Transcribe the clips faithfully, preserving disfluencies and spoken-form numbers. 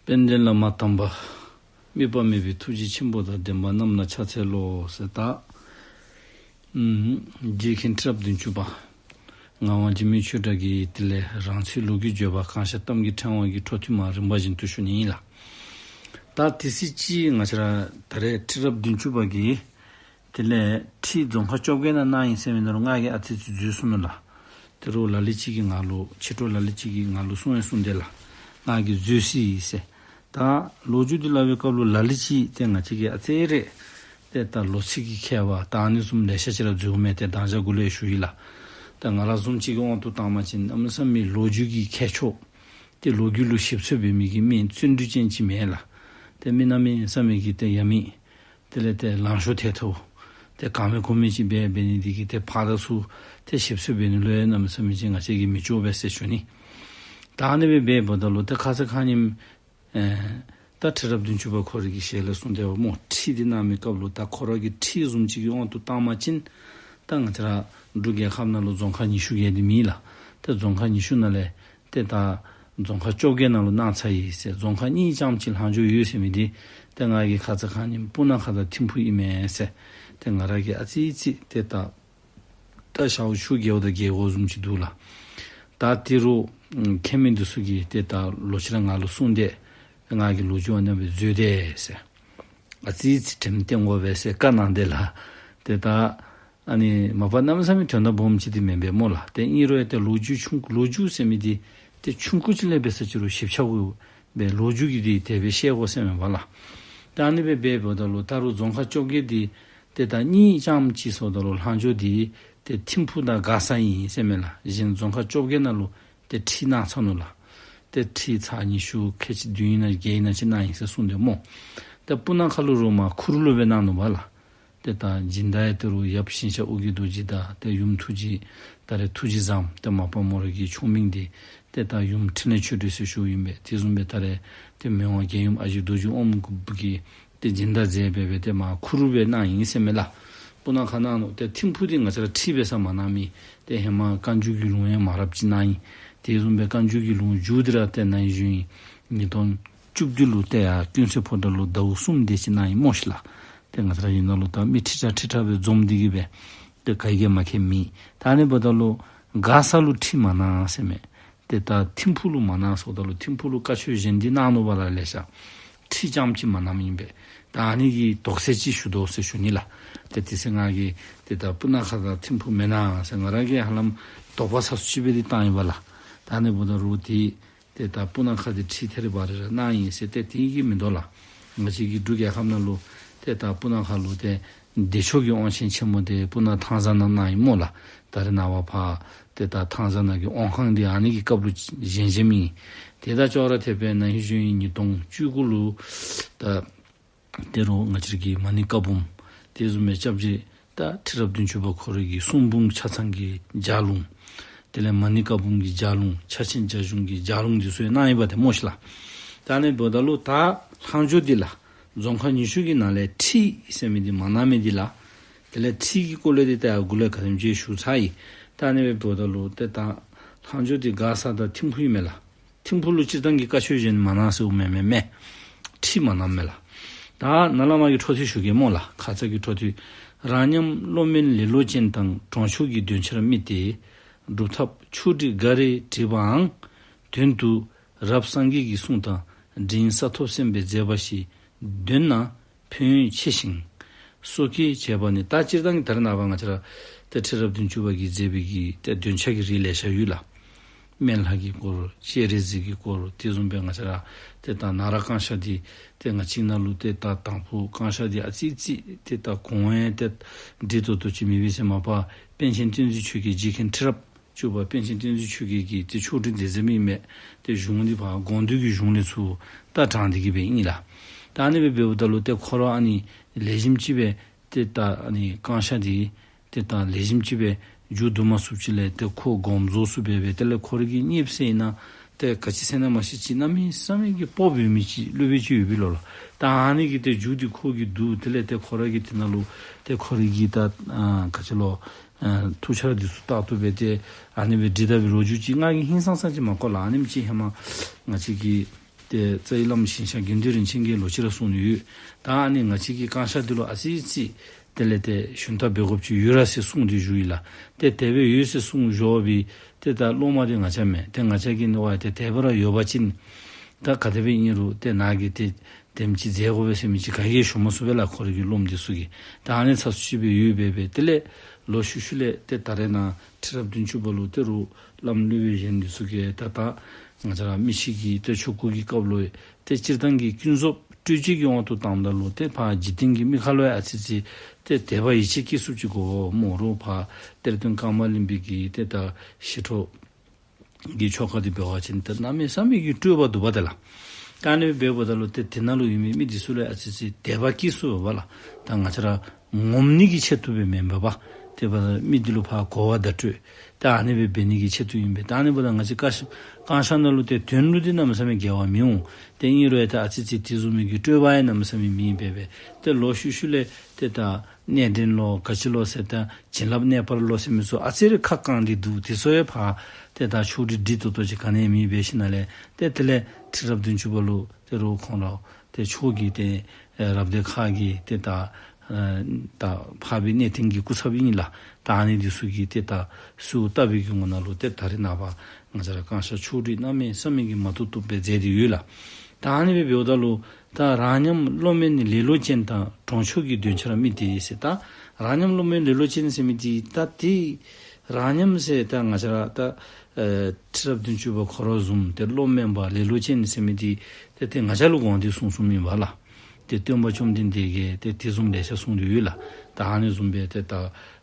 དཔལ་ལྡན་བླ་མ་དམ་པ། དམིགས་པ་མེད་པའི་ཐུགས་རྗེ་ཆེན་པོ་དང་ལྡན་པ་རྣམས་ལ་ཕྱག་འཚལ་ལོ་ཟེར་ད། ཨམ་རྗེ་མཁན་ཁྲི་རབས་བདུན་ཅུ་པ། ངག་དབང་འཇིགས་མེད་ཆོས་གྲགས་ཀྱི་དེ་ལས་རང་ཚུལ་ལོ་རྒྱུས་བརྗོད་པ་གང་ཤར་གཏམ་གྱི་ཕྲེང་བ་གི་འཕྲོ་མཐུད་མར་རིམ་པ་བཞིན་དུ་ཞུ་ནི་ཨིན་ལགས། ད་དེ་སྲིད་ཅིག་ང་བཅས་ར་ད་རེས་ཁྲི་རབས་བདུན་ཅུ་པ་གིས་དེ་ལས་ཁྲིད་རྫོང་ཁ་བཅོ་བརྒྱད་ནང་གནང་ཡི་ཟེར་མི་ནང་ལུ་ང་གིས་ཨ་ཙི་ཙི་འཛོལ་སོང་ནུག་ལགས། དེ་རུང་ལ་ལུ་ཅིག་གིས་ང་ལུ་ཕྱི་དྲོ་ལ་ལུ་ཅིག་གིས་ང་ལུ་གསུང་ཡང་གསུངས་དེས་ལགས། ང་གིས་འཛོལ་སོ་ཡི་ཟེར། ད་ལོ་རྒྱུས་འདི་སླབ་པའི་སྐབས་ལུ་ལ་ལུ་ཅིག་ཏེ་ང་བཅས་ཀྱིས་ཨ་ཙི་རེ་ཏེ་ད་ལོ་ཚིགས་ཀྱི་ཁྱད་པར་ད་ཨ་ནི་བཟུམ་ལེ་ཤ་ཅིག་ར་འཛོལཝ་མས། ཏེ་དང་ཞག་གུ་ལས་ཞུ་ཡི་ལགས། ད་ང་ར་བཟུམ་ཅིག་གི་དབང་དུ་བཏང་བ་ཅིན་གནམ་མེད་ས་མེད་ལོ་རྒྱུས་ཀྱི་ཁྱད་ཆོས་ཏེ་ལོ་རྒྱུས་ལུ་ཞིབ་འཚོལ་འབད་མི་གི་མི་བརྩོན་འགྲུས་ཅན་ཅིག་མེན་ལགས། ཏེ་མི་གནམ་མེད་ས་མེད་ཀྱི་ཏེ་ཡ་མེད། དེ་ལས་ཏེ་ལང་ཤོར་ཐལ་ཐལཝ། ཏེ་ག་མེད་གུ་མེད་ཅིག་འབད་འབད་ནི་འདི་གིས་ཏེ་ཕར་དང་ཚུར་ཏེ་ཞིབ་འཚོལ་འབད་ནི་ལུ་ཡང་གནམ་མེད་ས་མེད་ཅིག་ང་བཅས་ཀྱིས་མི་ལྕོགས་པས་ཟེར་ཞུ་ནི། ད་ཨ་ནི་སྦེ་འབདཝ་ད་ལུ་ཏེ་ཁ་ཙ་ཁ་ཉིནམ་ཨེ་ད་ཁྲི་རབས་བདུན་ཅུ་པ་ཁོ་རའི་གི་ཞལ་ལས་གསུངས་དེས་པ་སྨོ། ཁྲིད་འདི་གནང་མི་སྐབས་ལུ་ད་ཁོ་ར་གི་ཁྲིད་བཟུམ་ཅིག་གི་དབང་དུ་བཏང་བ་ཅིན་ད་ང་བཅས་ར་འབྲུག་རྒྱལ་ཁབ་ནང་ལུ་རྫོང་ཁག་ཉི་ཤུ་བརྒལ་ཏེ་མེད་ལགས། ཏེ་རྫོང་ཁག་ཉི་ཤུ་ནང་ལས་ཏེ་ད་རྫོང་ཁག་བཅོ་བརྒྱད་ནང་ལུ་གནང་ཚར་ཡི་ཟེར། རྫོང་ཁག་གཉིས་ཙམ་ཅིག་ལྷག་འགྱོ་ཡོད་ཟེར་མི་འདི་ཏེ་ང་གིས་ཁ་ཙ་ཁ་ཉིནམ་སྤུ་ན་ཁ་དང་ཐིམ་ཕུ་ཨིན་མས་ཟེར། ཏེ་ང་ར་གིས་ཨ་ཙི་ཙི་ཏེ་ད་ད་ཞག་ཆུ་རྒྱལཝ་དང་རྒྱལཝ་བཟུམ་ཅིག་འདུག་ལགས། ད་དེ་རུང་མཁས་མི་འདི་ཚུ་གིས་ཏེ་ད་ལོག་ཅི་ར་ང་ལུ་གསུངས་དེས། ང་གིས་ལོ་རྒྱུས་ཨ་ནི་སྦེ་འཛོལ་དེས་ཟེར། ཨ་ཙི་ཙི་དྲནམ་བསྟན་དགོ་པས་ཟེར་བཀའ་གནང་དེས་ལགས། ཏེ་ད་ཨ་ནི་མ་པ་གནམ་མེད་ས་མེད་དོན་དག་སྦོམ་ཅིག་འདི་མེན་པས་སྨོ་ལགས། ཏེ་ཨིན་རུང་ཡང་ཏེ་ལོ་རྒྱུས་ཆུང་ཀུ་ལོ་རྒྱུས་ཟེར་མི་འདི་ཏེ་ཆུང་ཀུ་ཅིག་ལས་འབད་ས་ཅིག་རུང་ཞིབ་ཆ་དགོ་པས། ལོ་རྒྱུས་ཀྱི་འདི་དེ་སྦེ་ཤེས་དགོ་ཟེར་མེན་པ་ལགས། ད་ཨ་ནི་སྦེ་འབདཝ་ད་ལུ་ད་རུང་རྫོང་ཁག་བཅོ་བརྒྱད་འདི་ཏེ་ད་གཉིས་ཙམ་ཅིག་སོངམ་ད་ལུ་ལྷག་འགྱོ་འདི་ཏེ་ཐིམ་ཕུ་དང་མགར་ས་ཨིན་ཟེར་མས་ལགས། གཞན་རྫོང་ཁག་བཅོ་བརྒྱད་ནང་ལུ་ཏེ་ཁྲིད་གནང་ཚར་ནུག་ལགས། ཏེ་ཁྲིད་ཚར་ཉི་ཤུ་ཁལ་གཅིག་བདུན་ཨིན་ན་བརྒྱད་ཨིན་ན་ཅིག་གནང་ཡི་ཟེར་གསུངས་དེས་སྨོ། ཏེ་སྤུ་ན་ཁ་ལུ་རུང་མར་ཁུ་རུ་ལུ་སྦེ་གནང་ནུག་པ་ལགས། ཏེ་ད་སྦྱིན་བདག་ཡང་ད་རུང་ཡབ་ཞིང་གཤེགས་ཨོ་རྒྱན་རྡོ་རྗེ་དང་ཏེ་ཡུམ་ཐུགས་རྗེ་ད་རེས་ཐུགས་རྗེ་བཟང་ཏེ་མ་པ་མོ་ར་གི་ཆུང་མིང་འདི་ཏེ་ད་ཡུམ་འཕྲིན་ལས་ཆོས་སྒྲོན་ཟེར་ཞུཝ་ཨིན་པས། དེ་བཟུམ་སྦེ་ད་རེས་ཏེ་མི་དབང་རྒྱལ་ཡུམ་ཨ་ཞེ་རྡོ་རྗེ་དབང་པོ་གིས་ཏེ་སྦྱིན་བདག་མཛད་སྦེ་སྦེ་ཏེ་མར་ཁུ་རུ་སྦེ་གནང་ཡི་ཟེར་མས་ལགས། སྤུ་ན་ཁ་གནང་ནུག། ཏེ་ཐིམ་ཕུ་འདི་ང་བཅས་ར་ཁྲིད་འབད་ས་མ་གནང་མི་ཏེ་ཧེ་མ་བཀའ་འགྱུར་གྱི་ལུང་ཡང་མང་རབས་ཅིག་གནང་ཡི། དེ་བཟུམ་སྦེ་བཀའ་འགྱུར་གྱི་ལུང་མཇུག་འདི་ར་ཏེ་ནཱ་ཡོད་ཞུ་ཡི། ཉིས་སྟོང་བཅུ་བདུན་ལུ་ཏེ་ཡར་ཀུན་གསལ་ཕོ་བྲང་ལུ་ཟླཝ་གསུམ་དེ་ཅིག་གནང་ཡི་སྨོ་ཤིག་ལགས། ཏེ་ང་བཅས་ར་ཡུལ་ནང་ལུ་ད་མི་ཁྲི་ཕྲག་ཁྲི་ཕྲག་སྦེ་འཛོམས་ཏེ་གིས་སྦེ་ཏེ་ག་གིས་མ་མཁྱེན་མེད། ད་ཨ་ནི་འབདཝ་ད་ལུ་མགར་ས་ལུ་ཁྲིད་མ་གནང་ཟེར་མས། ཏེ་ད་ཐིམ་ཕུ་ལུ་མ་གནང་ཟེརཝ་ད་ལུ་ཐིམ་ཕུ་ལུ་བཀའ་ཆོས་གཞན་འདི་གནང་ནུག་པ་ལགས། ལེ་ཤ་ཁྲིད་རྐྱངམ་ཅིག་མ་གནངམ་ཨིན་པས། ད་ཨ་ནི་གི་དོགས་སེལ་ཅིག་ཞུ་དོ་ཟེར་ཞུ་ནི་ལགས། ཏེ་དེ་ཚེ་ང་གིས་ཏེ་ད་སྤུ་ན་ཁ་དང་ཐིམ་ཕུ་མེན་ན་ཟེར་ང་ར་གིས་ཧ་ལམ་དོགས་པ་ཟ་སུ་ཅིག་སྦེ་འདི་བཏང་ཡི་པ་ལགས། ད་ཨ་ནི་འབདཝ་ད་རུང་ཏེ་ཏེ་ད་སྤུ་ན་ཁ་འདི་ཁྲིད་ཐད་རི་བ་རི་ར་གནང་ཡི་ཟེར་ཏེ་དེ་གིས་མིན་འདུག་ལགས། ང་བཅས་ཀྱི་འབྲུག་རྒྱལ་ཁབ་ནང་ལུ་ཏེ་ད་སྤུ་ན་ཁ་ལུ་ཏེ་བདེ་མཆོག་གི་དབང་ཆེན་ཆེན་མོ་འདི་སྤུ་ན་ཐང་བཟའ་ནང་གནང་ཡི་སྨོ་ལགས། ད་རེས་ནངས་པ་ཕར་ཏེ་ད་ཐང་བཟའ་ནང་གི་དབང་ཁང་འདི་ཨ་ནི་གི་སྐབས་ལུ་བཞེངས་བཞེངསམ་ཨིན། ཏེ་ད་ཅོག་ར་འཐདཔ་སྦེ་ནཱ་ཡོད་ཞུ་ཡི། ཉིས་སྟོང་བཅུ་དགུ་ལུ་ད་དེ་རུང་ང་བཅས་ཀྱི་མ་ཎི་བཀའ་འབུམ་དེ་བཟུམ་སྦེ་སྐྱབས་རྗེ་ད་ཁྲི་རབས་བདུན་ཅུ་པ་ཁོ་རའི་གི་གསུང་འབུམ་ཆ་ཚང་གི་ལྗགས་ལུང་། དེ་ལས་མ་ཎི་བཀའ་འབུམ་གྱི་ལྗགས་ལུང་། ཕྱག་ཆེན་རྒྱ་གཞུང་གི་ལྗགས་ལུང་འདི་ཚུ་ཡང་གནང་ཡི་པ་ཏེ་སྨོ་ཤིག་ལགས། ད་ཨ་ནི་འབདཝ་ད་ལུ་ད་ལྷག་འགྱོ་འདི་ལགས། རྫོང་ཁག་ཉི་ཤུ་གི་ནང་ལས་ཁྲིད་ཟེར་མི་འདི་མ་གནང་མི་འདི་ལགས། དེ་ལས་ཁྲིད་ཀྱི་སྐོར་ལས་འདི་ད་ཡར་འགོ་ལས་ག་དེམ་ཅིག་ཞུ་ཚར་ཡི། ད་ཨ་ནི་སྦེ་འབདཝ་ད་ལུ་ཏེ་ད་ལྷག་འགྱོ་འདི་མགར་ས་དང་ཐིམ་ཕུ་ཨིན་མས་ལགས། ཐིམ་ཕུ་ལུ་སྤྱིར་བཏང་གི་བཀའ་ཆོས་གཞན་མ་གནང་ཟེརཝ་མེན་མེན་མེན། ཁྲིད་མ་གནངམ་མས་ལགས། ད་ནཱ་ལས་མར་གྱི་འཕྲོ་མཐུད་ཞུ་གེ་སྨོ་ལགས། ཁ་ཙ་གི་འཕྲོ་མཐུད། རང་ཉམས་བློ་དམན་ལེ་ལོ་ཅན་དང་གྲོང་ཆོག་གི་འདོན་ཆར་དམིགས་ཏེ། སྒྲུབ་ཐབས་ཆོག་སྒྲིག་འགའ་རེ་བྲིས་པའང་། དོན་དུ་རབ་སངས་རྒྱས་ཀྱི་གསུང་དང་འབྲིང་ས་ཐོབ་གསན་པའི་མཛད་པ་ཞིག་འདོན་ན་ཕན་ཡོན་ཆེ་ཞིང་། སོ་སྐྱེས་བྱས་པ་ནི། ད་སྤྱིར་བཏང་གི་ད་རེས་ནངས་པ་ང་བཅས་ར་ཏེ་ཁྲི་རབས་བདུན་ཅུ་པ་གིས་མཛད་པའི་གི་ཏེ་འདོན་ཆ་གི་རིགས་ལེ་ཤ་ཡོད་ལགས། སྨན་བླ་གི་སྐོར་སྤྱན་རས་གཟིགས་ཀྱི་སྐོར་དེ་བཟུམ་སྦེ་ང་བཅས་ར་ཏེ་ད་ནཱ་ར་བསྐང་བཤགས་འདི་ཏེ་ང་བཅས་ནང་ལུ་ཏེ་ད་དང་ཕུ་བསྐང་བཤགས་འདི་ཨ་ཙི་ཙི་ཏེ་ད་གོང་ཡང་ཏེ་འདྲིས་ཏོག་ཏོ་ཅིག་མེད་པས་ཟེར། མ་པ་པཎ་ཆེན་བསྟན་འཛིན་ཆོས་རྒྱལ་རྗེ་མཁན་ཁྲི་རབས་བཅུ་པ་པཎ་ཆེན་བསྟན་འཛིན་ཆོས་རྒྱལ་གྱིས་ཏེ་ཆོག་སྒྲིག་མཛད་མཛདཔ་ཨིན་མས། ཏེ་གཞུང་འདི་ཕར་དགོངས་འདུས་ཀྱི་གཞུང་ལས་ཚུར་ད་དྲངས་ཏེ་གིས་སྦེ་ཨིན་ལགས། ད་ཨ་ནི་སྦེ་འབདཝ་ད་ལུ་ཏེ་ཁོ་ར་ཨ་ནི་ལེགས་ཤོམ་ཅིག་སྦེ་ཏེ་ད་ཨ་ནི་བསྐང་བཤགས་འདི་ཏེ་ད་ལེགས་ཤོམ་ཅིག་སྦེ་མཇུག་བསྡུ་མ་ཚུགསཔ་ཅིག་ལས་ཏེ་ཁོ་དགོངས་རྫོགས་སུ་སྦེ་སྦེ་དེ་ལས་ཁོ་ར་གི་གཉེརཔ་ཟེར་ཨིན་ན་ཏེ་ག་ཅི་ཟེར་ན་མ་ཤེས་ཅིག་གནམ་མེད་ས་མེད་ཀྱི་སྤོབས་ཡོད་མི་ཅིག་སློབ་དཔོན་ཅིག་ཡོདཔ་ཨིན་ལོ་ལགས། ད་ཨ་ནི་གིས་ཏེ་མཇུག་འདི་ཁོ་གིས་བསྡུ། དེ་ལས་ཏེ་ཁོ་ར་གི་དེ་ནང་ལུ་ཏེ་ཁོ་ར་གི་ད་ཨ་ག་ཅི་ལོ་ཨ་ཐུགས་འཆར་འདི་ཚུ་ཏག་ཏག་སྦེ་ཏེ་ཨ་ནི་སྦེ་འབྲི་ད་པའི་ལོ་རྒྱུས་ཅིག་ང་གིས་ཧིང་སངས་ས་ཅིག་མ་གོ་ལགས། ཨ་ནེམ་ཅིག་ཧེ་མ་ང་བཅས་ཀྱི་ ཏེ་རྩ་བའི་བླམ་ཞིང་གཤེགས་དགེ་འདུན་རིན་ཆེན་གྱིས་ལོག་ཅི་ར་གསུངས་ནི་ཡོད། ད་ཨ་ནི་ང་བཅས་ཀྱི་བསྐང་བཤགས་འདི་ལུ་ཨ་ཙི་ཅིག་དེ་ལས་ཏེ་ཞུན་དག་འབད་དགོཔ་ཅིག་ཡོད་ར་ཟེར་གསུངས་ཏེ་བཞུགས་ཡི་ལགས། ཏེ་དེ་སྦེ་ཡོད་ཟེར་གསུངས་བཞག་པའི་ཏེ་ད་སློབ་མ་འདི་ང་བཅས་མེན། ཏེ་ང་བཅས་ཀྱི་ནི་ཝའི་ཏེ་དད་པ་ར་ཡོད་པ་ཅིན་ད་ག་དེ་སྦེ་ཨིན་རུང་ཏེ་ནཱ་གིས་ཏེ་དེམ་ཅིག་མཛད་དགོ་པས་ཟེར་མི་ཅིག་ག་གིས་ཞུ་མ་ཚུགས་པས་ལགས། ཁོ་རའི་གི་སློབ་མ་འདི་ཚུ་གིས། ད་ཨ་ནི་ཚ་སུ་ཅིག་སྦེ་ཡོད་སྦེ་སྦེ་དེ་ལས་ལོག་ཤུལ་ཤུལ་ལས་ཏེ་ད་རེས་ནངས་ཁྲི་རབས་བདུན་ཅུ་པ་ལུ་ཏེ་རུང་བླམ་སློབ་དཔོན་གཞན་འདི་ཚུ་གིས་ད་ད་ང་བཅས་ར་མི་ཤི་གི་ཏེ་ཆོ་ག་གི་སྐབས་ལུ་ཏེ་སྤྱིར་བཏང་གི་ཀུན་རྫོབ་སྤྲོས་བཅས་ཀྱི་དབང་དུ་བཏངམ་ད་ལུ་ཏེ་ཕར་འཇིག་རྟེན་གྱི་མི་ཁ་ལུ་ཡང་ཨ་ཙི་ཅིག་ཏེ་དད་པ་ཡིད་ཆེས་སྐྱེ་ཚུགསཔ་ཅིག་དགོ་སྨོ། རོགས་ཕར་གཏེར་སྟོན་ཀརྨ་གླིང་པའི་གི་ཏེ་ད་ཞི་ཁྲོ་གི་ཆོ་ག་འདི་འབད་བ་ཅིན་ཏེ་གནམ་མེད་ས་མེད་ཀྱི་སྤྲོས་པ་འདུག་པ་ཏེ་ལགས། ད་ཨ་ནི་འབདཝ་ད་ལུ་ཏེ་དེ་ནང་ལུ་ཡོད་མི་མི་འདི་ཚུ་ལུ་ཨ་ཙི་ཅིག་དད་པ་སྐྱེ་ཚུགས་པས་ལགས། ད་ང་བཅས་ར་ངོམས་ནི་གི་ཆེད་དུ་སྦེ་མེན་པར་ཏེ་མི་འདི་ལུ་ཕར་གོ་བ་བརྡ་སྤྲོད་ད་ཨ་ནི་སྦེ་འབད་ནི་གི་ཆེད་དུ་ཨིན་པས། ད་ཨ་ནི་འབདཝ་ད་ང་བཅས་བསྐང་བསྐང་བཤགས་ནང་ལུ་ཏེ་དོན་ལུ་འདི་གནམ་མེད་ས་མེད་འགལ་བ་མི་འོང་། ཏེ་ཨིན་རུང་ཡང་ད་ཨ་ཙི་ཅིག་དེ་བཟུམ་མའི་གི་སྤྲོས་པ་ཡང་གནམ་མེད་ས་མེད་མེད་པས་སྦེ་ཏེ་ལོག་ཤུལ་ཤུལ་ལས་ཏེ་ད་གནས་འདྲེན་ལོ་ག་ཅི་ལོ་ཟེར་ད་བྱིན་རླབས་གནས་སྤར་ལོ་ཟེར་མི་ཚུ་ཨ་ཙི་རེ་ཁ་བཀང་སྟེ་འདུག། དེ་ཚུ་ཡང་ཕར་ཏེ་ད་ཆོག་སྒྲིག་སྒྲིག་ཏོག་ཏོ་ཅིག་ག་ནི་ཡང་མེད་པའི་ཞིནམ་ལས་ཏེ་དེ་ལས་ཁྲི་རབས་བདུན་ཅུ་པ་ལུ་ཏེ་རོགས་ཁོང་ར་ཏེ་ཕྱོགས་ཀྱི་ཏེ་ཨེ་རབ་སྡེ་ཁག་གི་ཏེ་ད་ཨེ་ད་འཕགས་པའི་གནས་བརྟན་གྱི་སྐུ་ཚབ་ཨིན་ལགས། ད་ཨ་ནི་འདི་ཚུ་གིས་ཏེ་ད་གསོལཝ་བཏབ་པའི་གི་ངོ་ནང་ལུ་ཏེ་ད་རེས་ནངས་པ་ང་བཅས་ར་བསྐང་བཤགས་ཆོག་སྒྲིག་གནམ་མེད་ས་མེད་ཀྱི་མ་བཏུབ་བཏུབ་སྦེ་མཛད་དེ་ཡོད་ལགས། ད་ཨ་ནི་སྦེ་འབདཝ་ད་ལུ་ད་རང་ཉམས་བློ་དམན་ལེ་ལོ་ཅན་དང་། གྲོང་ཆོག་གི་འདོན་ཆར་དམིགས་ཏེ་ཟེར། ད་རང་ཉམས་བློ་དམན་ལེ་ལོ་ཅན་ཟེར་མི་འདི་ད་ཏེ་རང་ཉམས་ཟེར་ད་ང་བཅས་ར་ད་ཨེ་ཁྲི་རབས་བདུན་ཅུ་པ་ཁོ་ར་བཟུམ་ཏེ་བློ་དམན་པ་ལེ་ལོ་ཅན་ཟེར་མི་འདི་ཏེ་ཏེ་ང་བཅས་ལུ་དགོངས་ཏེ་གསུངས་གསུངསམ་ཨིན་པས་ལགས། ཏེ་སྟོན་པ་བཅོམ་ལྡན་འདས་ཀྱིས་ཏེ་དེ་བཟུམ་ལེ་ཤ་གསུངས་ཏེ་ཡོད་ལགས། ད་ཨ་ནི་བཟུམ་སྦེ་ཏེ་ད་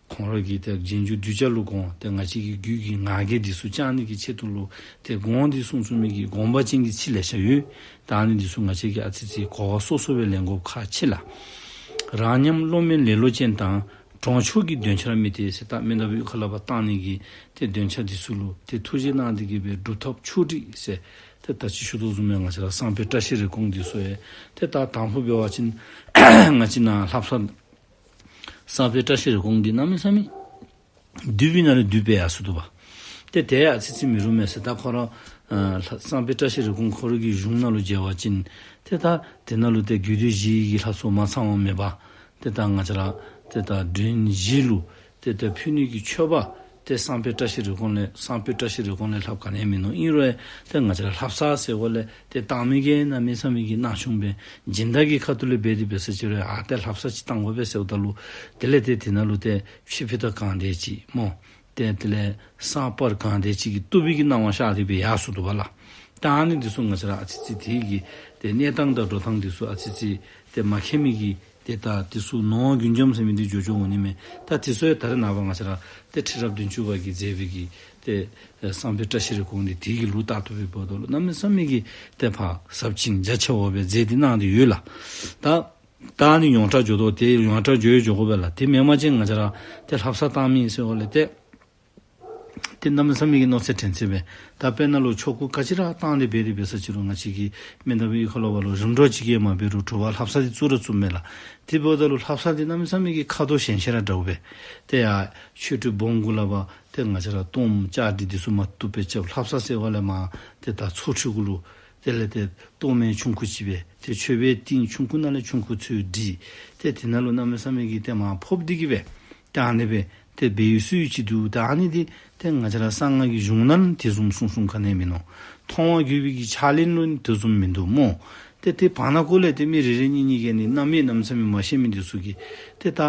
ཁོང་ར་གིས་ཏེ་རྗེས་འཇུག་གདུལ་བྱ་ལུ་དགོངས་ཏེ་ང་བཅས་ཀྱི་རྒྱུད་ཀྱི་ང་རྒྱལ་འདི་ཚུ་བཅག་ནི་གི་ཆེད་དུ་ལུ་ཏེ་དགོངས་ཏེ་གསུངས་གསུངས་མི་གི་དགོངས་པ་ཅན་གྱི་ཚིག་ལེ་ཤ་ཡོད། ད་ཨ་ནི་འདི་ཚུ་ང་བཅས་ཀྱིས་ཨ་ཙི་ཅིག་གོ་བ་སོ་སོ་སྦེ་ལེན་དགོཔ་ཁག་ཆེ་ལགས། རང་ཉམས་བློ་དམན་ལེ་ལོ་ཅན་དང་། གྲོང་ཆོག་གི་འདོན་ཆར་དམིགས་ཏེ་ཟེར། ད་མེ་ཏོག་གི་ཁ་ལས་ཕར་བཏང་ནི་གི་ཏེ་འདོན་ཆ་འདི་ཚུ་ལུ་ཏེ་ཐུགས་རྗེ་གནང་སྟེ་གི་སྦེ་སྒྲུབ་ཐབས་ཆོག་སྒྲིག་ཟེར། ཏེ་ད་ཅི་ཞུ་དོ་བཟུམ་སྦེ་ང་བཅས་ར་བསངས་དཔེ་བཀྲ་ཤིས་རེ་སྐོང་འདི་ཚུ་ཡང་ཏེ་ད་དང་ཕུ་འབད་བ་ཅིན་ང་བཅས་ནཱ་ལྷ་བསངས་བསངས་དཔེ་བཀྲ་ཤིས་རེ་སྐོང་འདི་གནམ་མེད་ས་མེད་བསྡུས་པའི་ནང་ལས་བསྡུས་པའི་ཡག་སུ་འདུག་པ། ཏེ་དེ་ཡང་ཨ་ཙི་ཅིག་མི་རུང་མས་ཟེར། ད་ཁོ་ར་ཨ་ལྷ་བསངས་དཔེ་བཀྲ་ཤིས་རེ་སྐོང་ཁོ་ར་གི་གཞུང་ནང་ལུ་མཇལ་བ་ཅིན་ཏེ་ད་དེ་ནང་ལུ་ཏེ་རྒྱུད་སྡེ་བཞི་གི་ལྷ་ཚོགས་མ་ཚང་བ་མེད་པ། ཏེ་ད་ང་བཅས་ར་ཏེ་ད་མགྲོན་བཞི་ལུ་ཏེ་ད་ཕུལ་ནི་གི་མཆོད་པ་ཏེ་བསངས་དཔེ་བཀྲ་ཤིས་རེ་སྐོང་ལས་བསངས་དཔེ་བཀྲ་ཤིས་རེ་སྐོང་ལས་ལྷགཔ་ག་ནི་ཡང་མིན་ནུག། ཨིན་རུང་ཡང་ཏེ་ང་བཅས་ར་ལྷ་བསངས་ཟེར་བ་ལས་ཏེ་བཏང་མི་གིས་གནམ་མེད་ས་མེད་ཀྱི་སྣང་ཆུང་སྦེ་སྦྱིན་བདག་གི་ཁ་ཐུག་ལས་འབད་དེ་འབད་ས་ཅིག་རུང་ཨ་ཏེ་ལྷ་བསངས་ཅིག་བཏང་དགོ་པས་ཟེརཝ་ད་ལུ་དེ་ལས་ཏེ་དེ་ནང་ལུ་ཏེ་ཕྱེ་ཕུད་དང་གང་དེ་ཅིག་སྨོ། ཏེ་དེ་ལས་བསངས་སྤར་གང་དེ་ཅིག་གིས་བཏུབ་པའི་གི་སྣང་བ་ཤར་ཏེ་སྦེ་ཡར་སོང་འདུག་པ་ལགས། ད་ཨ་ནི་འདི་ཚུ་ང་བཅས་ར་ཨ་ཙི་ཅིག་དེ་གི་ཏེ་གནས་སྟངས་དང་འགྲོ་སྟངས་འདི་ཚུ་ཨ་ཙི་ཅིག་ཏེ་མ་མཁྱེན་མི་གིས་ཏེ་ད་འདི་ཚུ་ནོར་རྒྱུན་འབྱམས་ཟེར་མི་འདི་འགྱོ་འགྱོཝ་འོང་ནི་མས། ད་འདི་ཚུ་ཡང་ད་རེས་ནངས་པ་ང་བཅས་ར་ཏེ་ཁྲི་རབས་བདུན་ཅུ་པ་གིས་མཛད་པའི་གི་ཏེ་བསངས་དཔེ་བཀྲ་ཤིས་རེ་སྐོང་འདི་དེ་གི་ལུགས་ལྟར་དུ་སྦེ་འབདཝ་ད་ལུ་གནམ་མེད་ས་མེད་ཀྱི་ཏེ་ཕར་ཟབ་ཅིང་རྒྱ་ཆེ་བ་སྦེ་མཛད་དེ་གནང་སྟེ་ཡོད་ལགས། ད་ད་ཨ་ནི་ཡོངས་གྲགས་འགྱོ་དོ། ཏེ་ཡོངས་གྲགས་འགྱོ་ཡང་འགྱོ་དགོ་པས་ལགས། དེ་མེན་པ་ཅིན་ང་བཅས་ར་ཏེ་ལྷ་བསངས་བཏང་མི་ཟེར་བ་ལས་ཏེ་ཏེ་གནམ་མེད་ས་མེད་ཀྱི་གནོད་འཚེ་དྲན་འཚེ་སྦེ། ད་དཔེར་ན་ལུ་ཆོ་ག་ག་ཅི་ར་བཏང་སྟེ་འབད་དེ་འབད་ས་ཅིག་རུང་ང་བཅས་ཀྱི་མི་འདི་བའི་ཁ་ལོ་བ་ལུ་རིམ་གྲོ་ཅིག་གིས་མ་འབད་རུང་དྲོ་པ་ལྷ་བསངས་འདི་བཙུགས་ར་བཙུགསཔ་མས་ལགས། དེ་འབདཝ་ད་ལུ་ལྷ་བསངས་འདི་གནམ་མེད་ས་མེད་ཀྱི་ཁ་དོག་གཞན་ཤེས་ར་འདྲཝ་སྦེ། ཏེ་ཡར་མཆོད་ཁྲི་སྦོམ་གུ་ལས་ཕར་ཏེ་ང་བཅས་ར་གཏོརམ་བཅའ་སྒྲིག་འདི་ཚུ་མ་བཏུབ་སྦེ་རྐྱབ། ལྷ་བསངས་ཟེར་བ་ལས་མར་ཏེ་ད་ཚོགས་ཁྲི་གུ་ལུ་དེ་ལས་ཏེ་གཏོར་མའི་ཆུང་ཀུ་ཅིག་སྦེ་ཏེ་མཆོད་པའི་ཏིང་ཆུང་ཀུ་ནང་ལས་ཆུང་ཀུ་ཚུ་སྒྲིག། ཏེ་དེ་ནང་ལུ་གནམ་མེད་ས་མེད་ཀྱི་ཏེ་མར་ཕབ་སྟེ་གི་སྦེ་ཏེ་ཨ་ནི་སྦེ་ཏེ་འབད་ཡོད་སྲོལ་ཅིག་འདུག། ཏེ་ཨ་ནི་འདི་ཏེ་ང་བཅས་ར་གསང་སྔགས་ཀྱི་གཞུང་ནང་ལུ་དེ་བཟུམ་གསུངས་གསུངསམ་ག་ནི་ཡང་མིན་ནུག། མཐོང་བ་བརྒྱུད་པའི་གི་ཕྱག་ལེན་ལུ་ནི་དེ་བཟུམ་མིན་འདུག་སྨོ། ཏེ་ཏེ་བར་ན་ཀོ་ལས་ཏེ་མི་རེ་རེ་གཉིས་གཉིས་ཀྱིས་ནི་རྣམ་དབྱེ་གནམ་མེད་ས་མེད་མ་ཤེས་མི་འདི་ཚུ་གིས་ཏེ་ད་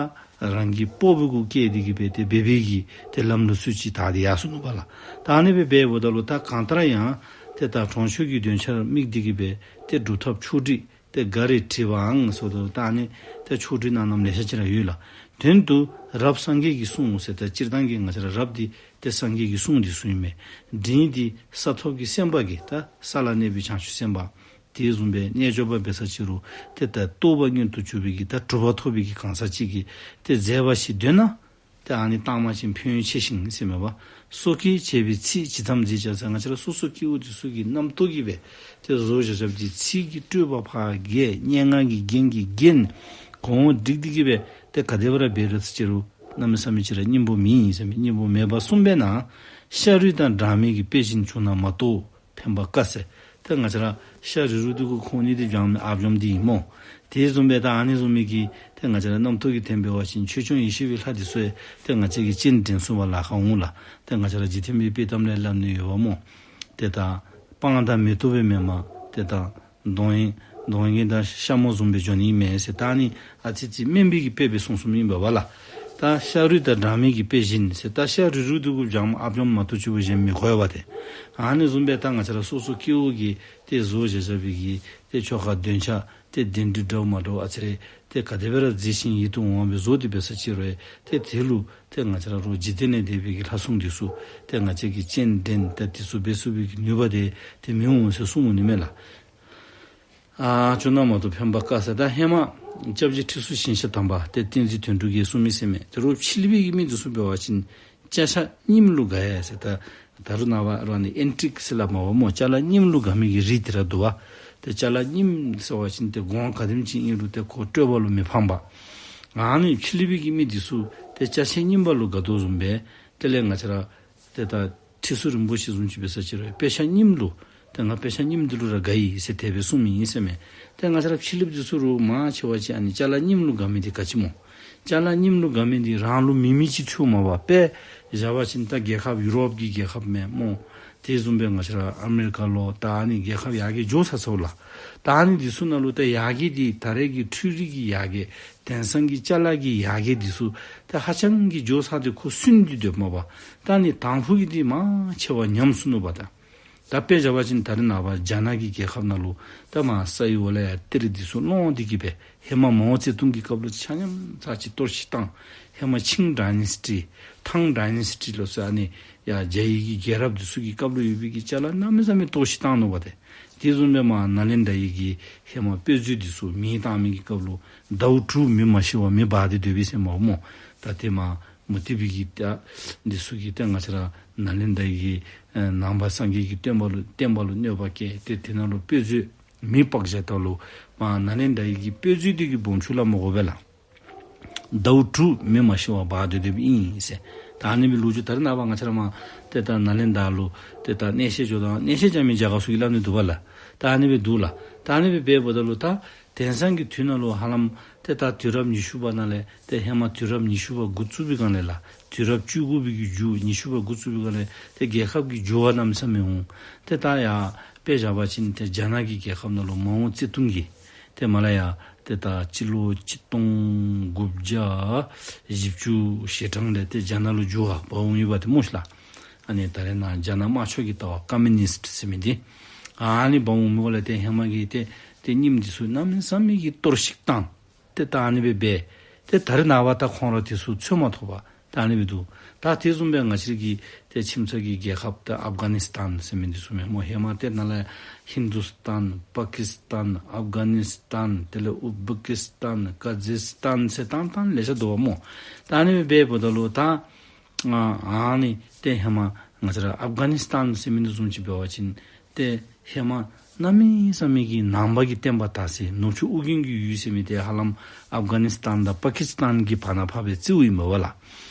རང་གི་སྤོབས་པའི་གུ་བཀལ་ཏེ་གི་སྦེ་ཏེ་འབད་བའི་གི་ཏེ་ལམ་ལུགས་ཚུ་ཅིག་དར་ཏེ་ཡར་སོང་ནུག་པ་ལགས། ད་ཨ་ནི་སྦེ་འབདཝ་ད་ལུ་ད་གང་ལྟར་ཡང་ཏེ་ད་གྲོང་ཆོག་གི་འདོན་ཆར་དམིགས་ཏེ་གི་སྦེ་ཏེ་སྒྲུབ་ཐབས་ཆོག་སྒྲིག་ཏེ་ག་རེ་བྲིས་པའང་ཟེརཝ་ད་ལུ་ད་ཨ་ནི་ཏེ་ཆོག་སྒྲིག་གནང་གནངམ་ལེ་ཤ་ཅིག་ར་ཡོད་ལགས། དོན་དུ་རབ་སངས་རྒྱས་ཀྱི་གསུང་ཟེར། ད་སྤྱིར་བཏང་གི་ང་བཅས་ར་རབ་འདི་ཏེ་སངས་རྒྱས་ཀྱི་གསུང་འདི་ཚུ་ཨིན་མས། འབྲིང་འདི་ས་ཐོབ་ཀྱི་སེམས་དཔའ་གི་ད་ས་ལ་གནས་པའི་བྱང་ཆུབ་སེམས་དཔའ། དེ་བཟུམ་སྦེ་རྣལ་འབྱོར་པ་འབད་ས་ཅིག་རུང་ཏེ་ད་རྟོགས་པ་མངོན་དུ་གྱུར་པའི་གི་ད་གྲུབ་པ་ཐོབ་པའི་གི་གང་ཟག་ཅིག་གིས་ཏེ་མཛད་པ་ཞིག་འདོད་ན་ཏེ་ཨ་ནི་བཏང་པ་ཅིན་ཕན་ཡོན་ཆེ་ཞིང་ཟེར་མས་པ། སོ་སྐྱེས་བྱས་པའི་ཚིག་ཇི་ཙམ་མཛད་ཀྱང་ཟེར། ང་བཅས་ར་སོ་སོ་སྐྱེ་བོ་འདི་ཚུ་གི་རྣམ་རྟོག་གིས་སྦེ་ཏེ་བཟོ་བཞག་བཞགཔ་འདི་ཚིག་གི་སྤྲོས་པ་ཕར་རྒྱས། སྙན་ངག་གི་རྒྱན་གྱིས་བརྒྱན། གོང་བསྒྲིགས་ཏེ་གི་སྦེ་ཏེ་ག་དེ་སྦེ་ར་འབད་རུང་ཅིག་རུང་གནམ་མེད་ས་མེད་ཅིག་ར་སྙིང་པོ་མེད་ཨིན་ཟེར་མས། སྙིང་པོ་མེད་པར་གསུངས་པས་ན། ཤ་རུས་དང་སྦྲགས་མི་གི་དཔེ་བཞིན་བྱུང་ན་མ་གཏོགས་ཕན་པ་དཀའ་ཟེར། ཏེ་ང་བཅས་ར་ཤ་རུལ་རུལ་འདི་གུ་ཁོང་གཉིས་འདི་སྦྱངམ་ཨཔ་འཇོམས་འདི་ཨིན་མོ། དེ་བཟུམ་སྦེ་ད་ཨ་ནི་བཟུམ་མའི་གི་ཏེ་ང་བཅས་ར་རྣམ་རྟོག་གི་དོན་འབད་བ་ཅིན་ཆོས་སྐྱོང་ཡེ་ཤེས་པའི་ལྷ་འདི་ཚུ་ཡང་ཏེ་ང་བཅས་ཀྱིས་སྤྱན་འདྲེན་ཚུགས་པར་ལཱ་ཁག་འོང་ལགས། ཏེ་ང་བཅས་ར་འཇིག་རྟེན་པའི་དཔྱེ་གཏམ་ལས་སླབ་ནི་ཡོདཔ་མོ། ཏེ་ད་སྤང་དང་མེ་ཏོག་སྦེ་མེན་པར་ཏེ་ད་གདོང་གདོང་གི་ད་ཤ་མོ་བཟུམ་སྦེ་འགྱོ་ནི་མས་ཟེར། ད་ཨ་ནི་ཨ་ཙི་ཙི་དམན་པའི་གི་དཔེ་སྦེ་གསུངས་གསུངསམ་ཨིན་པས་ལགས། ད་ཤ་རུལ་དང་སྦྲང་མའི་གི་དཔེ་བཞིན་ཟེར། ད་ཤ་རུལ་རུལ་འདི་གུ་སྦྱངམ་ཨཔ་འཇོམས་མ་གཏོགས་ཆུ་བུ་གཞན་མི་གོ་བས་ཏེ། ཨ་ནི་བཟུམ་སྦེ་ད་ང་བཅས་ར་སོ་སོ་སྐྱེ་བོ་གི་ཏེ་བཟོ་བཞག་བཞག་པའི་གི་ཏེ་ཆོ་ག་འདོན་ཆ་ཏེ་གདན་འདྲེན་འདྲཝ་མ་འདྲཝ་ཨ་ཙི་རེ་ཏེ་ག་དེ་སྦེ་ར་མཛེས་ཤིང་ཡིད་དུ་འོང་བ་སྦེ་བཟོ་སྟེ་འབད་ས་ཅིག་རུང་ཏེ་དེ་ལུ་ཏེ་ང་བཅས་ར་རོགས་འཇིག་རྟེན་ལས་འདས་པའི་གི་ལྷ་སྲུང་འདི་ཚུ་ཏེ་ང་བཅས་ཀྱིས་སྤྱན་འདྲེན་ཏེ་འདི་ཚུ་འབད་ཚུགས་པའི་གི་ནུས་པ་དེ་ཏེ་མི་འོང་ཟེར་གསུངས་འོང་ནི་མས་ལགས། ཨ་ཅོ་ན་མ་ཏོ་ཕན་པ་དཀའ་ཟེར། ད་ཧེ་མ་སྐྱབས་རྗེ་ཁྲི་ཟུར་ཞིང་གཤེགས་དམ་པ་ཏེ་བསྟན་འཛིན་དོན་གྲུབ་ཀྱིས་གསུངས་མི་ཟེར་མས། དེ་རུ་ཕྱི་གླིང་པའི་གི་མི་འདི་ཚུ་འབད་བ་ཅིན་ཅ་ཆས་རྙིངམ་ལུ་དགའ་ཡི་ཟེར། ད་ད་རུང་ནངས་པ་ར་ནི་ཨེན་ཊིག་ཟེར་སླབ་མས་པ་མོ། ཅ་ལ་རྙིངམ་ལུ་དགའ་མི་གི་རིགས་དེ་ར་འདུག་པ། ཏེ་ཅ་ལ་རྙིངམ་ཟེར་བ་ཅིན་ཏེ་གོང་ག་དེམ་ཅིག་ཨིན་རུང་ཏེ་ཁོ་སྤྲོད་པ་ལུ་མི་ཕངས་པ། ཨ་ནི་ཕྱི་གླིང་པའི་གི་མི་འདི་ཚུ་ཏེ་ཅ་ཆས་རྙིངམ་ལུ་དགའ་དོ་བཟུམ་སྦེ་དེ་ལས་ང་བཅས་ར་ཏེ་ད་ཁྲི་ཟུར་རིན་པོ་ཆེ་བཟུམ་ཅིག་འབད་ས་ཅིག་རུང་དཔེ་ཆ་རྙིངམ་ལུ་ཏེ་ང་དཔེ་ཆ་རྙིངམ་འདི་ལུ་ར་དགའ་ཡི་ཟེར་དེ་སྦེ་གསུངས་མི་ཨིན་ཟེར་མས། ཏེ་ང་བཅས་ར་ཕྱི་གླིང་པ་འདི་ཚུ་རུང་མང་ཆེ་བ་ཅིག་ཨ་ནི་ཅ་ལ་རྙིངམ་ལུ་དགའ་མི་འདི་ག་ཅི་སྨོ། ཅ་ལ་རྙིངམ་ལུ་དགའ་མི་འདི་རང་ལུ་མེད་མི་ཅིག་འཚོལཝ་མས་པ། དཔེ་བཞག་པ་ཅིན་ད་རྒྱལ་ཁབ་ཡུ་རོབ་ཀྱི་རྒྱལ་ཁབ་མས་སྨོ། དེ་བཟུམ་སྦེ་ང་བཅས་ར་ཨ་མི་རི་ཀ་ལུ་ད་ཨ་ནི་རྒྱལ་ཁབ་ཡར་རྒྱས་འགྱོ་ཚར་ཚརཝ་ལགས། ད་ཨ་ནི་འདི་ཚུ་ནང་ལུ་ད་ཡར་རྒྱས་འདི་ད་རེས་ཀྱི་འཕྲུལ་རིག་གི་ཡར་རྒྱས་དེང་སང་གི་ཅ་ལ་གི་ཡར་རྒྱས་འདི་ཚུ་ད་ཧ་ཅང་གི་འགྱོ་ཚར་ཏེ་ཁོ་སུན་ཏེ་སྡོདཔ་མས་པ། ད་ཨ་ནི་དང་ཕུ་གི་འདི་མང་ཆེ་བ་ཉམས་སོང་ནུག་པ་ད། ད་དཔེ་བཞག་པ་ཅིན་ད་རེས་ནངས་པ་རྒྱ་ནག་གི་རྒྱལ་ཁབ་ནང་ལུ་ད་མར་སའི་འོག་ལས་ཡར་གཏེར་འདི་ཚུ་སློང་སྟེ་གི་སྦེ་ཧེ་མ་མའོ་ཙེ་ཏུང་གི་སྐབས་ལུ་ཆ་མཉམ་ཚར་གཅིག་གཏོར་བཤིག་བཏང་། ཧེ་མ་ཆིང་ཌའི་ནེ་སི་ཊི་ཐང་ཌའི་ནེ་སི་ཊི་ལོ་ཟེར་ཨ་ནི་ཡར་རྒྱ་ཡི་གི་རྒྱལ་རབས་འདི་ཚུ་གི་སྐབས་ལུ་ཡོད་པའི་གི་ཅ་ལ་གནམ་མེད་ས་མེད་གཏོར་བཤིག་བཏང་ནུག་པ་ཏེ། དེ་བཟུམ་སྦེ་མར་ནཱ་ལེནྡྲ་ཡི་གི་ཧེ་མ་དཔེ་མཛོད་འདི་ཚུ་མེ་བཏང་མི་གི་སྐབས་ལུ་ཟླཝ་དྲུག་མེ་མ་ཤི་བར་མེ་འབར་ཏེ་སྡོད་པས་ཟེར་མས་པ་མོ། ད་དེ་མར་མུ་སྟེགས་པའི་གི་ད་འདི་ཚུ་གིས་ཏེ་ང་བཅས་ར་ནཱ་ལེནྡྲ་ཡི་གི་ཨེ་ནང་པ་སངས་རྒྱས་ཀྱི་བསྟན་པ་ལུ་བསྟན་པ་ལུ་གནོད་པ་བསྐྱལ་ཏེ་དེ་ནང་ལུ་དཔེ་མཛོད་མེ་སྤར་བཞག་ད་ལུ་མར་ནཱ་ལེནྡྲ་ཡི་གི་དཔེ་མཛོད་འདི་གི་སྦོམ་ཆུང་ལ་མ་གོ་བས་ལགས། ཟླཝ་དྲུག་མེ་མ་ཤི་བར་འབར་ཏེ་སྡོདཔ་ཨིན་ཟེར། ད་ཨ་ནི་སྦེ་ལོ་རྒྱུས་ད་རེས་ནངས་པ་ང་བཅས་ར་མར་ཏེ་ད་ནཱ་ལེནྡྲ་ལུ་ཏེ་ད་གནས་བཤད་འགྱོ་དང་གནས་བཤད་རྐྱབ་མི་རྒྱ་གར་ཚུ་གིས་སླབ་ནི་འདུག་པ་ལགས། ད་ཨ་ནི་སྦེ་འདུག་ལགས། ད་ཨ་ནི་སྦེ་འབདཝ་ད་ལུ་ད་དེང་སང་གི་དུས་ནང་ལུ་ཧ་ལམ་ཏེ་ད་དུས་རབས་ཉི་ཤུ་པ་ནང་ལས་ཏེ་ཧེ་མ་དུས་རབས་ཉི་ཤུ་པ་འགོ་བཙུགས་པའི་སྒང་ལས་ལགས། དུས་རབས་བཅུ་དགུ་པའི་གི་མཇུག་ཉི་ཤུ་པ་འགོ་བཙུགས་པའི་སྒང་ལས་ཏེ་རྒྱལ་ཁབ་ཀྱི་འགྱུར་བ་གནམ་མེད་ས་མེད་འོང་། ཏེ་ད་ཡར་དཔེ་བཞག་པ་ཅིན་ཏེ་རྒྱ་ནག་གི་རྒྱལ་ཁབ་ནང་ལུ་མའོ་ཙེ་ཏུང་གིས་ཏེ་མར་ལས་ཡར་ཏེ་ད་སྤྱི་ལོ་ཆིག་སྟོང་དགུ་བརྒྱ་བཞི་བཅུ་ཞེ་གྲངས་ལས་ཏེ་རྒྱ་ནག་ལུ་འགྱུར་བ་འབག་འོང་ཡོདཔ་ཏེ་སྨོ་ཤི་ལགས། ཨ་ནི་ད་རེས་ནངས་རྒྱ་ནག་དམར་ཕྱོགས་ཀྱི་ལྟ་བ་ཀོམ་མུ་ནིསཊ་ཟེར་མི་འདི་ཨ་ནི་འབག་འོང་མི་འགོ་ལས་ཏེ་ཧེ་མ་གི་ཏེ་ཏེ་རྙིངམ་འདི་ཚུ་གནམ་མེད་ས་མེད་ཀྱི་གཏོར་བཤིག་བཏང་། ཏེ་ད་ཨ་ནི་སྦེ་འབད། ཏེ་ད་རེས་ནངས་པ་ད་ཁོང་ར་འདི་ཚུ་འཚོལ་མ་ཐོབ་པར་ད་ཨ་ནི་སྦེ་འདུག། ད་དེ་བཟུམ་སྦེ་ང་བཅས་ཀྱི་ཏེ་ཁྱིམ་ཚང་གི་རྒྱལ་ཁབ་ད་ཨབ་གྷ་ནིསི་ཐཱན་ཟེར་མི་འདི་ཚུ་མས་སྨོ། ཧེ་མ་ཏེ་ནཱ་ལས་ཧིན་དུ་སི་ཐཱན་པ་ཀིསི་ཐཱན་ཨབ་གྷ་ནིསི་ཐཱན་དེ་ལས་ཨུཟ་བེ་ཀིསི་ཐཱན་ཀ་ཛིག་སི་ཐཱན་ཟེར་ཐང་ཐང་ལེ་ཤ་འདུག་པ་སྨོ། ད་ཨ་ནི་སྦེ་འབདཝ་ད་ལུ་ད་ཨ་ཨ་ནི་ཏེ་ཧེ་མ་ང་བཅས་ར་ཨབ་གྷ་ནིསི་ཐཱན་ཟེར་མི་འདི་བཟུམ་ཅིག་འབད་བ་ཅིན་ཏེ་ཧེ་མ་གནམ་མེད་ས་མེད་ཀྱི་ནང་པ་གི་བསྟན་པ་དར་སའི་ནུབ་ཕྱོགས་ཨོ་རྒྱན་གྱི་ཡུལ་ཟེར་མི་འདི་ཧ་ལམ་ཨབ་གྷ་ནིསི་ཐཱན་དང་པ་ཀིསི་ཐཱན་གྱི་བར་ན་ཕར་སྦེ་རྩིཝ་ཨིན་པས་ལགས།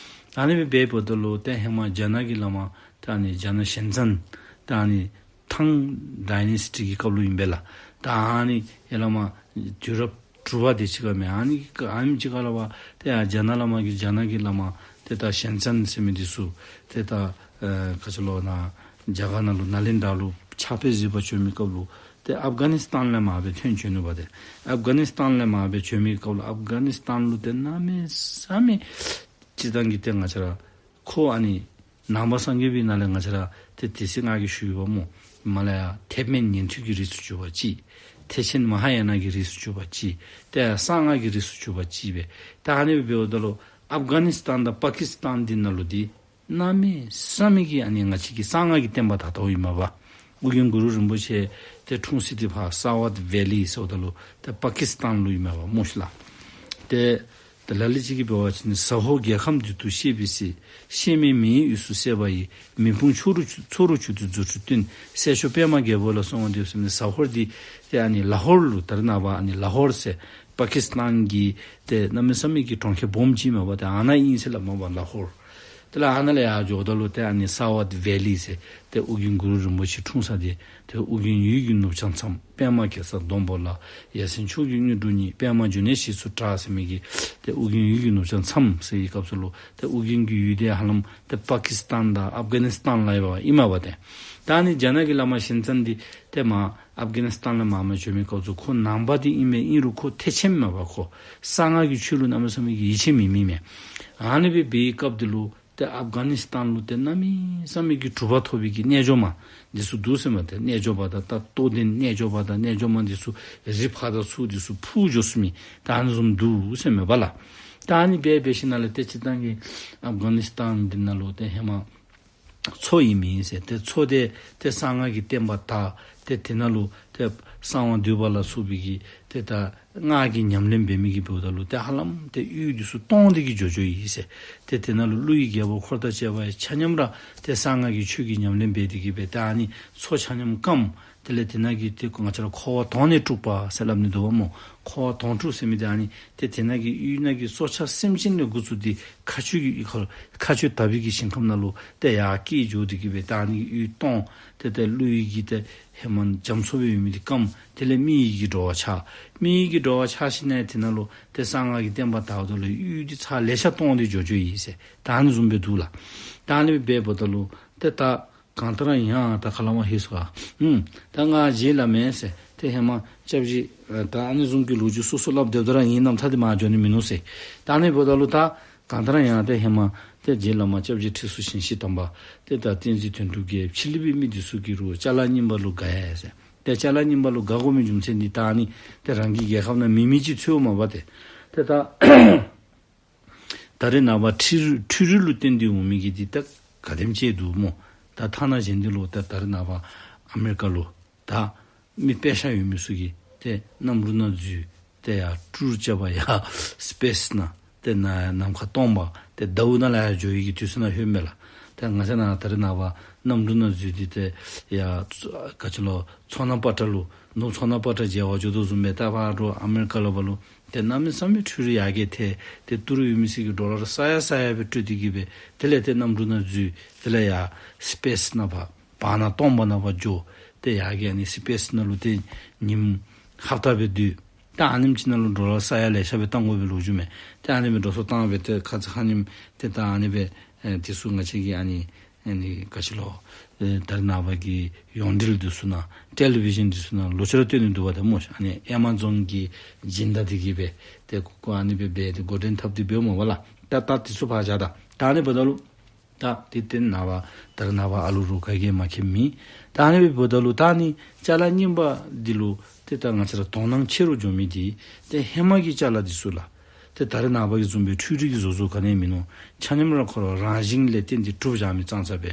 ཨ་ནི་སྦེ་འབདཝ་ད་ལུ་ཏེ་ཧེ་མ་རྒྱ་ནག་གི་བླ་མ་ད་ཨ་ནི་རྒྱ་ནག་ཞན་ཙན་ད་ཨ་ནི་ཐང་ཌའི་ནེ་སི་ཊི་གི་སྐབས་ལུ་ཨིན་པས་ལགས། ད་ཨ་ནི་ཡ་བླ་མ་དུས་རབས་དྲུག་པ་དེ་ཅིག་ཁར་མས། ཨ་ནི་ཨ་ནི་ཅིག་ཁར་ལུ་ཏེ་ཡ་རྒྱ་ནག་བླ་མ་གིས་རྒྱ་ནག་གི་བླ་མ་ཏེ་ད་ཞན་ཙན་ཟེར་མི་འདི་ཚུ་ཏེ་ད་ཨེ་ག་ཅི་ལོ་ནཱ་རྒྱ་གར་ནང་ལུ་ནཱ་ལེནྡྲ་ལུ་ཕྱག་དཔེ་བཞེས་པར་བྱོན་མི་སྐབས་ལུ་ཏེ་ཨབ་གྷ་ནིསི་ཐཱན་ལས་མར་སྦེ་ཐོན་བྱོན་ནུག་པ་ཏེ། ཨབ་གྷ་ནིསི་ཐཱན་ལས་མར་སྦེ་བྱོན་མི་སྐབས་ལུ་ཨབ་གྷ་ནིསི་ཐཱན་ལུ་ཏེ་གནམ་མེད་ས་མེད་སྤྱིར་བཏང་གི་ཏེ་ང་བཅས་ར་ཁོ་ཨ་ནི་ནང་པ་སངས་རྒྱས་པའི་ནང་ལས་ང་བཅས་ར་ཏེ་དེ་ཚེ་ང་གིས་ཞུ་ཡི་པ་སྨོ། མར་ལས་ཡར་ཐེག་དམན་ཉན་ཐོས་ཀྱི་རིགས་སུ་གྱུར་པ་ཅིག། ཐེག་ཆེན་མ་ཧཱ་ཡ་ན་གི་རིགས་སུ་གྱུར་པ་ཅིག། ཏེ་གསང་སྔགས་ཀྱི་རིགས་སུ་གྱུར་པ་ཅིག་སྦེ། ད་ཨ་ནི་སྦེ་འབདཝ་ད་ལུ་ཨབ་གྷ་ནིསི་ཐཱན་དང་པ་ཀིསི་ཐཱན་འདི་ནང་ལུ་འདི་གནམ་མེད་ས་མེད་ཀྱི་ཨ་ནི་ང་བཅས་ཀྱི་གསང་སྔགས་ཀྱི་བསྟན་པ་དར་དརཝ་ཨིན་མས་པ། ཨོ་རྒྱན་གུ་རུ་རིན་པོ་ཆེ་ཏེ་འཁྲུངས་ས་འདི་ཕར་སཱ་ཝཱཊ་ཝེ་ལི་ཟེརཝ་ད་ལུ་ཏེ་པ་ཀིསི་ཐཱན་ལུ་ཨིན་མས་པ་སྨོ་ཤི་ལགས། ཏེ་ཏེ་ལ་ལུ་ཅིག་གིས་འབད་བ་ཅིན་ཟ་ཧོར་རྒྱལ་ཁམས་འདི་དུ་གཤེགས་པའི་ཚེ། གཤེད་མའི་མེ་ཡི་དབུས་སུ་སད་པ་ཡི། མེ་དཔུང་མཚོ་རུ་མཚོ་རུ་གྱུར་ཏེ་རྫུ་འཕྲུལ་སྟོན། སྲས་མཆོག་པདྨ་རྒྱལ་པོ་ལ་གསོལ་བ་འདེབས་ཟེར་ནི་ཟ་ཧོར་འདི་ཏེ་ཨ་ནི་ལ་ཧོར་ལུ་ད་རེས་ནངས་པ་ཨ་ནི་ལ་ཧོར་ཟེར་པ་ཀིསི་ཐཱན་གྱི་ཏེ་གནམ་མེད་ས་མེད་ཀྱི་གྲོང་ཁྱེར་སྦོམ་ཅིག་མས་པ་ཏེ་ཨ་ནཱ་ཨིན་ཟེར་སླབ་མས་པ་ལ་ཧོར། དེ་ལས་ཨ་ནཱ་ལས་ཡར་འགྱོཝ་ད་ལུ་ཏེ་ཨ་ནི་ས་ཝཱཊ་ཝེ་ལི་ཟེར་ཏེ་ཨོ་རྒྱན་གུ་རུ་རིན་པོ་ཆེ་འཁྲུངས་ས་འདི་ཏེ་ཨོ་རྒྱན་ཡུལ་གྱི་ནུབ་བྱང་མཚམས། པདྨ་གེ་སར་སྡོང་པོ་ལ། ཡ་མཚན་མཆོག་གི་དངོས་གྲུབ་བརྙེས། པདྨ་འབྱུང་གནས་ཞེས་སུ་གྲགས་ཟེར་མི་གི་ཏེ་ཨོ་རྒྱན་ཡུལ་གྱི་ནུབ་བྱང་མཚམས་ཟེར་བའི་སྐབས་སུ་ལུ་ཏེ་ཨོ་རྒྱན་གྱི་ཡུལ་འདི་ཧ་ལམ་ཏེ་པ་ཀི་སི་ཏཱན་དང་ཨབ་གྷ་ནི་སི་ཏཱན་ལ་ཡོདཔ་ཨིན་མས་པ་ཏེ། ད་ཨ་ནི་རྒྱ་ནག་གི་བླ་མ་ཞིན་ཙན་འདི་ཏེ་མར་ཨབ་གྷ་ནི་སི་ཏཱན་ལས་མར་མར་བྱོན་མི་སྐབས་སུ་ཁོ་ནང་པ་འདི་ཨིན་མས། ཨིན་རུང་ཁོ་ཐེག་ཆེན་མས་པ། ཁོ་གསང་སྔགས་ཀྱི་ཆོས་ལུ་གནམ་མེད་ས་མེད་ཀྱི་ཡིད་ཆེས་མེད་མི་མས། ཨ་ནི་སྦེ་འབད་བའི་སྐབས་འདི་ལུ་ཏེ་ཨབ་གྷ་ནི་སི་ཏཱན་ལུ་ཏེ་གནམ་མེད་ས་མེད་ཀྱི་གྲུབ་པ་ཐོབ་པའི་གི་རྣལ་འབྱོར་མ་འདི་ཚུ་འདུག་ཟེར་མས། ཏེ་རྣལ་འབྱོར་པ་དང་ད་རྟོགས་ལྡན་རྣལ་འབྱོར་པ་དང་རྣལ་འབྱོར་མ་འདི་ཚུ་རི་ཕར་དང་ཚུར་འདི་ཚུ་འཕུར་འགྱོ་ཚུགས་མི་ད་ཨ་ནི་བཟུམ་འདུག་ཟེར་མས་པ་ལགས། ད་ཨ་ནི་སྦེ་འབད་ཞིནམ་ལས་ཏེ་སྤྱིར་བཏང་གི་ཨབ་གྷ་ནི་སི་ཏཱན་འདི་ནང་ལུ་ཏེ་ཧེ་མ་མཚོ་ཨིན་མས་ཟེར། ཏེ་མཚོ་འདི་ཏེ་གསང་སྔགས་ཀྱི་བསྟན་པ་དར། ཏེ་དེ་ནང་ལུ་ཏེ་གསང་བ་འདུས་པ་ལ་སོགས་པའི་གི་ཏེ་ད་སྔགས་ཀྱི་ཉམས་ལེན་འབད་མི་གིས་འབདཝ་ད་ལུ་ཏེ་ཧ་ལམ་ཏེ་ཡུལ་འདི་ཚུ་སྟོངས་ཏེ་གི་འགྱོ་འགྱོཝ་ཨིན་ཟེར། ཏེ་དེ་ནང་ལུ་ཀླུ་ཡི་རྒྱལ་པོ་འཁོར་དང་བཅས་པ་ཡང་ཆ་མཉམ་ར་ཏེ་གསང་སྔགས་ཀྱི་ཆོས་ཀྱི་ཉམས་ལེན་འབད་དེ་གི་སྦེ་ཏེ་ཨ་ནི་མཚོ་ཆ་མཉམ་སྐམ། དེ་ལས་དེ་ནང་གི་ཏེ་ང་བཅས་ར་འཁོར་བ་དོང་ནས་སྤྲུགས་པ་ཟེར་སླབ་ནི་འདུག་པ་སྨོ། འཁོར་བ་དོང་སྤྲུགས་ཟེར་མི་འདི་ཨ་ནི་ཏེ་དེ་ནང་གི་ཡུལ་ནང་གི་སྲོག་ཆགས་སེམས་ཅན་ལས་འགོ་བཙུགས་ཏེ་མཁའ་སྤྱོད་ཀྱི་ཡུལ་ཁར་མཁའ་སྤྱོད་དག་པའི་གི་ཞིང་ཁམས་ནང་ལུ་ཏེ་ཡར་སྐྱེ་འགྱོ་སྟེ་གི་སྦེ་ད་ཨ་ནི་ཡུལ་སྟོངས། ཏེ་ཏེ་ཀླུ་ཡི་གི་ཏེ་ཧེ་མ་རྒྱ་མཚོ་སྦེ་ཡོད་མི་འདི་སྐམ། དེ་ལས་མི་ཡི་གི་འགྲོ་བ་ཆགས། མི་ཡི་གི་འགྲོ་བ་ཆགས་ཞིནམ་ལས་དེ་ནང་ལུ་ཏེ་གསང་སྔགས་ཀྱི་བསྟན་པ་དརཝ་ད་ལུ་ཡུལ་འདི་ཚར་ལེ་ཤ་སྟོངས་ཏེ་འགྱོ་འགྱོཝ་ཨིན་ཟེར་ད་ཨ་ནི་བཟུམ་སྦེ་འདུག་ལགས། ད་ཨ་ནི་སྦེ་འབདཝ་ད་ལུ་ཏེ་ད་གང་ལྟར་ཡང་ད་ཁ་ལས་མར་ཧེ་སོ་ཨ། ཨུམ། ད་ང་རྗེ་བླ་མས་ཟེར། ཏེ་ཧེ་མ་སྐྱབས་རྗེ་ད་ཨ་ནི་བཟུམ་གྱི་ལོ་རྒྱུས་སོ་སོ་སླབ་སྡོདཔ་ད་ར་ངེའི་རྣམ་ཐར་འདི་མར་འགྱོ་ནི་མིན་ནུག་ཟེར། ད་ཨ་ནི་འབདཝ་ད་ལུ་ད་གང་ལྟར་ཡང་ཏེ་ཧེ་མ་ཏེ་རྗེ་བླ་མ་སྐྱབས་རྗེ་ཁྲི་ཟུར་ཞིང་གཤེགས་དམ་པ་ཏེ་ད་བསྟན་འཛིན་དོན་གྲུབ་ཀྱིས་ཕྱི་གླིང་པའི་མི་འདི་ཚུ་གིས་རུང་ཅ་ལ་རྙིང་པ་ལུ་དགའ་ཡི་ཟེར། ཏེ་ཅ་ལ་རྙིང་པ་ལུ་དགའ་དགོ་མི་རྒྱུ་མཚན་འདི་ད་ཨ་ནི་ཏེ་རང་གི་རྒྱལ་ཁབ་ནང་མེད་མི་ཅིག་འཚོལཝ་མས་པ་ཏེ། ཏེ་ད་ད་རེས་ནངས་པ་འཕྲུལ་འཕྲུལ་རིག་ལུ་བརྟེན་ཏེ་འོང་མི་གི་འདི་ད་ག་དེམ་ཅིག་འདུག་སྨོ། ད་ཐ་ན་གཞན་འདི་ལུ་ད་ད་རེས་ནངས་པ་ཨ་མི་རི་ཀ་ལུ་ད་མི་དཔེ་ཤ་ཡོད་མི་ཚུ་གིས་ཏེ་གནམ་གྲུ་ནང་འཛུལ་ཏེ་ཡར་ཊུར་རྐྱབ་པར་ཡར་སི་པེསི་ནང་ཏེ་ནམ་མཁའ་སྟོངམ་ཏེ་ཟླཝ་ནང་ལས་ཡར་འགྱོ་ཡི་གི་དུས་ཚོད་ནང་ལྷོད་མས་ལགས། ཏེ་ང་བཅས་ནཱ་ད་རེས་ནངས་པ་གནམ་གྲུ་ནང་འཛུལ་ཏེ་ཏེ་ཡར་ག་ཅི་ལོ་མཚོ་སྣ་པ་ཏྲ་ལུ་ནུབ་མཚོ་སྣ་པ་ཏྲ་མཇལ་བར་འགྱོ་དོ་བཟུམ་སྦེ་ད་ཕར་འགྲོ་ཨ་མི་རི་ཀ་ལུ་འབད་རུང་ཏེ་གནམ་མེད་ས་མེད་འཕྲུལ་རིག་ཡར་རྒྱས་ཏེ་ཏེ་ཏི་རུ་ཡོད་མི་ཚུ་གིས་ཌོ་ལར་ས་ཡ་ས་ཡ་སྦེ་སྤྲོད་དེ་གི་སྦེ་དེ་ལས་ཏེ་གནམ་གྲུ་ནང་འཛུལ། དེ་ལས་ཡར་སི་པེསི་ནང་ཕར་བར་ན་སྟོངམ་ནང་ཕར་འགྱོ། ཏེ་ཡར་གྱི་ཨ་ནི་སི་པེསི་ནང་ལུ་ཏེ་ཉིནམ་ཧབ་ཏ་སྦེ་སྡོད། ད་ཨ་ནེམ་ཅིག་ནང་ལུ་ཌོ་ལར་ས་ཡ་ལེ་ཤ་སྦེ་བཏང་དགོ་པའི་ལོ་རྒྱུས་མས། ཏེ་ཨ་ནི་སྦེ་འགྲོ་སོང་བཏང་སྦེ་ཏེ་ཁ་ཙ་ཁ་ཉིནམ་ཏེ་ད་ཨ་ནི་སྦེ་ཨེ་དེ་ཚུ་ང་བཅས་ཀྱི་ཨ་ནི་ཨ་ནི་ག་ཅི་ལོ་ཨེ་ད་རེས་ནངས་པ་གི་ཡོངས་འབྲེལ་འདི་ཚུ་ནང་ཊེ་ལི་བི་ཞཱན་འདི་ཚུ་ནང་ལོག་ཅི་ར་སྟོན་ནི་འདུག་པ་ཏེ་སྨོ། ཨ་ནི་ཨེ་མ་ཛོན་གྱི་སྦྱིན་བདག་འདི་གིས་སྦེ་ཏེ་ཁོ་ཨ་ནི་སྦེ་འབད་དེ་འགོ་འདྲེན་འཐབ་སྟེ་འབདཝ་མས་པ་ལགས། ད་ད་དེ་ཚུ་ཕར་བཞག་ད། ད་ཨ་ནི་འབདཝ་ད་ལུ་ད་དེ་ཏེ་ནངས་པ་ད་རེས་ནངས་པ་ཨ་ལུ་རུང་ག་གིས་མ་མཁྱེནམ་མེད། ད་ཨ་ནི་སྦེ་འབདཝ་ད་ལུ་ད་ཨ་ནི་ཅ་ལ་རྙིང་པ་འདི་ལུ་ཏེ་ད་ང་བཅས་ར་དོ་སྣང་ཆེ་རུ་འགྱོ་མི་འདི་ཏེ་ཧེ་མ་གི་ཅ་ལ་འདི་ཚུ་ལགས། ཏེ་ད་རེས་ནངས་པ་གི་བཟུམ་སྦེ་འཕྲུལ་རིག་གི་བཟོ་བཟོཝ་ག་ནི་ཡང་མིན་ནུག། ཆ་མཉམ་ར་ཁོ་ར་རང་བཞིན་ལས་བརྟེན་ཏེ་གྲུབ་བཞག་མི་ཙང་ཙ་སྦེ།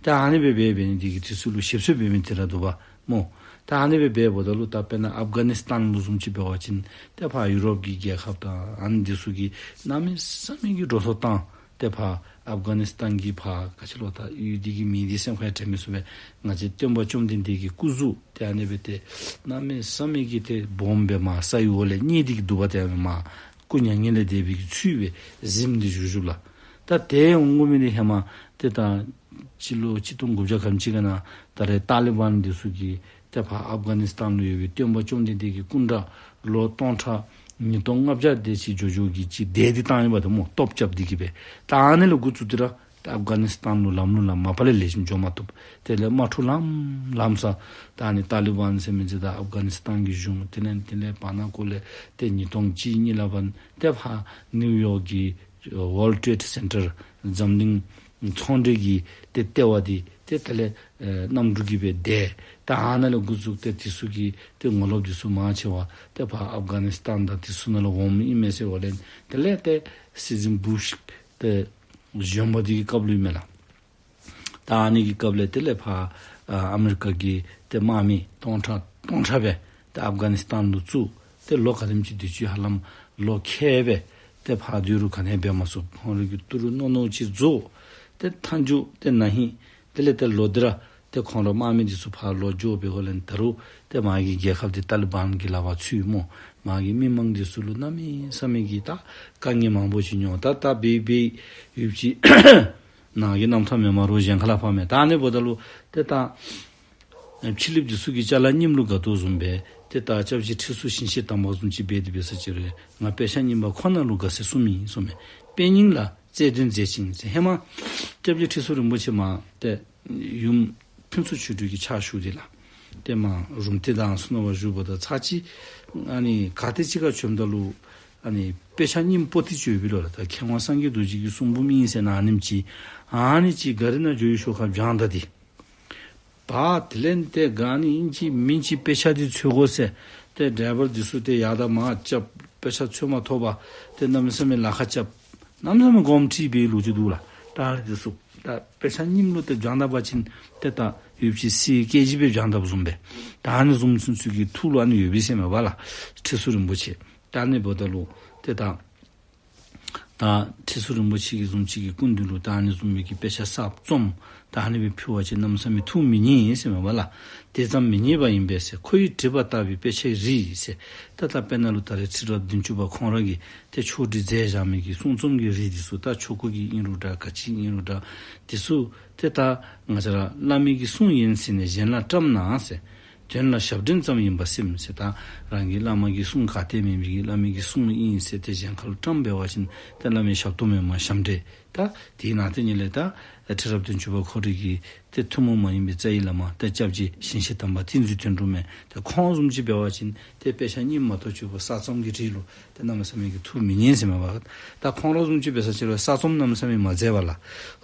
ཏེ་ཨ་ནི་སྦེ་འབད་འབད་ནི་འདི་གིས་དེ་ཚུ་ལུ་ཞིབ་འཚོལ་འབད་མི་དེ་ར་འདུག་པ་སྨོ། ད་ཨ་ནི་སྦེ་འབདཝ་ད་ལུ་ད་དཔེར་ན་ཨབ་གྷ་ནི་སི་ཏཱན་ལུ་བཟུམ་ཅིག་འབད་བ་ཅིན་ཏེ་ཕར་ཡུ་རོབ་ཀྱི་རྒྱལ་ཁབ་དང་ཨ་ནི་འདི་ཚུ་གིས་གནམ་མེད་ས་མེད་ཀྱི་འགྲོ་སོང་བཏང་། ཏེ་ཕར་ཨབ་གྷ་ནི་སི་ཏཱན་གྱི་ཕར་ག་ཅི་ལོ་ད་ཡུལ་འདི་གི་མིང་འདི་སེམས་ཁར་ཡང་དྲན་མི་ཚུགས་པས། ང་བཅས་སྟོན་པ་བཅོམ་ལྡན་འདས་ཀྱི་སྐུ་གཟུགས་ཏེ་ཨ་ནི་སྦེ་ཏེ་གནམ་མེད་ས་མེད་ཀྱི་ཏེ་སྦོམ་སྦེ་མར་ས་ཡི་འོག་ལས་བསྙལ་ཏེ་གི་འདུག་པ། ཏེ་ཨ་ནི་མར་སྐུ་མྱ་ངན་ལས་འདས་པའི་གི་ཚུལ་སྦེ་གཟིམས་ཏེ་བཞུགས་བཞུགསཔ་ལགས། ད་དེ་འོང་དགོ་མི་འདི་ཧེ་མ་ཏེ་ད་སྤྱི་ལོ་ཆིག་སྟོང་དགུ་བརྒྱ་ག་དེམ་ཅིག་ག་ནང་ད་རེས་ཏཱ་ལི་བཱན་འདི་ཚུ་གིས་ཏེ་ཕར་ཨབ་གྷ་ནི་སི་ཏཱན་ལུ་ཡོད་པའི་སྟོན་པ་བཅོམ་ལྡན་འདས་ཀྱི་སྐུ་འདྲ་ལོ་སྟོང་ཕྲག་ཉིས་སྟོང་ལྔ་བརྒྱ་དེ་ཅིག་འགྱོ་འགྱོ་གི་ཅིག་དེད་དེ་བཏང་ཡི་པ་ཏེ་སྨོ། སྟོབས་རྐྱབ་སྟེ་གི་སྦེ། ད་ཨ་ནི་ལས་འགོ་བཙུགས་ཏེ་ར་ཏེ་ཨབ་གྷ་ནི་སི་ཏཱན་ལུ་ལམ་ལུགས་ལམ་མ་པ་ལས་ལེགས་ཤོམ་འགྱོ་མ་བཏུབ། དེ་ལས་དམག་འཁྲུག་ལམ་ལམ་ས་ད་ཨ་ནི་ཏཱ་ལི་བཱན་ཟེར་མི་འདི་དང་ཨབ་གྷ་ནི་སི་ཏཱན་གྱི་གཞུང་དེ་ལས་དེ་ལས་བར་ན་ཁོ་ལས་ཏེ་ཉིས་སྟོང་གཅིག་གཉིས་ལས་ཕར་ཏེ་ཕར་ནིའུ་ཡོག་གི་ཝཱལཌ་ཊྲེཌ་སེན་ཊར་འཛམ་གླིང་ཚོང་འབྲེལ་གྱི་ཏེ་ལྟེ་བ་འདི་ཏེ་དེ་ལས་ཨེ་གནམ་གྲུ་གིས་སྦེ་དེད། ད་ཨ་ནཱ་ལས་འགོ་བཙུགས་ཏེ་དེ་ཚུ་གི་ཏེ་ངོ་ལོགཔ་འདི་ཚུ་མང་ཆེ་བ་ཏེ་ཕར་ཨབ་གྷ་ནི་སི་ཏཱན་དང་དེ་ཚུ་ནང་ལས་འོངམ་ཨིན་མས་ཟེར་བ་ལས། དེ་ལས་ཏེ་སྲིད་འཛིན་བུཤ་ཏེ་གཞོན་པ་འདི་གི་སྐབས་ལུ་ཨིན་མས་ལགས། ད་ཨ་ནི་གི་སྐབས་ལས་དེ་ལས་ཕར་ཨ་ཨ་མི་རི་ཀ་གི་ཏེ་དམག་མི་སྟོང་ཕྲག་སྟོང་ཕྲག་སྦེ་ཏེ་ཨབ་གྷ་ནི་སི་ཏཱན་ལུ་བཙུགས། ཏེ་ལོ་ག་དེམ་ཅིག་དེ་ཅིག་ཧ་ལམ་ལོ་ཁལ་སྦེ་ཏེ་ཕར་སྡོད་རུང་ག་ནི་ཡང་འབད་མ་ཚུགས། ཁོང་རའི་གི་ཏི་རུ་རྣོ་རྣོ་ཅིག་རྫོགས། ཏེ་མཐའ་མཇུག་ཏེ་ན་ཧིང་དེ་ལས་ཏེ་ལོག་སྟེ་ར་ཏེ་ཁོང་ར་དམག་མི་འདི་ཚུ་ཕར་ལོག་འགྱོ་བའི་སྒང་ལས་ད་རུང་ཏེ་མ་གི་རྒྱལ་ཁབ་འདི་ཏཱ་ལི་བཱན་གྱི་ལག་པར་ཚུད་སྨོ། མ་གི་མི་མང་འདི་ཚུ་ལུ་གནམ་མེད་ས་མེད་ཀྱི་ད་དཀའ་ངལ་མང་པོ་ཅིག་མྱོང་། ད་ད་འབད་འབད་ཡུདཔ་ཅིག་ ནང་གི་རྣམ་ཐར་མེན་མ་རོགས་གཞན་ཁ་ལས་ཕར་མེན། ད་ཨ་ནི་འབདཝ་ད་ལུ་ཏེ་ད་ཕྱི་གླིངཔ་འདི་ཚུ་གིས་ཅ་ལ་རྙིངམ་ལུ་དགའ་དོ་བཟུམ་སྦེ་ཏེ་ད་སྐྱབས་རྗེ་ཁྲི་ཟུར་ཞིང་གཤེགས་དམ་པ་བཟུམ་ཅིག་འབད་དེ་འབད་ས་ཅིག་རུང་ང་དཔེ་ཆ་རྙིང་པ་ཁོ་ན་ལུ་དགའ་ཟེར་གསུངམ་ཨིན་གསུངམ་མས། དཔེ་རྙིང་ལ་རྩལ་འདོན་མཛད་ཅིང་ཟེར། ཧེ་མ་སྐྱབས་རྗེ་ཁྲི་ཟུར་རིན་པོ་ཆེ་མར་ཏེ་ཡུམ་ཕུན་ཚོགས་ཆོས་སྒྲོན་གྱི་ཕྱག་ཞུ་སྟེ་ལགས། ཏེ་མར་རུམ་བཏེག་དང་ཚུ་ནང་བཞུགསཔ་ད་ཚར་ཅིག་ཨ་ནི་ག་ཏེ་ཅིག་ཁར་བྱོནམ་ད་ལུ་ཨ་ནི་དཔེ་ཆ་རྙིངམ་པོ་ཏི་ཅིག་ཡོདཔ་ལོ་ལགས། ད་མཁས་དབང་སངས་རྒྱས་རྡོ་རྗེ་གི་གསུང་འབུམ་ཨིན་ཟེར་ན་ཨ་ནེམ་ཅིག་ཨ་ནི་ཅིག་གཱ་རི་ནང་འགྱོ་བའི་ཤུལ་ཁར་བྱང་ད་དེ་པ། དེ་ལས་ཏེ་ག་ནི་ཨིན་ཅི་མིན་ཅི་དཔེ་ཆ་འདི་འཚོལ་དགོ་ཟེར། ཏེ་ཌའི་བར་འདི་ཚུ་ཏེ་ཡར་དང་མར་རྐྱབ། དཔེ་ཆ་འཚོལ་མ་ཐོབ་པར་ཏེ་གནམ་མེད་ས་མེད་ལ་ཁག་རྐྱབ། གནམ་མེད་ས་མེད་དགོངསམ་ཁྲེལ་བའི་ལོ་རྒྱུས་འདུག་ལགས། ད་འདི་ཚུ་ད་དཔེ་ཆ་རྙིངམ་ལུ་ཏེ་བྱང་ད་པ་ཅིན་ཏེ་ད་ཡུདཔ་ཅིག་སའི་སྐད་ཅིག་སྦེ་བྱང་དཔ་བཟུམ་སྦེ། ད་ཨ་ནི་བཟུམ་ཚུན་ཚོད་ཀྱི་ཐུགས་ལུ་ཨ་ནི་ཡོད་པས་ཟེར་མས་པ་ལགས། ཁྲི་ཟུར་རིན་པོ་ཆེ། ད་ཨ་ནི་འབདཝ་ད་ལུ་ཏེ་ད་ད་ཁྲི་ཟུར་རིན་པོ་ཆེ་གི་བཟུམ་ཅིག་གི་སྐུ་མདུན་ལུ་ད་ཨ་ནི་བཟུམ་མའི་གི་དཔེ་ཆ་གསརཔ་རྩོམ་ད་ཨ་ནི་སྦེ་ཕུལ་བ་ཅིན་གནམ་མེད་ས་མེད་ཐུགས་མི་མཉེས་ཟེར་མས་པ་ལགས། དེ་ཙམ་མི་མཉེས་པ་ཨིན་པས་ཟེར། ཁོ་ཡིས་བྲིས་པ་ལྟ་བུའི་དཔེ་ཆའི་རིས་ཟེར། ད་ད་དཔེར་ན་ལུ་ད་རེས་ཁྲི་རབས་བདུན་ཅུ་པ་ཁོང་ར་གིས་ཏེ་ཕྱོགས་སྒྲིག་མཛད་བཞག་མི་གི་གསུང་རྩོམ་གྱི་རིས་འདི་ཚུ་ད་ཆོ་ག་གི་ཨིན་རུང་འདྲ་ག་ཅི་ཨིན་རུང་འདྲ་འདི་ཚུ་ཏེ་ད་ང་བཅས་ར་བླ་མའི་གི་གསུང་ཡིན་ཟེར་ནས་གཞན་ལ་བཀྲམ་ན་ཟེར། དོན་ལ་ཞབས་འདྲེན་ཙམ་ཡིན་པར་སེམས་ཟེར། ད་རང་གི་བླ་མ་གི་གསུང་ག་ཏེ་མེད་མི་གི་བླ་མའི་གི་གསུང་ཨིན་ཟེར་ཏེ་གཞན་ཁ་ལུ་བཀྲམ་འབད་བ་ཅིན་ཏེ་བླ་མའི་ཞབས་ཏོག་མེན་མ་ཞབས་འདྲེན། ད་དེའི་ནང་དེ་ཉིད་ལས་ད་ཁྲི་རབས་བདུན་ཅུ་པ་ཁོ་རའི་གི་ཏེ་ཐུན་མོང་མ་ཡིན་པའི་རྩ་བའི་བླ་མ་ཏེ་སྐྱབས་རྗེ་ཞིང་གཤེགས་དམ་པ་ཏིང་འཛིན་དོན་གྲུབ་མས། ཏེ་ཁོང་བཟུམ་ཅིག་འབད་བ་ཅིན་ཏེ་དཔེ་ཆ་རྙིངམ་མ་གཏོགས་ཅིག་པོ་གསར་རྩོམ་གྱི་རིས་ལུ་ཏེ་གནམ་མེད་ས་མེད་ཀྱི་ཐུགས་མི་མཉེས་ཟེར་མས་པ། ད་ཁོང་ར་བཟུམ་ཅིག་འབད་ས་ཅིག་རུང་གསར་རྩོམ་གནམ་མེད་ས་མེད་མ་མཛད་པ་ལགས།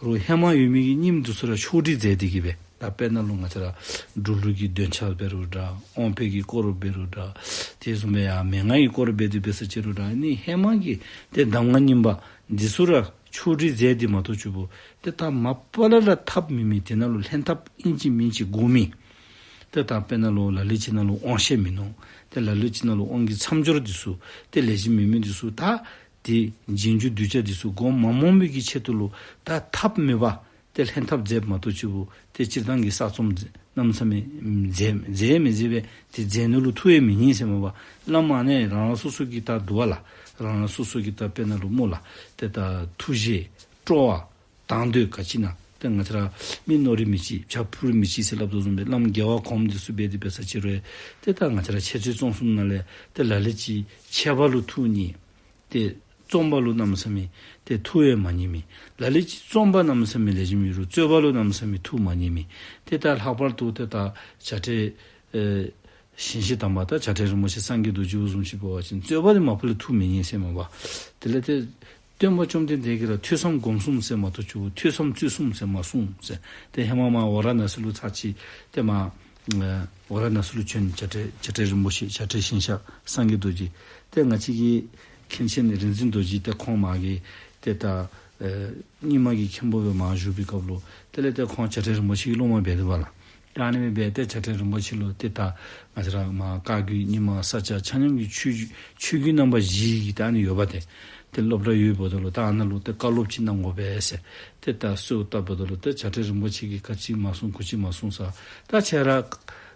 རུང་ཧེ་མ་ཡོད་མི་གི་རྙིངམ་འདི་ཚུ་ར་ཕྱོགས་སྒྲིག་མཛད་དེ་གིས་སྦེ། ད་དཔེར་ན་ལུ་ང་བཅས་ར་འབྲུག་ལུགས་ཀྱི་འདོན་ཆ་འབད་རུང་འདྲ། དབང་པོའི་གི་སྐོར་འབད་རུང་འདྲ། དེ་བཟུམ་སྦེ་ཡང་མན་ངག་གི་སྐོར་འབད་དེ་འབད་ས་ཅིག་རུང་འདྲ། ཨ་ནི་ཧེ་མ་གི་ཏེ་གདམས་ངག་རྙིང་པ་འདི་ཚུ་ར་ཕྱོགས་སྒྲིག་མཛད་དེ་མ་གཏོགས་ཅིག་པོ་ཏེ་ད་མ་པ་ལས་ར་ཐབས་མེད་མི་དེ་ནང་ལུ་ལྷན་ཐབས་ཨིན་ཅི་མིན་ཅི་དགོ་མི། ཏེ་ད་དཔེར་ན་ལུ་ལ་ལུ་ཅིག་ནང་ལུ་དབང་ཤེད་མིན་ནུག། ཏེ་ལ་ལུ་ཅིག་ནང་ལུ་དབང་གི་མཚམས་སྦྱོར་འདི་ཚུ་ཏེ་ལེགས་ཤོམ་མེད་མི་འདི་ཚུ་ད་ཏེ་རྗེས་འཇུག་གདུལ་བྱ་འདི་ཚུ་མགུ་མ་རྨོངས་པའི་གི་ཆེད་དུ་ལུ་ད་ཐབས་མེད་པ་ཏེ་ལྷན་ཐབས་མཛདཔ་མ་གཏོགས་ཅིག་པོ་ཏེ་སྤྱིར་བཏང་གི་གསར་རྩོམ་གནམ་མེད་ས་མེད་མཛད་མཛད་མི་མཛད་པས། ཏེ་མཛད་ནི་ལུ་ཐུགས་ཡང་མི་མཉེས་ཟེར་མས་པ། བླ་མ་ནི་རང་རང་སོ་སོ་གི་ད་འདུག་པ་ལགས། རང་རང་སོ་སོ་གི་ད་དཔེར་ན་ལུ་སྨོ་ལགས། ཏེ་ད་ཐུགས་བཞེད་སྤྲོ་བ་དང་འདོད་ག་ཅི་ན་ཏེ་ང་བཅས་ར་མི་མནོ་རིགས་མི་གཅིག་བྱ་ཕུ་རིགས་མི་གཅིག་ཟེར་སླབ་དོ་བཟུམ་སྦེ་བླམ་རྒྱལ་བ་གོངམ་འདི་ཚུ་འབད་དེ་འབད་ས་ཅིག་རུང་ཏེ་ད་ང་བཅས་ར་འཆད་རྩོད་རྩོམ་གསུམ་ནང་ལས་ཏེ་ལ་ལུ་ཅིག་འཆད་པ་ལུ་ཐུགས་མཉེས། ཏེ་རྩོམ་པ་ལུ་གནམ་མེད་ས་མེད་ཏེ་ཐུགས་ཡང་མ་མཉེས་མི། ལ་ལུ་ཅིག་རྩོམ་པ་གནམ་མེད་ས་མེད་ལེགས་ཤོམ་ཡོད་རུང་རྩོད་པ་ལུ་གནམ་མེད་ས་མེད་ཐུགས་མ་མཉེས་མི། ཏེ་ད་ལྷག་པར་དུ་ཏེ་ད་བྱ་བྲལ་ཨེ་ཞིང་གཤེགས་དམ་པ་ད་བྱ་བྲལ་རིན་པོ་ཆེ་སངས་རྒྱས་རྡོ་རྗེ་བཟུམ་ཅིག་འབད་བ་ཅིན་རྩོད་པ་འདི་མ་པ་ལས་ཐུགས་མི་མཉེས་ཟེར་མས་པ། དེ་ལས་ཏེ་སྟོན་པ་བཅོམ་ལྡན་འདས་ཀྱིས་ར་ཐོས་བསམ་སྒོམ་གསུམ་ཟེར་མ་གཏོགས་ཅིག་པོ་ཐོས་བསམ་རྩོད་གསུམ་ཟེར་མ་གསུངས་ཟེར། ཏེ་ཧེ་མ་མར་ཝཱ་ར་ཎ་སི་ལུ་ཚར་ཅིག་ཏེ་མར་ཨེ་ཝཱ་ར་ཎ་སི་ལུ་བྱོན། བྱ་བྲལ་བྱ་བྲལ་རིན་པོ་ཆེ་བྱ་བྲལ་ཞིང་གཤེགས་སངས་རྒྱས་རྡོ་རྗེ། ཏེ་ང་བཅས་ཀྱི་མཁན་ཆེན་རིག་འཛིན་རྡོ་རྗེ་ཏེ་ཁོང་མ་གི་ཏེ་ད་ཨེ་རྙིང་མ་གི་མཁན་པོ་སྦེ་མར་བཞུགས་པའི་སྐབས་ལུ་དེ་ལས་ཏེ་ཁོང་བྱ་བྲལ་རིན་པོ་ཆེ་གི་སློབ་མ་འབད་དོ་བ་ལགས། ད་ཨ་ནི་སྦེ་འབད་དེ་བྱ་བྲལ་རིན་པོ་ཆེ་ལུ་ཏེ་ད་ང་བཅས་ར་མར་བཀའ་བརྒྱུད་རྙིང་མ་ས་སྐྱ་ཆ་མཉམ་གྱི་ཆོས་བརྒྱུད་ཆོས་བརྒྱུད་རྣམ་པ་བཞི་གི་ད་ཨ་ནི་ཡོདཔ་ཏེ། ཏེ་སློབ་གྲྭ་ཡོདཔ་ད་ལུ་ད་ཨ་ནཱ་ལུ་ཏེ་བཀའ་སློབ་ཅིག་གནང་དགོ་པས་ཟེར། ཏེ་ད་གསོལཝ་བཏབ་པ་ད་ལུ་ཏེ་བྱ་བྲལ་རིན་པོ་ཆེ་གིས་ག་ཅི་མ་གསུངས་གུ་ཅི་མ་གསུངས་ས། ད་ཁྱེད་ར་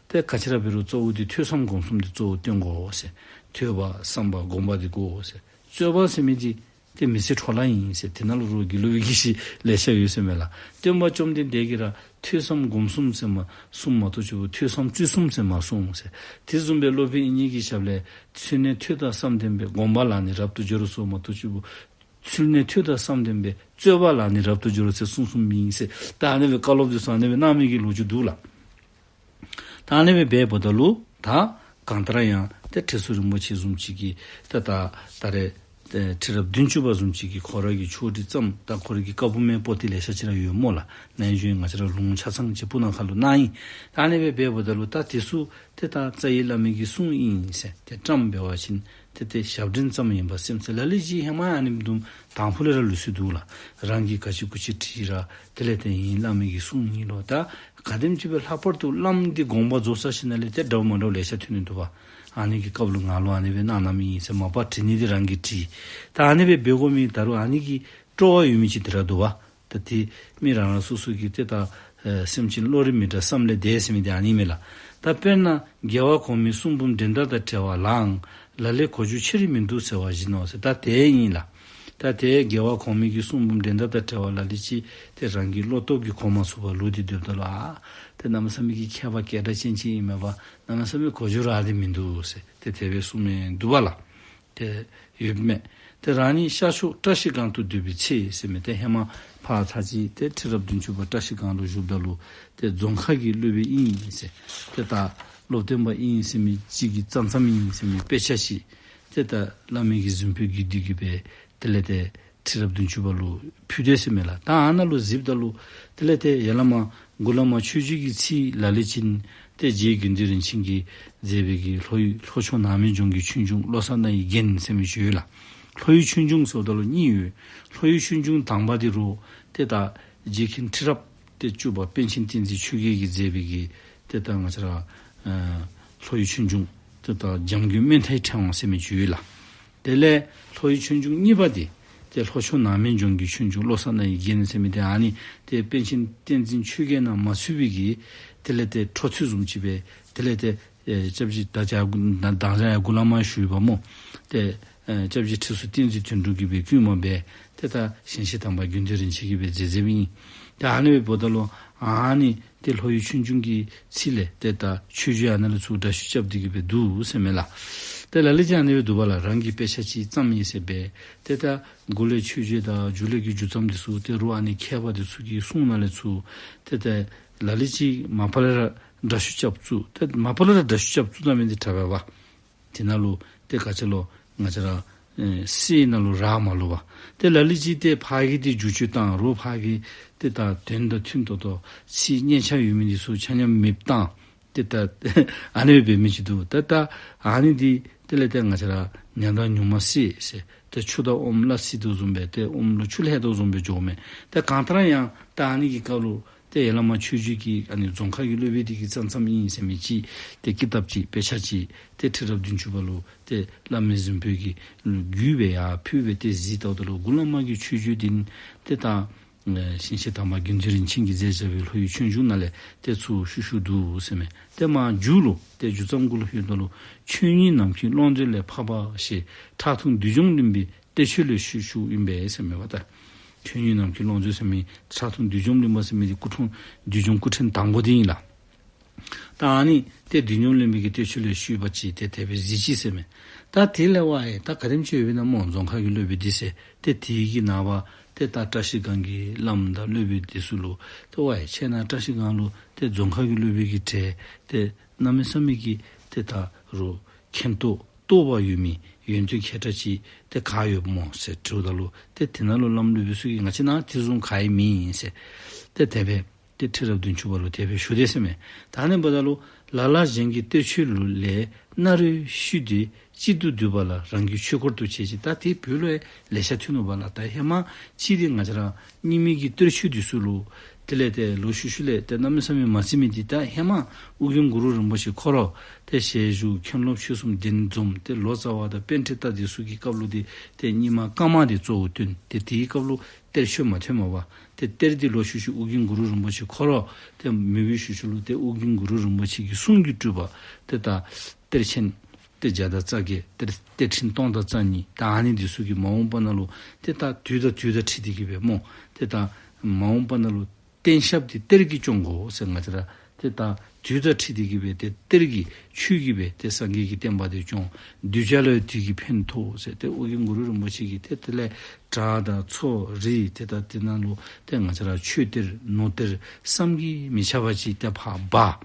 ཏེ་ག་ཅི་ར་འབད་རུང་གཙོ་བོ་འདི་ཐོས་བསམ་སྒོམ་གསུམ་འདི་གཙོ་བོ་བཏོན་དགོ་ཟེར། ཐོས་པ་བསམ་པ་སྒོམ་པ་འདི་དགོ་ཟེར། རྩོད་པ་ཟེར་མི་འདི་ཏེ་མི་ཚེ་འཕྲོ་བརླག་ཨིན་ཟེར། དེ་ནང་ལུ་རོགས་དགེ་ལུགས་པའི་གི་ཞིག་ལེ་ཤ་ཡོད་ཟེར་མས་ལགས། སྟོན་པ་བཅོམ་ལྡན་འདས་ཀྱིས་ར་ཐོས་བསམ་སྒོམ་གསུམ་ཟེར་མ་གསུངམ་མ་གཏོགས་ཅིག་པོ་ཐོས་བསམ་རྩོད་གསུམ་ཟེར་མ་གསུངས་ཟེར། དེ་བཟུམ་སྦེ་སློབ་དཔོན་དབྱིག་གཉེན་གྱི་ཞབས་ལས་ཚུལ་གནས་ཐོས་དང་བསམ་ལྡན་པས། སྒོམ་པ་ལ་ནི་རབ་ཏུ་སྦྱོར་སོ་མ་གཏོགས་ཅིག་པོ་ཚུལ་གནས་ཐོས་དང་བསམ་ལྡན་པས། རྩོད་པ་ལ་ནི་རབ་ཏུ་སྦྱོར་ཟེར་གསུངས་གསུངསམ་ཨིན་ཟེར། ད་ཨ་ནི་སྦེ་བཀའ་སློབ་འདི་ཚུ་ཨ་ནི་སྦེ་གནང་མི་གི་ལོ་རྒྱུས་འདུག་ལགས། ད་ཨ་ནི་སྦེ་འབདཝ་ད་ལུ་ད་གང་ལྟར་ཡང་ཏེ་ཁྲི་ཟུར་རིན་པོ་ཆེ་བཟུམ་ཅིག་གིས་ཏེ་ད་ད་རེས་ཏེ་ཁྲི་རབས་བདུན་ཅུ་པ་བཟུམ་ཅིག་གིས་ཁོ་ར་གི་ཕྱོགས་སྒྲིག་བརྩམས། ད་ཁོ་ར་གི་བཀའ་འབུམ་མའི་པོ་ཏི་ལེ་ཤ་ཅིག་ར་ཡོད་སྨོ་ལགས། ནཱ་ཡོད་ང་བཅས་ར་ལུང་ཆ་ཚང་ཅིག་སྤུ་ན་ཁ་ལུ་གནང་ཡི། ད་ཨ་ནི་སྦེ་འབདཝ་ད་ལུ་ད་དེ་ཚུ་ཏེ་ད་རྩ་བའི་བླ་མའི་གི་གསུང་ཨིན་ཟེར་ཏེ་བཀྲམ་འབད་བ་ཅིན་ཏེ་ཏེ་ཞབས་འདྲེན་ཙམ་ཡིན་པར་སེམས་ཟེར། ལ་ལུ་ཅིག་ཧེ་མ་ཨ་ནི་བཟུམ་དང་ཕུ་ལས་ར་ལུགས་སྲོལ་འདུག་ལགས། རང་གིས་ག་ཅི་གུ་ཅི་བྲིས་ར་དེ་ལས་ཏེ་ཨིན་བླ་མའི་གི་གསུང་ཨིན་ལོ། ད་ག་དེམ་ཅིག་སྦེ་ལྷག་པར་དུ་བླམ་འདི་དགོངས་པ་རྫོགས་ཚར་ཞིནམ་ལས་ཏེ་འདྲཝ་མ་འདྲཝ་ལེ་ཤ་ཐོན་ནི་འདུག་པ། ཨ་ནི་གི་སྐབས་ལུ་ང་ལུ་ཨ་ནི་སྦེ་གནང་གནངམ་ཨིན་ཟེར་མ་པ་བྲིས་ནི་འདི་རང་གིས་བྲིས། ད་ཨ་ནི་སྦེ་འབད་དགོ་མི་ད་རུང་ཨ་ནི་གི་སྤྲོ་བ་ཡོད་མི་ཅིག་འདི་ར་འདུག་པ། ད་ཏེ་མི་རང་རང་སོ་སོ་གི་ཏེ་ད་ཨེ་སེམས་ཅན་བློ་རིག་མི་འདྲ་བསམ་ལས་འདས་ཟེར་མི་འདི་ཨ་ནི་མས་ལགས། ད་དཔེར་ན་རྒྱལ་བ་གོང་མའི་གསུང་འབུམ་འགྲན་ཟླ་དང་བྲལ་བ་ལའང་། ལ་ལས་གོ་རྒྱུ་ཆེར་མི་འདུག་ཟེར་བ་བཞིན་ནོ་ཟེར། ད་དེ་ཨིན་ལགས། ད་ཏེ་རྒྱལ་བ་གོང་མའི་གི་གསུང་འབུམ་འགྲན་ཟླ་དང་བྲལ་བ་ལ་ལུ་ཅིག་ཏེ་རང་གི་བློ་སྟོབས་ཀྱིས་གོ་མ་ཚུགས་པར་ལུས་ཏེ་སྡོདཔ་ད་ལུ་ཨ་ཏེ་གནམ་མེད་ས་མེད་ཀྱི་མཁས་པ་སྐད་གྲགས་ཅན་ཅིག་ཨིན་མས་པ། གནམ་མེད་ས་མེད་གོ་རྒྱུ་ར་ཏེ་མིན་འདུག་ཟེར་ཏེ་དེ་སྦེ་གསུངས་མི་འདུག་པ་ལགས། ཏེ་ཡོདཔ་མས། ཏེ་རང་ཉིད་ཤར་ཕྱོགས་བཀྲ་ཤིས་སྒང་དུ་སྡོད་པའི་ཚེ་ཟེར་མི་ཏེ་ཧེ་མ་ཕར་ཚར་ཅིག་ཏེ་ཁྲི་རབས་བདུན་ཅུ་པ་བཀྲ་ཤིས་སྒང་ལུ་བཞུགསཔ་ད་ལུ་ཏེ་རྫོང་ཁ་གི་སློབ་དཔོན་ཨིན་ཟེར་ཏེ་ད་སློབ་སྟོན་པ་ཨིན་ཟེར་མི་ཅིག་གི་ཙམ་ཙམ་ཨིན་ཟེར་མི་དཔེ་ཆ་ཅིག་ཏེ་ད་བླ་མའི་གི་གཟིམ་དཔོན་གྱིས་བསྡུས་ཏེ་གི་སྦེ་དེ་ལས་ཏེ་ཁྲི་རབས་བདུན་ཅུ་པ་ལུ་ཕུལ་དེས་ཟེར་མས་ལགས། ད་ཨ་ནཱ་ལུ་གཟིགསཔ་ད་ལུ་དེ་ལས་ཏེ་ཡ་བླ་མ་མགུ་ལས་མར་ཆོས་རྗེ་གི་ཚིག་ལ་ལུ་ཅིག་ཏེ་རྗེ་དགེ་འདུན་རིན་ཆེན་གྱིས་མཛད་པའི་གི་ལྷོ་ཡུལ་ལྷོ་ཕྱོགས་ནགས་མོའི་ལྗོངས་ཀྱི་ཆོས་འབྱུང་བློ་གསར་རྣ་ཡི་རྒྱན་ཟེར་མི་ཅིག་ཡོད་ལགས། ལྷོ་ཡུལ་ཆོས་འབྱུང་ཟེརཝ་ད་ལུ་གཉིས་ཡོད། ལྷོ་ཡུལ་ཆོས་འབྱུང་དང་པ་འདི་རུང་ཏེ་ད་རྗེ་མཁན་ཁྲི་རབས་ཏེ་བཅུ་པ་པཎ་ཆེན་བསྟན་འཛིན་ཆོས་རྒྱལ་གྱིས་མཛད་པའི་གི་ཏེ་ད་ང་བཅས་ར་ཨ་ལྷོ་ཡུལ་ཆོས་འབྱུང་ཏེ་ད་འཇམ་མགོན་སྨོན་མཐའི་ཕྲེང་བ་ཟེར་མི་ཅིག་ཡོད་ལགས། དེ་ལས་ལྷོ་ཡུལ་ཆོས་འབྱུང་གཉིས་པ་འདི་ཏེ་ལྷོ་ཕྱོགས་ནགས་མོའི་ལྗོངས་ཀྱི་ཆོས་འབྱུང་བློ་གསར་རྣ་ཡི་རྒྱན་ཟེར་མི་འདི་ཨ་ནི་ཏེ་པཎ་ཆེན་བསྟན་འཛིན་ཆོས་རྒྱལ་ནང་མ་ཚུད་པའི་གི་དེ་ལས་ཏེ་འཕྲོ་མཐུད་བཟུམ་ཅིག་སྦེ་དེ་ལས་ཏེ་ཨེ་སྐྱབས་རྗེ་ད་ཅི་ད་ད་ཡར་མགུ་ལས་མར་ཞུ་ཡི་པ་སྨོ། ཏེ་ཨེ་སྐྱབས་རྗེ་ཁྲི་ཟུར་བསྟན་འཛིན་དོན་གྲུབ་ཀྱིས་སྦེ་བསྐུལ་མ་འབད་ཏེ་ད་ཞིང་གཤེགས་དམ་པ་དགེ་འདུན་རིན་ཆེན་གྱིས་སྦེ་མཛད་མཛདཔ་ཨིན། ཏེ་ཨ་ནི་འབདཝ་ད་ལུ་ཨ་ནི་ཏེ་ལྷོ་ཡུལ་ཆོས་འབྱུང་གི་ཚིག་ལས་ཏེ་ད་ཆོས་རྗེ་ཨ་ནཱ་ལུ་ཚུར་འདྲ་བཤུས་རྐྱབ་སྟེ་གི་སྦེ་འདུག་ཟེར་མས་ལགས། ཏེ་ལ་ལུ་ཅིག་ཨ་ནི་སྦེ་འདུག་པ་ལགས། རང་གི་དཔེ་ཆ་ཅིག་བརྩམས་ཡི་ཟེར་སྦེ་ཏེ་ད་མགུ་ལས་ཆོས་རྗེ་དང་མཇུག་ལས་ཀྱི་མཇུག་མཚམས་འདི་ཚུ་ཏེ་རུང་ཨ་ནི་མཁས་པ་འདི་ཚུ་གི་གསུང་ནང་ལས་ཚུར་ཏེ་ད་ལ་ལུ་ཅིག་མ་པ་ལས་ར་འདྲ་བཤུས་རྐྱབ་བཅུག། ཏེ་མ་པ་ལས་ར་འདྲ་བཤུས་རྐྱབ་བཅུག་ད་མི་འདི་དྲག་པས་པ། དེ་ནང་ལུ་ཏེ་ག་ཅི་ལོ་ང་བཅས་ར་ཨེ་གསེར་ནང་ལུ་རག་མ་ལུས་པ། ཏེ་ལ་ལུ་ཅིག་ཏེ་ཕར་གྱི་ཏེ་བསྒྱུར་བཅོས་བཏང་རུང་ཕར་གྱི་ཏེ་ད་དོན་དང་མཐུན་ཏོག་ཏོ་ཚིག་སྙན་ཆ་ཡོད་མི་འདི་ཚུ་ཆ་མཉམ་མེདཔ་བཏང་། ཏེ་ད་ཨ་ནི་སྦེ་འབད་མི་ཅིག་འདུག། ད་ད་ཨ་ནི་འདི་དེ་ལས་ཏེ་ང་བཅས་ར་ཉ་དང་ཉུངམ་བསྲེས་ཟེར་ཏེ་ཆུ་དང་ཨོམ་སླ་བསྲེ་དོ་བཟུམ་སྦེ་ཏེ་ཨོམ་ལུ་ཆུ་ལྷོད་དོ་བཟུམ་སྦེ་འགྱོཝ་མས། ཏེ་གང་ལྟར་ཡང་ད་ཨ་ནི་གི་སྐབས་ལུ་ཏེ་ཡ་བླ་མ་ཆོས་རྗེ་གིས་ཨ་ནི་རྫོང་ཁ་གི་སློབ་དཔོན་འདི་གི་ཙམ་ཙམ་ཨིན་ཟེར་མི་ཅིག་ཏེ་ཀི་དེབ་ཅིག་དཔེ་ཆ་ཅིག་ཏེ་ཁྲི་རབས་བདུན་ཅུ་པ་ལུ་ཏེ་བླ་མའི་གཟིམ་དཔོན་གྱིས་བརྒྱུད་སྦེ་ཡར་ཕུལ་སྦེ་ཏེ་གཟིགས་ལྟཝ་ད་ལུ་མགུ་ལས་མར་གྱི་ཆོས་རྗེ་འདི་ཏེ་ད་ཨེ་ཞིང་གཤེགས་དམ་པ་དགེ་འདུན་རིན་ཆེན་གྱིས་མཛད་བཞག་པའི་ལྷོ་ཡུལ་ཆོས་འབྱུང་ནང་ལས་ཏེ་ཚུར་བཤུས་བཤུསཔ་འདུག་ཟེར་མས། ཏེ་མར་མཇུག་ལུ་ཏེ་མཇུག་མཚམས་གུ་ལུ་ལྷོདཔ་ད་ལུ་ཆོས་ཉིད་ནམ་མཁའི་ཀློང་མཛོད་ལས་འཕགས་པ་ཞེས་ཁྲག་འཐུང་བདུད་འཇོམས་གླིང་པའི་གཏེར་ཆོས་ལས་བཤུས་བཤུསཔ་ཨིན་པས་ཟེར་མས་པ། ད་ཆོས་ཉིད་ནམ་མཁའི་ཀློང་མཛོད་ཟེར་མི་ཁྲག་འཐུང་བདུད་འཇོམས་གླིང་པ་ཟེར་མི་འདི་སྐུ་འཁྲུངས་བདུད་འཇོམས་སྐུ་ཕྲེང་དང་པོ་འདི་ཨིན་ལགས། ད་ཨ་ནི་ཏེ་བདུད་འཇོམས་གླིང་པའི་གི་གཏེར་ཆོས་ལས་བཤུས་པ་ཅིག་ཏེ་དེ་སྦེ་གཟིགས་ཅི་ཟེར་མས། ད་དེ་ལས་ཝའེ་ད་ག་དེམ་ཅིག་ཡོདཔ་ཨིན་ན་སྨོ་རྫོང་ཁ་གི་སློབ་དཔོན་འདི་ཟེར། ཏེ་དེ་གི་ནངས་པ་ཏེ་ད་བཀྲ་ཤིས་སྒང་གི་བླམ་དང་སློབ་དཔོན་འདི་ཚུ་ལུ་ཏེ་ཝའེ་ཁྱེད་ནཱ་བཀྲ་ཤིས་སྒང་ལུ་ཏེ་རྫོང་ཁ་གི་སློབ་དཔོན་གྱི་གྲས་ཏེ་གནམ་མེད་ས་མེད་ཀྱི་ཏེ་ད་རུང་མཁྱེན་རྟོགས་རྟོགས་པ་ཡོད་མི་ཡོན་ཏན་མཁས་དྲགས་ཅིག་ཏེ་ག་ཡོདཔ་སྨོ་ཟེར་དྲིཝ་ད་ལུ་ཏེ་དེ་ནང་ལུ་བླམ་སློབ་དཔོན་ཚུ་གིས་ང་བཅས་ནཱ་དེ་བཟུམ་ག་ཡང་མེད་ཟེར། ཏེ་དེ་སྦེ་ཏེ་ཁྲི་རབས་བདུན་ཅུ་པ་ལུ་དེ་སྦེ་ཞུ་དེས་ཟེར་མས། ད་ཨ་ནི་འབདཝ་ད་ལུ་ལ་ལ་གཞན་གྱི་གཏེར་ཆོས་ལུ་ལས་སྣ་རེ་བཤུས་ཏེ་གཅིག་ཏུ་བསྡུས་པ་ལ་རང་གི་ཆོས་སྐོར་དུ་བྱེད་ཅིང་། ད་དེ་བོད་ལུ་ཡང་ལེ་ཤ་ཐོན་ནུག་པ་ལགས། ད་ཧེ་མ་ཅིག་འདི་ང་བཅས་ར་རྙིང་མའི་གི་གཏེར་ཆོས་འདི་ཚུ་ལུ་དེ་ལས་ཏེ་ལོག་ཤུལ་ཤུལ་ལས་ཏེ་གནམ་མེད་ས་མེད་མ་བརྩི་མི་འདི་ད་ཧེ་མ་ཨོ་རྒྱན་གུ་རུ་རིན་པོ་ཆེ་ཁོ་ར་ཏེ་ཞལ་བཞུགས་མཁན་སློབ་ཆོས་གསུམ་གདན་འཛོམས་ཏེ་ལོ་ཙཱ་བ་དང་པཎྜི་ཏ་འདི་ཚུ་གི་སྐབས་ལུ་འདི་ཏེ་རྙིང་མ་བཀའ་མ་འདི་གཙོ་བོ་བཏོན་ཏེ་དེའི་སྐབས་ལུ་གཏེར་ཆོས་མ་ཐོནམ་མས་པ། ཏེ་གཏེར་འདི་ལོག་ཤུལ་ཤུལ་ཨོ་རྒྱན་གུ་རུ་རིན་པོ་ཆེ་ཁོ་ར་ཏེ་མོས་གུས་ཤུལ་ཤུལ་ལུ་ཏེ་ཨོ་རྒྱན་གུ་རུ་རིན་པོ་ཆེ་གི་གསུང་གི་སྤྲུལ་པ་ཏེ་ད་གཏེར་ཆེན་ཏེ་བརྒྱ་དང་རྩ་བརྒྱད་གཏེར་གཏེར་ཕྲན་སྟོང་དང་རྩ་གཉིས་ད་ཨ་ནི་འདི་ཚུ་གིས་མ་འོངས་པ་ནང་ལུ་ཏེ་ད་དུས་དང་དུས་དང་འཁྲིལ་ཏེ་གི་སྦེ་སྨོ། ཏེ་ད་མ་འོངས་པ་ནང་ལུ་བསྟན་ཞབས་འདི་གཏེར་གྱིས་སྐྱོང་དགོ་ཟེར་ང་བཅས་ར་ཏེ་ད་དུས་དང་འཁྲིལ་ཏེ་གི་སྦེ་ཏེ་གཏེར་གྱི་ཆོས་ཀྱིས་སྦེ་ཏེ་སངས་རྒྱས་ཀྱི་བསྟན་པ་འདི་སྐྱོང་། གདུལ་བྱ་ལུ་ཡང་དུས་ཀྱི་ཕན་ཐོགས་ཟེར་ཏེ་ཨོ་རྒྱན་གུ་རུ་རིན་པོ་ཆེ་གིས་ཏེ་དེ་ལས་སྒྲ་དང་ཚོགས་རིགས་ཏེ་ད་དེ་ནང་ལུ་ཏེ་ང་བཅས་ར་མཆོད་གཏེར་ནོར་གཏེར་བསམ་གྱིས་མི་ཁྱབ་པ་ཅིག་ཏེ་ཕར་སྦ།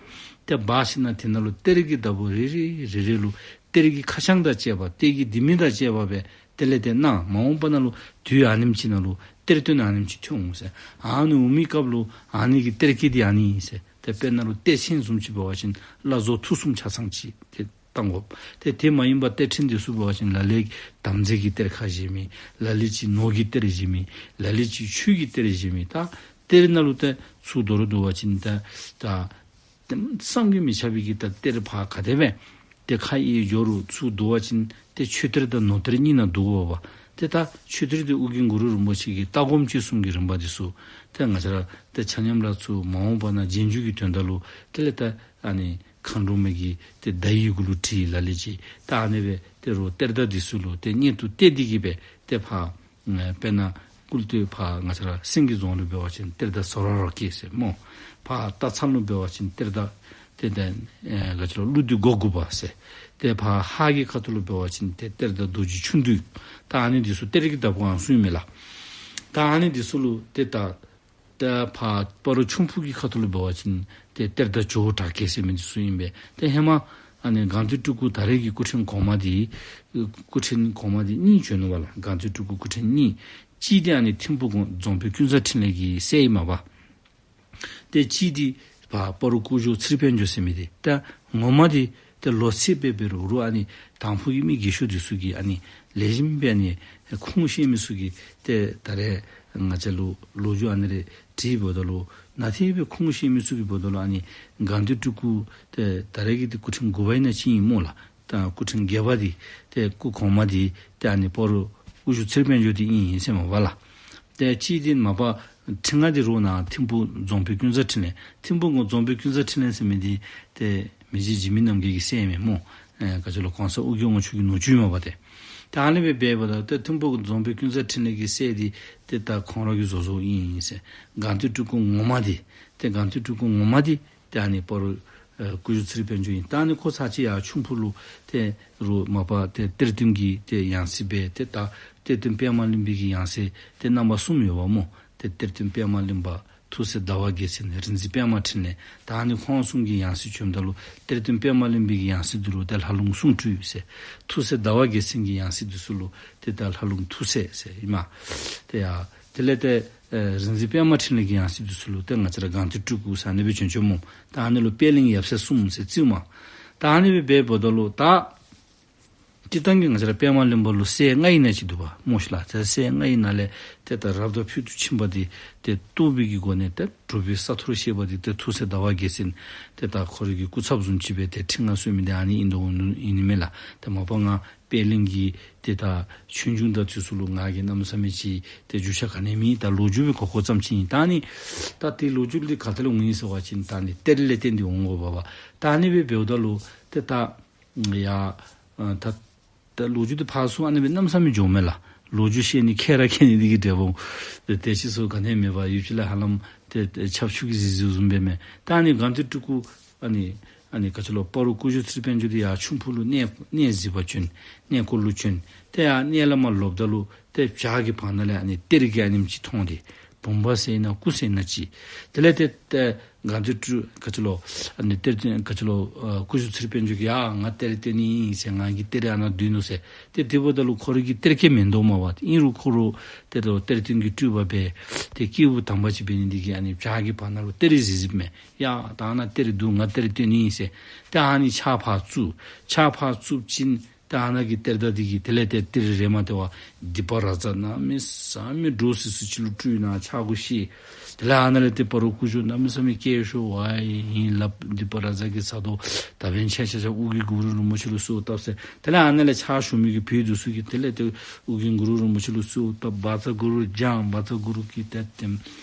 ཏེ་སྦ་ཞིནམ་ལས་དེ་ནང་ལུ་གཏེར་གྱི་བདག་པོ་རེ་རེ་རེ་རེ་ལུ་གཏེར་གྱི་ཁ་བྱང་དང་བཅས་པ་གཏེར་གྱི་ལྡེ་མིག་དང་བཅས་པ་སྦེ་དེ་ལས་ཏེ་གནང་། མ་འོངས་པ་ནང་ལུ་དུས་ཨ་ནེམ་ཅིག་ནང་ལུ་གཏེར་སྟོན་ཨ་ནེམ་ཅིག་ཐོན་འོང་ཟེར། ཨ་ནི་འོང་མི་སྐབས་ལུ་ཨ་ནི་གི་གཏེར་སྐལ་འདི་ཨ་ནི་ཨིན་ཟེར། ཏེ་དཔེར་ན་ལུ་གཏེར་ཆེན་བཟུམ་ཅིག་འབད་བ་ཅིན་བླ་རྫོགས་ཐུགས་གསུམ་ཆ་ཚང་ཅིག་ཏེ་བཏང་དགོ། ཏེ་དེ་མ་ཡིན་པར་གཏེར་ཕྲན་འདི་ཚུ་འབད་བ་ཅིན་ལ་ལུ་དམ་རྫས་ཀྱི་གཏེར་ཁ་བཞེས་མི་ལ་ལུ་ཅིག་ནོར་གྱི་གཏེར་བཞེས་མི་ལ་ལུ་ཅིག་ཆོས་ཀྱི་གཏེར་བཞེས་མི་ད་གཏེར་ནང་ལུ་ཏེ་ཚུར་མདོར་བསྡུ་བ་ཅིན་ད་ད་བསམ་གྱིས་མི་ཁྱབ་པའི་གི་ད་གཏེར་ཕར་ག་དེ་སྦེ་ཏེ་ཁ་ཡེ་འགྱོ་རུང་ཚུར་བསྡུ་བ་ཅིན་ཏེ་མཆོད་གཏེར་དང་ནོར་གཏེར་གཉིས་ནང་འདུ་དགོ་པ། ཏེ་ད་མཆོད་གཏེར་འདི་ཨོ་རྒྱན་གུ་རུ་རིན་པོ་ཆེ་གི་ལྟ་སྒོམ་སྤྱོད་གསུམ་གྱི་རིམ་པ་འདི་ཚུ་ཏེ་ང་བཅས་ར་ཏེ་ཆ་མཉམ་ར་ཚུར་མ་འོངས་པ་ན་རྗེས་འཇུག་གི་དོན་དག་ལུ་དེ་ལས་ད་ཨ་ནི་མཁའ་འགྲོ་མ་གི་ཏེ་བརྡ་ཡིག་གུ་ལུ་བྲིས་ལ་ལུ་ཅིག་ད་ཨ་ནི་སྦེ་ཏེ་རུང་གཏེར་བདག་འདི་ཚུ་ལུ་ཏེ་གཉེན་དུ་གཏད་དེ་གི་སྦེ་ཏེ་ཕར་ ཨེ་དཔེར་ན་ཀུལ་ཏེ་ཕར་ང་བཅས་ར་སེང་གེ་རྫོང་ལུ་འབད་བ་ཅིན་གཏེར་བདག་ཟོ་ར་རོ་སྐྱེས་ཟེར་སྨོ། ཕར་སྟག་ཚང་ལུ་འབད་བ་ཅིན་གཏེར་བདག་ཏེ་ད་ཨེ་ག་ཅི་ལོ་ཀླུ་བདུད་སྒོ་དགུ་པ་ཟེར། ཏེ་ཕར་ཧཱ་གི་ཁ་ཐུག་ལུ་འབད་བ་ཅིན་ཏེ་གཏེར་བདག་རྡོ་རྗེ་ཆུང་བདུད། ད་ཨ་ནི་འདི་ཚུ་གཏེར་གྱི་བདག་པོ་ཨ་ནི་ཚུ་ཨིན་མས་ལགས། ད་ཨ་ནི་འདི་ཚུ་ལུ་ཏེ་ད་ད་ཕར་སྤ་རོ་ཆུམ་ཕུག་གི་ཁ་ཐུག་ལུ་འབད་བ་ཅིན་ཏེ་གཏེར་བདག་ཇོ་བོ་གྲགས་རྒྱལ་ཟེར་མི་འདི་ཚུ་ཨིན་པས། ཏེ་ཧེ་མ་ཨ་ནི་སྒང་སྟེང་སྤྲུལ་སྐུ་ད་རེས་ཀྱི་སྐུ་ཕྲེང་གོང་མ་འདི་སྐུ་ཕྲེང་གོང་མ་འདི་གཉིས་བྱོན་ནུག་པ་ལགས། སྒང་སྟེང་སྤྲུལ་སྐུ་སྐུ་ཕྲེང་གཉིས། གཅིག་འདི་ཨ་ནི་ཐིམ་ཕུག་རྫོང་དཔོན་ཀུན་བཟང་འཕྲིན་ལས་ཀྱི་སྲས་ཨིན་མས་པ། ཏེ་གཅིག་འདི་ཕར་སྤ་རོ་སྐུ་ཞབས་ཚེ་རིང་དཔལ་འབྱོར་ཟེར་མི་འདི། ད་ངོ་མ་འདི་ཏེ་ལོ་ཚད་སྦེ་འབད་རུང་རུང་ཨ་ནི་དང་ཕུ་གི་མི་རྒས་ཤོས་འདི་ཚུ་གིས་ཨ་ནི་ལེགས་ཤོམ་སྦེ་ཨ་ནི་ཁུངས་ཤེས་མི་ཚུ་གིས་ཏེ་ད་རེས་ང་བཅས་ལུ་ལོ་རྒྱུས་ཨ་ནི་རེ་དྲིས་འབདཝ་ད་ལུ་ནཱ་ཏེ་སྦེ་ཁུངས་ཤེས་མི་ཚུ་གིས་འབདཝ་ད་ལུ་ཨ་ནི་སྒང་སྟེང་སྤྲུལ་སྐུ་ཏེ་ད་རེས་ཀྱི་ཏེ་སྐུ་ཕྲེང་དགུ་པ་ཨིན་ན་ཅིག་ཨིན་སྨོ་ལགས། ད་སྐུ་ཕྲེང་བརྒྱད་པ་འདི་ཏེ་སྐུ་གོང་མ་འདི་ཏེ་ཨ་ནི་སྤ་རོ་སྐུ་ཞབས་ཚེ་རིང་དཔལ་འབྱོར་འདི་ཨིན་ཟེར་མས་པ་ལགས། ཏེ་གཅིག་འདི་མ་པ་ཕྲེང་ལྔ་འདི་རོགས་ནཱ་ཐིམ་ཕུག་རྫོང་དཔོན་ཀུན་བཟང་འཕྲིན་ལས། ཐིམ་ཕུག་རྫོང་དཔོན་ཀུན་བཟང་འཕྲིན་ལས་ཟེར་མི་འདི་ཏེ་མི་རྗེ་འཇིགས་མེད་རྣམ་རྒྱལ་གྱི་སྲས་ཨིན་མས་སྨོ། ཨེ་ག་ཅི་ལོ་གོང་ས་ཨོ་རྒྱན་དབང་ཕྱུག་གི་ནུ་གཅུང་ཨིན་མས་པ་ཏེ། ད་ཨ་ནི་སྦེ་འབདཝ་ད་ཏེ་ཐིམ་ཕུག་རྫོང་དཔོན་ཀུན་བཟང་འཕྲིན་ལས་ཀྱི་སྲས་འདི་ཏེ་ད་ཁོང་ར་གི་བཟོ་བཟོཝ་ཨིན་ཟེར། སྒང་སྟེང་སྤྲུལ་སྐུ་ངོ་མ་འདི་ཏེ་སྒང་སྟེང་སྤྲུལ་སྐུ་ངོ་མ་འདི་ཏེ་ཨ་ནི་སྤ་རོ་ཨེ་སྐུ་ཞབས་ཚེ་རིང་དཔལ་འབྱོར་ཨིན། ད་ཨ་ནི་ཁོ་ཚར་གཅིག་ཡར་ཆུམ་ཕུག་ལུ་ཏེ་རོགས་མ་པ་ཏེ་གཏེར་སྟོན་གྱི་ཏེ་ཡང་སྲིད་སྦེ་ཏེ་ད་གཏེར་སྟོན་པདྨ་གླིང་པའི་གི་ཡང་སྲིད་ཏེ་རྣམ་པ་གསུམ་ཡོད་པ་སྨོ། ཏེ་གཏེར་སྟོན་པདྨ་གླིང་པ། ཐུགས་སྲས་ཟླ་བ་རྒྱལ་མཚན། རིག་འཛིན་པདྨ་འཕྲིན་ལས། ད་ཨ་ནི་ཁོང་གསུམ་གྱི་ཡང་སྲིད་བྱོནམ་ད་ལུ་གཏེར་སྟོན་པདྨ་གླིང་པའི་གི་ཡང་སྲིད་འདི་ལུ་ཏེ་ལྷ་ལུང་གསུང་སྤྲུལ་ཟེར། ཐུགས་སྲས་ཟླ་བ་རྒྱལ་མཚན་གྱི་ཡང་སྲིད་འདི་ཚུ་ལུ་ཏེ་ད་ལྷ་ལུང་ཐུགས་སྲས་ཟེར་ཨིན་མས། ཏེ་ཡ་དེ་ལས་ཏེ་ཨེ་རིག་འཛིན་པདྨ་འཕྲིན་ལས་ཀྱི་ཡང་སྲིད་འདི་ཚུ་ལུ་ཏེ་ང་བཅས་ར་སྒང་སྟེང་སྤྲུལ་སྐུ་ཟེར་ཨ་ནི་སྦེ་བྱོན་བྱོནམ་སྨོ། ད་ཨ་ནི་ལུ་པད་གླིང་ཡབ་སྲས་གསུམ་ཟེར་བརྩིཝ་མས། ད་ཨ་ནི་སྦེ་འབདཝ་ད་ལུ་ད་སྤྱིར་བཏང་གི་ང་བཅས་ར་པདྨ་གླིང་པ་ལུ་སྲས་ལྔ་ཨིན་ན་ཅིག་འདུག་པ་སྨོ་ཤིག་ལགས། ཏེ་སྲས་ལྔ་ཨིན་ན་ལས་ཏེ་ད་རབ་དང་ཕུལ་དུ་ཕྱིན་པ་འདི་ཏེ་རྟོགས་པའི་གི་སྒོ་ནས་ཏེ་གྲུབ་པའི་ས་ཐོར་ཤེས་པ་འདི་ཏེ་ཐུགས་སྲས་ཟླ་བ་རྒྱལ་མཚན་ཏེ་ད་ཁོ་རའི་གི་སྐུ་ཚབ་བཟུམ་ཅིག་སྦེ་ཏེ་ཁྲི་མངའ་གསོལ་མི་འདི་ཨ་ནི་ཨིན་དོ་ཨིན་ནི་མས་ལགས། ཏེ་མ་པ་ང་པད་གླིང་གི་ཏེ་ད་ཆོས་འབྱུང་དང་འདི་ཚུ་ལུ་ང་གིས་གནམ་མེད་ས་མེད་ཅིག་ཏེ་རྒྱུས་ཆ་ག་ནི་མེད། ད་ལོ་རྒྱུས་སྦེ་གོ་གོཝ་ཙམ་ཅིག་ཨིན། ད་ཨ་ནི་ད་ཏེ་ལོ་རྒྱུས་འདི་ག་ཏེ་ལས་འོང་ཡི་ཟེར་བ་ཅིན་ད་ཨ་ནི་གཏེར་ལས་བརྟེན་ཏེ་འོང་དགོ་པས་པ། ད་ཨ་ནི་སྦེ་འབདཝ་ད་ལུ་ཏེ་ད་ཡ་ཨ་ད་ད་ལོ་རྒྱུས་འདི་ཕར་ཚུར་ཨ་ནི་སྦེ་གནམ་མེད་ས་མེད་འགྱོཝ་མས་ལགས། ལོ་རྒྱུས་བཤད་ནི་མཁས་ར་མཁས་ནི་འདི་གིས་འབྲས་བུ་ཏེ་དེ་ཅིག་སུ་ག་ནི་མེད་པར་ཡུདཔ་ཅིག་ལས་ཧ་ལམ་ཏེ་ཏེ་ཆབ་ཆུ་གིས་བཟི་བཟིཝ་བཟུམ་སྦེ་མས། ད་ཨ་ནི་སྒང་སྟེང་སྤྲུལ་སྐུ་ཨ་ནི་ཨ་ནི་ག་ཅི་ལོ་སྤ་རོ་སྐུ་ཞབས་ཚེ་རིང་དཔལ་འབྱོར་འདི་ཡར་ཆུམ་ཕུག་ལུ་གནས་གནས་གཟིགས་པར་བྱོན། གནས་སྐོར་ལུ་བྱོན། ཏེ་ཡར་གནས་ལས་མར་ལོགཔ་ད་ལུ་ཏེ་བྱག་གི་བར་ན་ལས་ཨ་ནི་གཏེར་གྱི་ཨ་ནེམ་ཅིག་མཐོང་སྟེ་བུམ་པ་ཟེར་ན་སྐུ་ཟེར་ན་ཅིག། དེ་ལས་ཏེ་ཏེ་སྒང་སྟེང་སྤྲུལ་ག་ཅི་ལོ་ཨ་ནི་གཏེར་སྟོན་ག་ཅི་ལོ་ཨ་སྐུ་ཞབས་ཚེ་རིང་དཔལ་འབྱོར་གྱིས་ཡ་ང་གཏེར་སྟོན་ནི་ཨིན་ཟེར། ང་གི་གཏེར་ཨ་ནཱ་སྡོད་ནུག་ཟེར། ཏེ་དེ་འབདཝ་ད་ལུ་ཁོ་རའི་གི་གཏེར་སྐལ་མིན་འདུག་མས་པ། ཨིན་རུང་ཁོ་ར་ཏེ་ད་གཏེར་སྟོན་གྱི་སྤྲུལ་པ་སྦེ་ཏེ་སྐྱེས་བུ་དམ་པ་ཅིག་འབད་ནི་འདི་གིས་ཨ་ནི་བྱག་གི་བར་ན་ལུ་གཏེར་གཟིགས་གཟིགསཔ་མས། ཡ་ད་ཨ་ནཱ་གཏེར་འདུག། ང་གཏེར་སྟོན་ནི་ཨིན་ཟེར། ཏེ་ཨ་ནི་ཕྱག་ཕར་བཙུགས། ཕྱག་ཕར་བཙུགས་ཞིནམ་ཏེ་ཨ་ནཱ་གི་གཏེར་བདག་འདི་གིས་དེ་ལས་ཏེ་གཏེར་རེ་མ་ཏེ་བ་སྡིག་པ་ར་ཛ་གནམ་མེད་ས་མེད་འདྲོག་སི་སི་ཅིག་ལུ་སྤྲུལ་ནཱ་ཕྱག་གུ་བཤེད། དེ་ལས་ཨ་ནཱ་ལས་ཏེ་སྤ་རོ་སྐུ་ཞབས་གནམ་མེད་ས་མེད་སྐྱེས་ཤོས་ཝའི་ཨིན་ལགས། སྡིག་པ་ར་ཛ་གིས་བཟའ་དོ། ད་འབདན་ཆ་ཆ་ཆ་ཨོ་རྒྱན་གུ་རུ་རིན་པོ་ཆེ་ལུ་གསོལཝ་བཏབ་ཟེར། དེ་ལས་ཨ་ནཱ་ལས་ཕྱག་ཞུ་མི་གི་བུ་འདི་ཚུ་གིས་དེ་ལས་ཏེ་ཨོ་རྒྱན་གུ་རུ་རིན་པོ་ཆེ་ལུ་གསོལཝ་བཏབ། བཛྲ་གུ་རུ་བགྱང་། བཛྲ་གུ་རུ་གི་ཏེ་ཏེ་ང་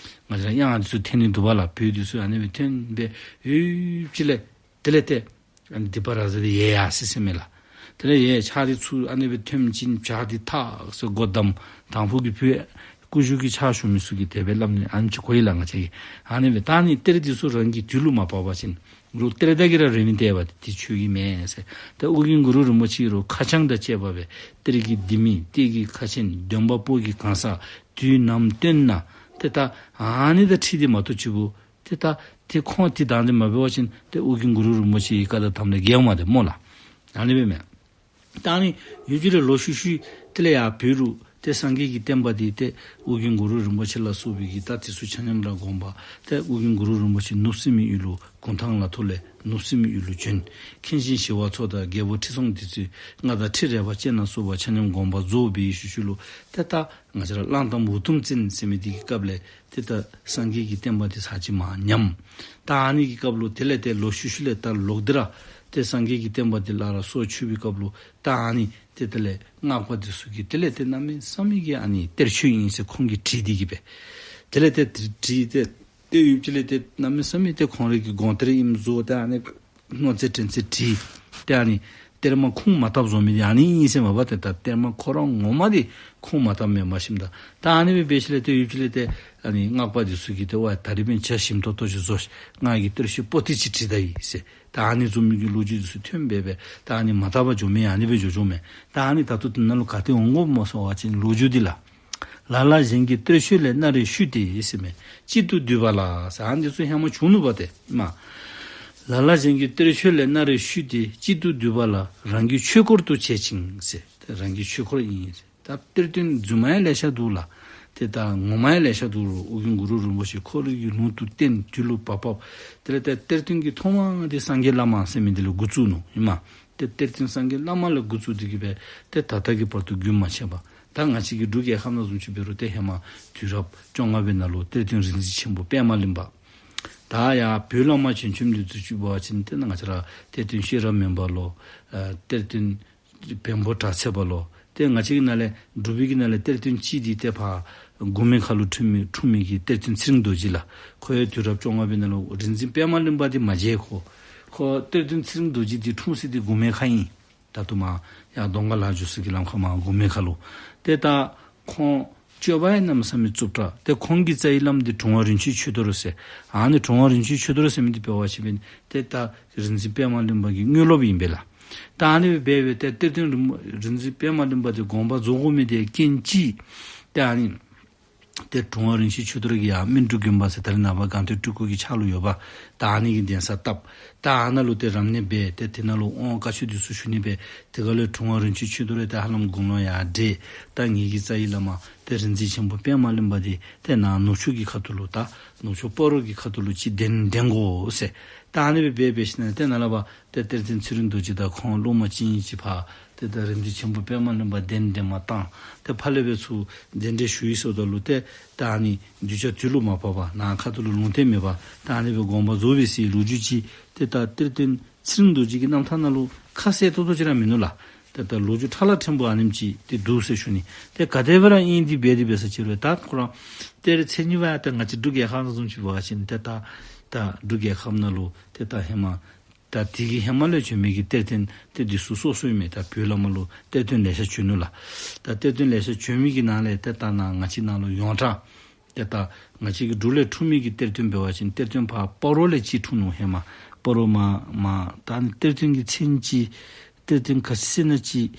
བཅས་དབྱངས་འདི་ཚུ་འཐེན་ནི་འདུག་པ་ལགས། བུ་འདི་ཚུ་ཨ་ནི་སྦེ་འཐེན་སྦེ་ཡུདཔ་ཅིག་ལས་དེ་ལས་ཏེ་ཨ་ནི་སྡིག་པ་ར་ཛ་འདི་ཡལ་ཡར་སི་སི་མས་ལགས། དེ་ལས་ཡར་ཕྱག་འདི་ཚུར་ཨ་ནི་སྦེ་འཐེན་ཞིནམ་བྱག་འདི་ཐག་སེ་སྒོ་བསྡམས། དང་ཕུ་གི་བུ་སྐུ་ཞབས་ཀྱི་ཕྱག་ཞུ་མི་ཚུ་གིས་དེ་སྦེ་སླབ་ནི་ཨ་ནི་ཅིག་གོ་ཡི་ལགས། ང་བཅས་ཀྱིས་ཨ་ནི་སྦེ་ད་ཨ་ནི་གཏེར་འདི་ཚུ་རང་གི་དུས་ལུ་མ་བབས་པ་ཅིན་རོགས་གཏེར་བདག་གིས་ར་རེ་མི་སྟེར་བས། འདི་ཁྱོད་ཀྱི་མེན་ཟེར། ད་ཨོ་རྒྱན་གུ་རུ་རིན་པོ་ཆེ་རོགས་ཁ་བྱང་དང་བཅས་པ་སྦེ་གཏེར་གྱི་ལྡེ་མིག་གཏེར་གྱི་ཁ་ཆེམས་འདོན་པ་པོ་གི་གང་ཟག་དུས་ནམ་སྟོན་ན་ཏེ་ད་ཨ་ནི་དང་འཁྲིལ་ཏེ་མ་གཏོགས་ཅིག་པོ་ཏེ་ད་ཏེ་ཁོང་ཏེ་དང་འདི་མ་འབད་བ་ཅིན་ཏེ་ཨོ་རྒྱན་གུ་རུ་རིན་པོ་ཆེ་གི་བཀའ་དང་དམ་ལས་འགལཝ་མས་ཏེ་སྨོ་ལགས། ཨ་ནི་སྦེ་མས། ད་ཨ་ནི་ཡུདཔ་ཅིག་ལས་ལོག་ཤུལ་ཤུལ་དེ་ལས་ཡར་བོད་ལུ་ཏེ་སངས་རྒྱས་ཀྱི་བསྟན་པ་འདི་ཏེ་ཨོ་རྒྱན་གུ་རུ་རིན་པོ་ཆེ་ལ་སོགས་པའི་གི་ད་དེ་ཚུ་ཆ་མཉམ་ར་དགོངས་པ་ཏེ་ཨོ་རྒྱན་གུ་རུ་རིན་པོ་ཆེ་ནུབ་སྲིན་མོའི་ཡུལ་ལུ་གུང་ཐང་ལ་ཐོག་ལས་ནུབ་སྲིན་མོའི་ཡུལ་ལུ་བྱོན། མཁན་ཆེན་ཞི་བ་འཚོ་དང་རྒྱལ་པོ་ཁྲི་སྲོང་ལྡེ་བཙན་མངའ་བདག་ཁྲི་རལ་པ་ཅན་ལ་སོགས་པ་ཆ་མཉམ་དགོངས་པ་རྫོགས་པའི་ཤུལ་ཤུལ་ལུ་ཏེ་ད་ང་བཅས་ར་གླང་དར་མ་འུ་དུམ་བཙན་ཟེར་མི་འདི་གི་སྐབས་ལས་ཏེ་ད་སངས་རྒྱས་ཀྱི་བསྟན་པ་འདི་ཚར་གཅིག་མར་ཉམས། ད་ཨ་ནི་གི་སྐབས་ལུ་དེ་ལས་ཏེ་ལོག་ཤུལ་ཤུལ་ལས་ད་ལོག་སྟེ་ར་ཏེ་སངས་རྒྱས་ཀྱི་བསྟན་པ་འདི་སླར་ར་སྲོག་ཆུད་པའི་སྐབས་ལུ་ད་ཨ་ནི་ཏེ་དེ་ལས་སྔགས་པ་འདི་ཚུ་གིས་དེ་ལས་ཏེ་གནམ་མེད་ས་མེད་ཀྱི་ཨ་ནི་གཏེར་ཆོས་ཨིན་ཟེར་ཁོང་གིས་བྲིས་ཏེ་གི་སྦེ། དེ་ལས་ཏེ་བྲིས་ཏེ་ཏེ་ཡུདཔ་ཅིག་ལས་ཏེ་གནམ་མེད་ས་མེད་ཏེ་ཁོང་རའི་གི་དགོངས་གཏེར་ཨིནམ་བཟོ་སྟེ་ཨ་ནི་མནོ་ཚད་དྲན་ཚད་བྲིས། ཏེ་ཨ་ནི་ གཏེར་མ་ཁུངས་མ་བཏབ་བཟོ་མི་འདི་ཨ་ནི་ཨིན་ཟེར་མས་པ། ཏེ་ད་གཏེར་མ་ཁོ་ར་ངོ་མ་འདི་ཁུངས་མ་བཏབ་མས་མ་ཤེསཔ་ད། ད་ཨ་ནི་སྦེ་འབད་ཞིནམ་ལས་ཏེ་ཡུདཔ་ཅིག་ལས་ཏེ་ཨ་ནི་སྔགས་པ་འདི་ཚུ་གིས་ཏེ་ཝའི་ད་རིས་འབདན་ཇ་ཞིམ་ཏོང་ཏོ་ཅིག་བཟོ་ཤིག། ང་གིས་གཏེར་ཤོག་པོ་ཏི་ཅིག་བྲིས་ད་ཡི་ཟེར། ད་ཨ་ནི་བཟུམ་མའི་གི་ལོ་རྒྱུས་འདི་ཚུ་ཐོནམ་འབད་བས། ད་ཨ་ནི་མ་དག་པར་འགྱོ་མི་ཨ་ནི་སྦེ་འགྱོ་འགྱོཝ་མས། ད་ཨ་ནི་ད་ལྟོ་འདི་ནང་ལུ་ག་ཏེ་འོང་དགོཔ་སྨོ་ཟེར་བ་ཅིན་ལོ་རྒྱུས་འདི་ལགས། ལ་ལ་གཞན་གྱི་གཏེར་ཤོག་ལས་སྣ་རེ་བཤུས་ཏེ་ཟེར་མས། གཅིག་ཏུ་བསྡུས་པ་ལ་ཟེར། ཨ་ནི་འདི་ཚུ་ཧེ་མ་བྱུང་ནུག་པ་ཏེ་མ། ལ་ལ་གཞན་གྱི་གཏེར་ཤོག་ལས་སྣ་རེ་བཤུས་ཏེ་གཅིག་ཏུ་བསྡུས་པ་ལ་རང་གི་ཆོས་སྐོར་དུ་བྱེད་ཅིང་ཟེར། ཏེ་རང་གི་ཆོས་སྐོར་ཨིན་ཟེར། ད་གཏེར་སྟོན་རྫུན་མ་ཡང་ལེ་ཤ་འདུག་ལགས། ཏེ་ད་ངོ་མ་ཡང་ལེ་ཤ་འདུག་རུང་ཨོ་རྒྱན་གུ་རུ་རིན་པོ་ཆེ་ཁོ་རའི་གི་ལུང་དུ་བསྟན་དུས་ལུ་བབ་བབ། དེ་ལས་ཏེ་གཏེར་སྟོན་གྱི་ཐོག་མ་འདི་སངས་རྒྱས་བླ་མ་ཟེར་མི་འདི་ལས་འགོ་བཙུགས་ནུག་ཨིན་མས། ཏེ་གཏེར་སྟོན་སངས་རྒྱས་བླ་མ་ལས་འགོ་བཙུགས་ཏེ་གི་སྦེ་ཏེ་ད་ལྟ་གི་བར་དུ་རྒྱུན་མ་ཆད་པར། ད་ང་བཅས་ཀྱི་འབྲུག་རྒྱལ་ཁབ་ནང་བཟུམ་ཅིག་འབད་རུང་ཏེ་ཧེ་མ་དུས་རབས་བཅོ་ལྔ་པའི་ནང་ལུ་གཏེར་སྟོན་རིག་འཛིན་ཆེན་པོ་པདྨ་གླིང་པ། ད་ཡར་བོད་ལས་མར་བྱོན་བྱོནམ་འདི་ཚུ་ཅིག་འབད་བ་ཅིན་ཏེ་ང་བཅས་ར་གཏེར་སྟོན་ཤེས་རབ་སྨན་པ་ལོ། ཨ་གཏེར་སྟོན་བོན་པོ་གྲགས་ཚད་པ་ལོ། ཏེ་ང་བཅས་ཀྱི་ནང་ལས་འབྲུག་པའི་གི་ནང་ལས་གཏེར་སྟོན་གཅིག་འདི་ཏེ་ཕར་གུང་སྨན་ཁ་ལུ་འཁྲུངས་མི་འཁྲུངས་མི་གི་གཏེར་སྟོན་ཚེ་རིང་རྡོ་རྗེ་ལགས། ཁོ་ཡང་དུས་རབས་བཅོ་ལྔ་པའི་ནང་ལུ་རིག་འཛིན་པདྨ་གླིང་པ་འདི་མ་མཇལ། ཁོ་ཁོ་གཏེར་སྟོན་ཚེ་རིང་རྡོ་རྗེ་འདི་འཁྲུངས་ས་འདི་གུང་སྨན་ཁ་ཨིན། ད་ལྟོ་མར་ཡར་གདོང་དཀར་ལ་འགྱོ་ས་གི་ལམ་ཁ་མར་གུང་སྨན་ཁ་ལུ། ཏེ་ད་ཁོང་སྤྱོད་པ་ཡང་གནམ་མེད་ས་མེད་རྩུབ་དྲགས། ཏེ་ཁོང་གི་རྩ་བའི་བླམ་འདི་དྲུང་པ་རིན་ཆེན་ཆོས་རྡོར་ཟེར། ཨ་ནི་དྲུང་པ་རིན་ཆེན་ཆོས་རྡོར་ཟེར་མི་འདི་འབད་བ་ཅིན་ཏེ་ད་རིག་འཛིན་པདྨ་གླིང་པ་གི་དངོས་སློབ་ཨིན་པས་ལགས། ད་ཨ་ནི་སྦེ་འབད་སྦེ་ཏེ་གཏེར་སྟོན་རིན་རིག་འཛིན་པདྨ་གླིང་པ་འདི་དགོངས་པ་རྫོགས་དགོ་མི་འདི་རྐྱེན་གཅིག་ཏེ་ཨ་ནི་ཏེ་དྲུང་པ་རིན་ཆེན་ཆོས་རྡོར་གྱིས་ཡར་སྨིན་དྲུག་དགོན་པ་ཟེར་ད་རེས་ནངས་པ་སྒང་སྟེང་སྤྲུལ་སྐུ་གི་ཕྱག་ལུ་ཡོདཔ་ད་ཨ་ནི་གི་གདན་ས་བཏབ། ད་ཨ་ནཱ་ལུ་ཏེ་རབ་གནས་འབད། ཏེ་དེ་ནང་ལུ་དབང་བཀའ་ཆོས་འདི་ཚུ་ཞུ་ནི་འབད། དེ་ཁར་ལུ་དྲུང་པ་རིན་ཆེན་ཆོས་རྡོར་ཏེ་ཧ་ལམ་དགུང་ལོ་ཡར་བགྲེས། ད་ངེ་གི་རྩ་བའི་བླ་མ་ཏེ་རིག་འཛིན་ཆེན་པོ་པདྨ་གླིང་པ་འདི་ཏེ་ནཱ་ནུབ་ཕྱོགས་ཀྱི་ཁ་ཐུག་ལུ་ད་ནུབ་ཕྱོགས་སྤ་རོ་གི་ཁ་ཐུག་ལུ་ཅིག་གདན་འདྲེན་དགོ་ཟེར། ད་ཨ་ནི་སྦེ་འབད་འབད་ཞིནམ་ལས་ཏེ་ནཱ་ལས་ཕར་ཏེ་གཏེར་སྟོན་ཚེ་རིང་རྡོ་རྗེ་དང་ཁོང་སློབ་མ་ཅིག་གཉིས་ཅིག་ཕར་ཏེ་ད་རིག་འཛིན་ཆེན་པོ་པདྨ་གླིང་པ་གདན་འདྲེན་མར་བཏང་། ཏེ་ཕར་ལས་འབད་ཚུར་གདན་འདྲེན་ཞུ་ཡི་ཟེརཝ་ད་ལུ་ཏེ་ད་ཨ་ནི་གདུལ་བྱ་དུས་ལུ་མ་བབས་པར་ནཱ་ཁ་ཐུག་ལུ་ལུང་བསྟན་མེད་པར་ད་ཨ་ནི་སྦེ་དགོངས་པ་རྫོགས་པས་ཟེར་ལོ་རྒྱུས་ཅིག་ཏེ་ད་གཏེར་སྟོན་ཚེ་རིང་རྡོ་རྗེ་གི་རྣམ་ཐར་ནང་ལུ་ཁ་གསལ་ཏོག་ཏོ་ཅིག་ར་མིན་ནུག་ལགས། ཏེ་ད་ལོ་རྒྱུས་ཕྲ་ལ་ཕྲན་བུ་ཨ་ནེམ་ཅིག་ཏེ་འདུག་ཟེར་ཞུ་ནི། ཏེ་ག་དེ་སྦེ་ར་ཨིན་ཏེ་འབད་དེ་འབད་ས་ཅིག་རུང་ད་ཁོ་ར་གཏེར་མཚན་ཉིད་པ་ད་ང་བཅས་འབྲུག་རྒྱལ་ཁབ་ནང་བཟུམ་ཅིག་འབད་བ་ཅིན་ཏེ་ད་ད་འབྲུག་རྒྱལ་ཁབ་ནང་ལུ་ཏེ་ད་ཧེ་མ་ད་དེ་གི་ཧེ་མ་ལས་བྱོན་མི་གི་གཏེར་སྟོན་ཏེ་འདི་ཚུ་སོ་སོ་ཨིན་མས། ད་བོད་ལས་མར་ལུ་གཏེར་སྟོན་ལེ་ཤ་བྱོན་ནུག་ལགས། ད་གཏེར་སྟོན་ལེ་ཤ་བྱོན་མི་གི་ནང་ལས་ཏེ་ད་ནཱ་ང་བཅས་ནཱ་ལུ་ཡོངས་གྲགས་ཏེ་ད་ང་བཅས་ཀྱི་འབྲུག་ལས་འཁྲུངས་མི་གི་གཏེར་སྟོན་འབད་བ་ཅིན་གཏེར་སྟོན་ཕར་སྤ་རོ་ལས་གཅིག་འཁྲུངས་ནུག། ཧེ་མ་སྤ་རོ་མར་མར་ད་ཨ་ནི་གཏེར་སྟོན་གྱི་མཚན་ཅིག་གཏེར་སྟོན་ག་ཅི་ཟེར་ན་ཅིག་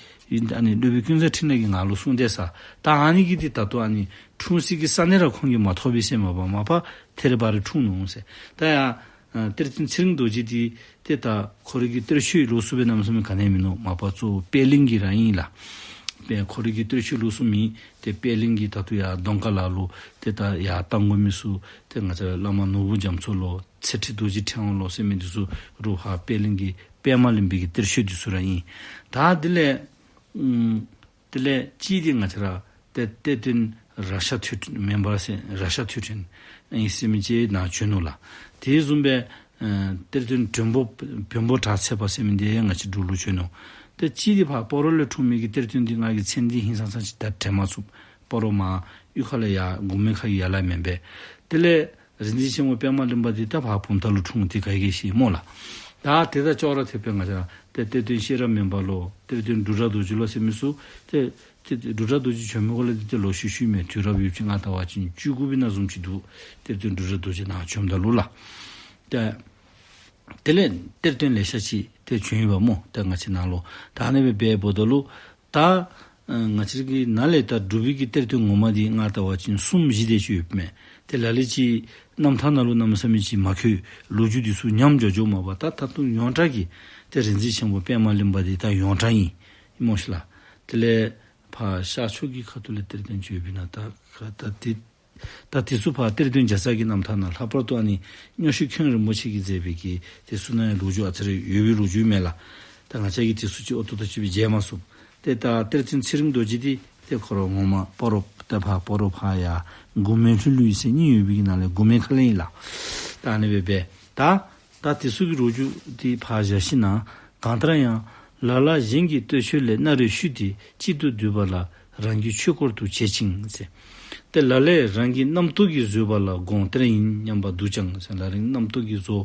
ཨ་ནི་སློབ་དཔོན་ཀུན་བཟང་འཕྲིན་ལས་ཀྱིས་ང་ལུ་གསུངས་ཏེ་ས། ད་ཨ་ནི་གི་འདི་ད་ལྟོ་ཨ་ནི་འཁྲུངས་ས་གི་ས་གནས་ར་ཁོང་གིས་མ་ཐོབ་པས་ཟེར་མ་པ་མ་པ་ཐད་རི་བ་རི་འཁྲུངས་ནུག་ཟེར། ད་ཡ་ཨ་གཏེར་སྟོན་ཚེ་རིང་རྡོ་རྗེ་འདི་ཏེ་ད་ཁོ་རའི་གི་གཏེར་ཆོས་ལོགས་སུ་སྦེ་གནམ་མེད་ས་མེད་ག་ནི་ཡང་མིན་ནུག། མ་པ་གཙོ་བོ་པད་གླིང་གི་ར་ཨིན་ལགས། པད་ཁོ་རའི་གི་གཏེར་ཆོས་ལོགས་སུ་མེད། ཏེ་པད་གླིང་གི་ད་ལྟོ་ཡར་གདོང་དཀར་ལ་ལུ་ཏེ་ད་ཡར་རྟ་མགོ་མི་ཚུ་ཏེ་ང་བཅས་བླ་མ་ནོར་བུ་རྒྱ་མཚོ་ལོ་ཚེ་ཁྲིད་རྡོ་རྗེ་ཕྲེང་བ་ལོ་ཟེར་མི་འདི་ཚུ་རུང་ཧ་པད་གླིང་གི་པདྨ་གླིང་པའི་གི་གཏེར་ཆོས་འདི་ཚུ་ར་ཨིན། ད་དེ་ལས་ཨམ་དེ་ལས་གཅིག་འདི་ང་བཅས་ར་ཏེ་གཏེར་སྟོན་རཀྴ་ཐོད་ཕྲེང་མེ་འབར་ཟེར་རཀྴ་ཐོད་ཕྲེང་ཨིན་ཟེར་མི་ཅིག་ནཱ་བྱོན་ནུག་ལགས། དེ་བཟུམ་སྦེ་ཨ་གཏེར་སྟོན་བོན་པོ་བོན་པོ་གྲགས་ཚད་པ་ཟེར་མི་འདི་ཡང་ང་བཅས་འབྲུག་ལུ་བྱོན་ནུག། ཏེ་གཅིག་འདི་ཕར་སྤ་རོ་ལས་འཁྲུངས་མི་གི་གཏེར་སྟོན་འདི་ང་གིས་མཚན་འདི་ཧིང་སངས་ས་ཅིག་ད་དྲན་མ་ཚུགས། སྤ་རོ་མར་གཡུས་ཁ་ལས་ཡར་གུང་སྨན་ཁ་གི་ཡར་ལས་མེན་པས། དེ་ལས་རིག་འཛིན་ཆེན་པོ་པདྨ་གླིང་པ་འདི་ད་ཕར་བུམ་ཐང་ལུ་འཁྲུངས་ཏེ་ག་གིས་ཤེས་སྨོ་ལགས། ད་དེ་དང་ཅོག་ར་འཐདཔ་སྦེ་ང་བཅས་ཏེ་གཏེར་སྟོན་ཤེས་རབ་སྨན་པ་ལོ་གཏེར་སྟོན་འབྲུག་སྒྲ་རྡོ་རྗེ་ལོ་ཟེར་མི་ཚུ་ཏེ་ཏེ་འབྲུག་སྒྲ་རྡོ་རྗེ་བྱོན་མི་གོང་ལས་ཏེ་ཏེ་ལོག་ཤུལ་ཤུལ་མས། དུས་རབས་ཡུདཔ་ཅིག་ང་བལྟ་བ་ཅིན་བཅུ་དགུ་པའི་ནང་བཟུམ་ཅིག་འདུག། གཏེར་སྟོན་འབྲུག་སྒྲ་རྡོ་རྗེ་ནཱ་བྱོནམ་ད་ལུ་ལགས། ཏེ་དེ་ལས་གཏེར་སྟོན་ལེ་ཤ་ཅིག་ཏེ་བྱོན་ཡོདཔ་སྨོ། ཏེ་ང་བཅས་ནཱ་ལུ་ད་ཨ་ནི་སྦེ་འབདཝ་ད་ལུ་ད་ཨ་ང་བཅས་ཀྱི་ནཱ་ལས་ད་འབྲུག་པའི་གི་གཏེར་སྟོན་ངོ་མ་འདི་ང་བལྟ་བ་ཅིན་གསུམ་བཞི་དེ་ཅིག་ཡོདཔ་མས། ཏེ་ལ་ལུ་ཅིག་རྣམ་ཐར་ནང་ལུ་གནམ་མེད་ས་མེད་ཅིག་མ་འཁོད། ལོ་རྒྱུས་འདི་ཚུ་ཉམས་འགྱོ་འགྱོཝ་མ་པ་ད་ད་དུང་ཡོངས་གྲགས་ཀྱི་ཏེ་རིག་འཛིན་ཆེན་པོ་པདྨ་གླིང་པ་འདི་ད་ཡོངས་གྲགས་ཨིན་སྨོ་ཤིག་ལགས། དེ་ལས་ཕར་ཤར་ཕྱོགས་ཀྱི་ཁ་ཐུག་ལས་གཏེར་སྟོན་ཅིག་ཡོདཔ་ཨིན་ན། ད་ད་དེ་ད་དེ་ཚུ་ཕར་གཏེར་སྟོན་རྒྱ་ཚ་གི་རྣམ་ཐར་ནང་ལྷག་པར་དུ་ཨ་ནི་སྨྱོ་ཤུལ་མཁན་རིན་པོ་ཆེ་གིས་མཛད་པའི་གི་དེ་ཚུ་ནང་ཡང་ལོ་རྒྱུས་ཨ་ཙི་རེ་ཡོད་པའི་ལོ་རྒྱུས་མས་ལགས། ད་ང་བཅས་ཀྱིས་དེ་ཚུ་ཅིག་ཨོ་ཏོ་ཏོ་ཅིག་སྦེ་མཇལ་མ་ཚུགས། ཏེ་ད་གཏེར་སྟོན་ཚེ་རིང་རྡོ་རྗེ་འདི་ཏེ་ཁོ་ར་ངོ་མ་སྤ་རོ་ཏེ་ཕར་སྤ་རོ་ཕར་ཡར་གུང་སྨན་ལྷུན་ལུ་ཟེར་གཉིས་ཡོད་པའི་གི་ནང་ལས་གུང་སྨན་ཁ་ལས་ཨིན་ལགས། ད་ཨ་ནི་སྦེ་འབད་ད་ད་དེ་ཚུ་གི་ལོ་རྒྱུས་འདི་ཕར་བཞག་ཞིནམ་ལས་གང་ལྟར་ཡང་ལ་ལ་གཞན་གྱི་གཏེར་ཆོས་ལས་སྣ་རེ་བཤུས་ཏེ་གཅིག་ཏུ་བསྡུས་པ་ལ་རང་གི་ཆོས་སྐོར་དུ་བྱེད་ཅིང་ཟེར། ཏེ་ལ་ལས་རང་གི་རྣམ་རྟོག་གིས་བཟོས་པ་ལ་དགོངས་གཏེར་ཡིན་སྙམ་པ་འདུག་ཀྱང་ཟེར། ལ་རང་རྣམ་རྟོག་གིས་བཟོ་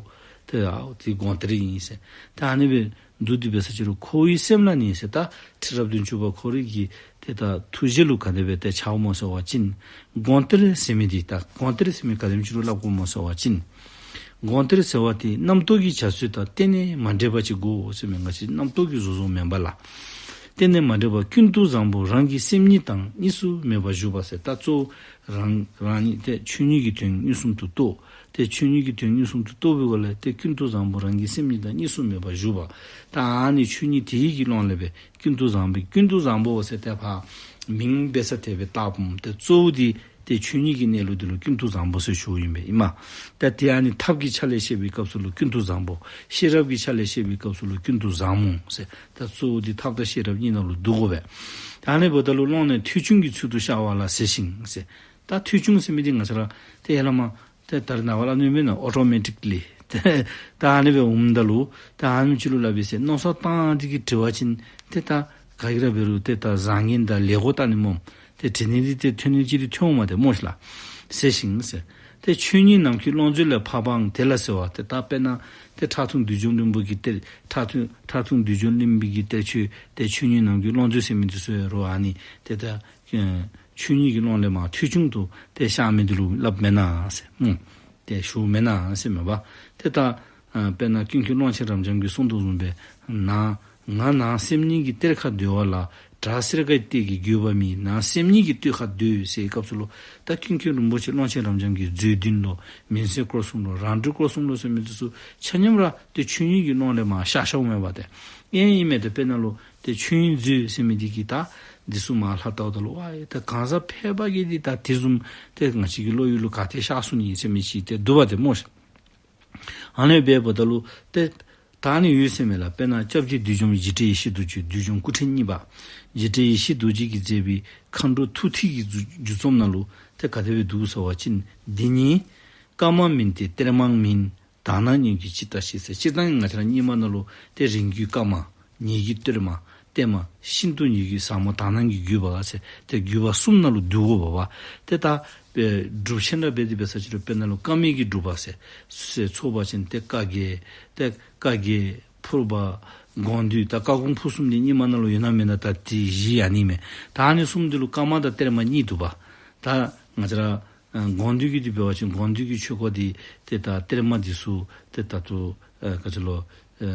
ཏེ་ཨའོ་དེ་དགོངས་གཏེར་ཡིན་ཟེར། ཏེ་ཨ་ནི་སྦེ་ འདུག་སྟེ་འབད་ས་ཅིག་རུང་ཁོ་བོའི་སེམས་ལ་ནི་ཟེར། ད་ཁྲི་རབས་བདུན་ཅུ་པ་ཁོ་རའི་གི་ཏེ་ད་ཐུགས་བཞེད་ལུ་ག་དེ་སྦེ་ཏེ་འཆརཝ་སྨོ་ཟེར་བ་ཅིན་དགོངས་གཏེར་ཟེར་མི་འདི་ད་དགོངས་གཏེར་ཟེར་མི་ག་དེམ་ཅིག་ལུ་སླབ་དགོཔ་སྨོ་ཟེར་བ་ཅིན། དགོངས་གཏེར་ཟེར་བ་འདི་རྣམ་རྟོག་གི་བྱ་ཚུལ་དང་གཏན་ནས་མ་འདྲེས་པ་ཅིག་དགོ་ཟེར་མས། ང་བཅས་རྣམ་རྟོག་གིས་བཟོ་བཟོཝ་མེན་པ་ལགས། གཏན་ནས་མ་འདྲེས་པ་ཀུན་ཏུ་བཟང་པོ་རང་གི་སེམས་ཉིད་དང་གཉིས་སུ་མེད་པར་བཞུགས་པ་ཟེར། ད་གཙོ་བོ་རང་རང་ཉིད་ཏེ་ཆོས་ཉིད་ཀྱི་དོན་མངོན་སུམ་དུ་རྟོགས། ཏེ་ཆོས་ཉིད་ཀྱི་དོན་མངོན་སུམ་དུ་རྟོགས་པའི་སྒོ་ལས་ཏེ་ཀུན་ཏུ་བཟང་པོ་རང་གི་སེམས་ཉིད་དང་གཉིས་སུ་མེད་པར་བཞུགས་པ། ད་ཨ་ནི་ཆོས་ཉིད་དེ་ཡི་གི་ཀློང་ལས་སྦེ་ཀུན་ཏུ་བཟང་པོ། ཀུན་ཏུ་བཟང་པོ་ཟེར་ཏེ་ཕར་མིང་འབད་ས་དེ་སྦེ་བཏགསཔ་མས། ཏེ་གཙོ་བོ་འདི་ཏེ་ཆོས་ཉིད་ཀྱི་གནས་ལུགས་འདི་ལུ་ཀུན་ཏུ་བཟང་པོ་ཟེར་ཞུཝ་ཨིན་པས་ཨིན་མས། ད་དེ་ཨ་ནི་ཐབས་ཀྱི་ཆ་ལས་བཤད་པའི་སྐབས་སུ་ལུ་ཀུན་ཏུ་བཟང་པོ། ཤེས་རབ་ཀྱི་ཆ་ལས་བཤད་པའི་སྐབས་སུ་ལུ་ཀུན་ཏུ་བཟང་མོ་ཟེར། ད་གཙོ་བོ་འདི་ཐབས་དང་ཤེས་རབ་གཉིས་ནང་ལུ་འདུ་དགོ་པས། ད་ཨ་ནི་འབདཝ་ད་ལུ་ཀློང་ནས་ཐོས་བྱུང་གི་ཚུལ་དུ་ཤར་བ་ལ་ཟེར་ཞིང་ཟེར། ད་ཐོས་བྱུང་ཟེར་མི་འདི་ང་བཅས་ར་ཏེ་ཡ་ལ་མ་ཏེ་ད་རེས་ནངས་པ་ལ་ནི་མེན་ན་ཨོ་ཊོ་མེ་ཊིག་ལི་ཏེ་ད་ཨ་ནི་སྦེ་འོངམ་ད་ལུ་ད་ཨ་ནི་ཅིག་ལུ་སླབ་པས་ཟེར། མནོ་བསམ་བཏང་སྟེ་གིས་དྲི་བ་ཅིན་ཏེ་ད་ག་གིས་ར་འབད་རུང་ཏེ་ད་བཟང་ངན་དང་ལེགས་སྐྱེས་ད་ནི་སྨོ། ཏེ་དྲི་ནི་འདི་ཏེ་ཐོན་ནི་ཅིག་འདི་ཐོན་འོང་མས་ཏེ་སྨོ་ཤིག་ལགས། ཟེར་ཞིང་ཟེར། ཏེ་ཆོས་ཉིད་ནམ་མཁའི་ཀློང་མཛོད་ལས་འཕགས་པའང་དེ་ལ་ཟེར་བ། ཏེ་ད་དཔེར་ན་ཏེ་ཁྲག་འཐུང་བདུད་འཇོམས་རིན་པོ་ཆེ་གི་གཏེར་ཁྲག་འཐུང་ཁྲག་འཐུང་བདུད་འཇོམས་རིན་པོ་ཆེ་གི་གཏེར་ཆོས་ཏེ་ཆོས་ཉིད་ནམ་མཁའི་ཀློང་མཛོད་ཟེར་མི་འདི་ཚུ་ཡོད་རུང་ཨ་ནི་ཏེ་ད་ཨེ་ཆོས་ཉིད་ཀྱི་ཀློང་ལས་མར་ཐོས་བྱུང་དུ་ཏེ་ཤར་མི་འདི་ལུ་སླབ་མེན་ན་ཟེར། ཨུམ། ཏེ་ཞུཝ་མེན་ན་ཟེར་མས་པ། ཏེ་ད་ཨ་དཔེར་ན་ཀུན་མཁྱེན་ཀློང་ཆེན་རབ་འབྱམས་ཀྱིས་གསུངས་དོ་བཟུམ་སྦེ་ནང་ང་ནང་སེམས་ཉིད་ཀྱི་གཏེར་ཁར་འདོད་པ་ལ། བྲག་སེར་ཀའི་གཏེར་གྱིས་བརྒྱུད་པ་མིན། ནང་སེམས་ཉིད་ཀྱི་གཏེར་ཁར་འདོད་ཟེར་བའི་སྐབས་སུ་ལུ་ད་ཀུན་མཁྱེན་རིན་པོ་ཆེ་ཀློང་ཆེན་རབ་འབྱམས་ཀྱི་མཛོད་བདུན་ལོ་མུན་སེལ་སྐོར་གསུམ་ལོ་རང་གྲོལ་སྐོར་གསུམ་ལོ་ཟེར་མི་འདི་ཚུ་ཆ་མཉམ་ར་ཏེ་ཆོས་ཉིད་ཀྱི་ཀློང་ལས་མར་ཤར་ཤརཝ་མས་པ། ཏེ་ཨིན་ཨིན་མས། ཏེ་དཔེར་ན་ལུ་ཏེ་ཆོས་དབྱིངས་མཛོད་ཟེར་མི་འདི་གིས་ད་འདི་ཚུ་མར་ལྷབ་བལྟཝ་ད་ལུ་ཝའི་ད་གང་ཟག་ཕལ་པ་གིས་འདི་ད་དེ་བཟུམ་ཏེ་ང་བཅས་ཀྱི་བློ་ཡུལ་ལུ་ག་ཏེ་ཤར་སོང་ནི་ཟེར་མི་ཅིག་ཏེ་འདུག་པ་ཏེ་སྨོ་ཤིག། ཨ་ནི་སྦེ་འབདཝ་ད་ལུ་ཏེ་ད་ནི་ཡོད་ཟེར་མས་ལགས། དཔེར་ན་སྐྱབས་རྗེ་བདུད་འཇོམས་འཇིགས་བྲལ་ཡེ་ཤེས་རྡོ་རྗེ་བདུད་འཇོམས་སྐུ་ཕྲེང་གཉིས་པ་འཇིགས་བྲལ་ཡེ་ཤེས་རྡོ་རྗེ་གིས་མཛད་པའི་མཁའ་འགྲོ་ཐུགས་ཐིག་གི་སྒྱུ་སྒྱུ་རྩོམ་ནང་ལུ་ཏེ་ག་དེ་སྦེ་འདུག་ཟེར་བ་ཅིན། འདི་ཉིད་བཀའ་མ་མིན་ཏེ་གཏེར་མའང་མིན། དག་སྣང་སྙན་བརྒྱུད་ཇི་ལྟར་ཞེས་ཟེར། སྤྱིར་བཏང་ང་བཅས་ར་རྙིང་མ་ནང་ལུ་ཏེ་རིང་བརྒྱུད་བཀའ་མ། ཉེ་བརྒྱུད་གཏེར་མ། གཏེར་མ་ཤིན་ཏུ་ཉེ་བརྒྱུད་ཟབ་མོ་དག་སྣང་གི་བརྒྱུད་པ་ཟེར་ཏེ་བརྒྱུད་པ་གསུམ་ནང་ལུ་འདུ་དགོ་པ་པ། ཏེ་ད་ཨེ་སྒྲུབ་ཆེན་ར་འབད་དེ་འབད་ས་ཅིག་རུང་དཔེར་ན་ལུ་བཀའ་མའི་གི་སྒྲུབ་པ་ཟེར་ཟེར་ཚུགས་པ་ཅིན་ཏེ་བཀའ་བརྒྱད། ཏེ་བཀའ་བརྒྱད་ཕུར་པ་དགོངས་འདུས། ད་བཀའ་དགོངས་ཕུར་གསུམ་འདི་རྙིང་མ་ནང་ལུ་ཡོད་ན་མེད་ན་ད་འདི་བཞི་ཨ་ནི་མས། ད་ཨ་ནི་གསུམ་འདི་ལུ་བཀའ་མ་དང་གཏེར་མ་གཉིས་འདུག་པ། ད་ང་བཅས་ར་ཨ་དགོངས་འདུས་ཀྱི་འདི་འབད་བ་ཅིན་དགོངས་འདུས་ཀྱི་ཆོས་སྐོར་འདི་ཏེ་ད་གཏེར་མ་འདི་ཚུ་ཏེ་ད་ལྟོ་ཨ་ག་ཅི་ལོ་ཨ་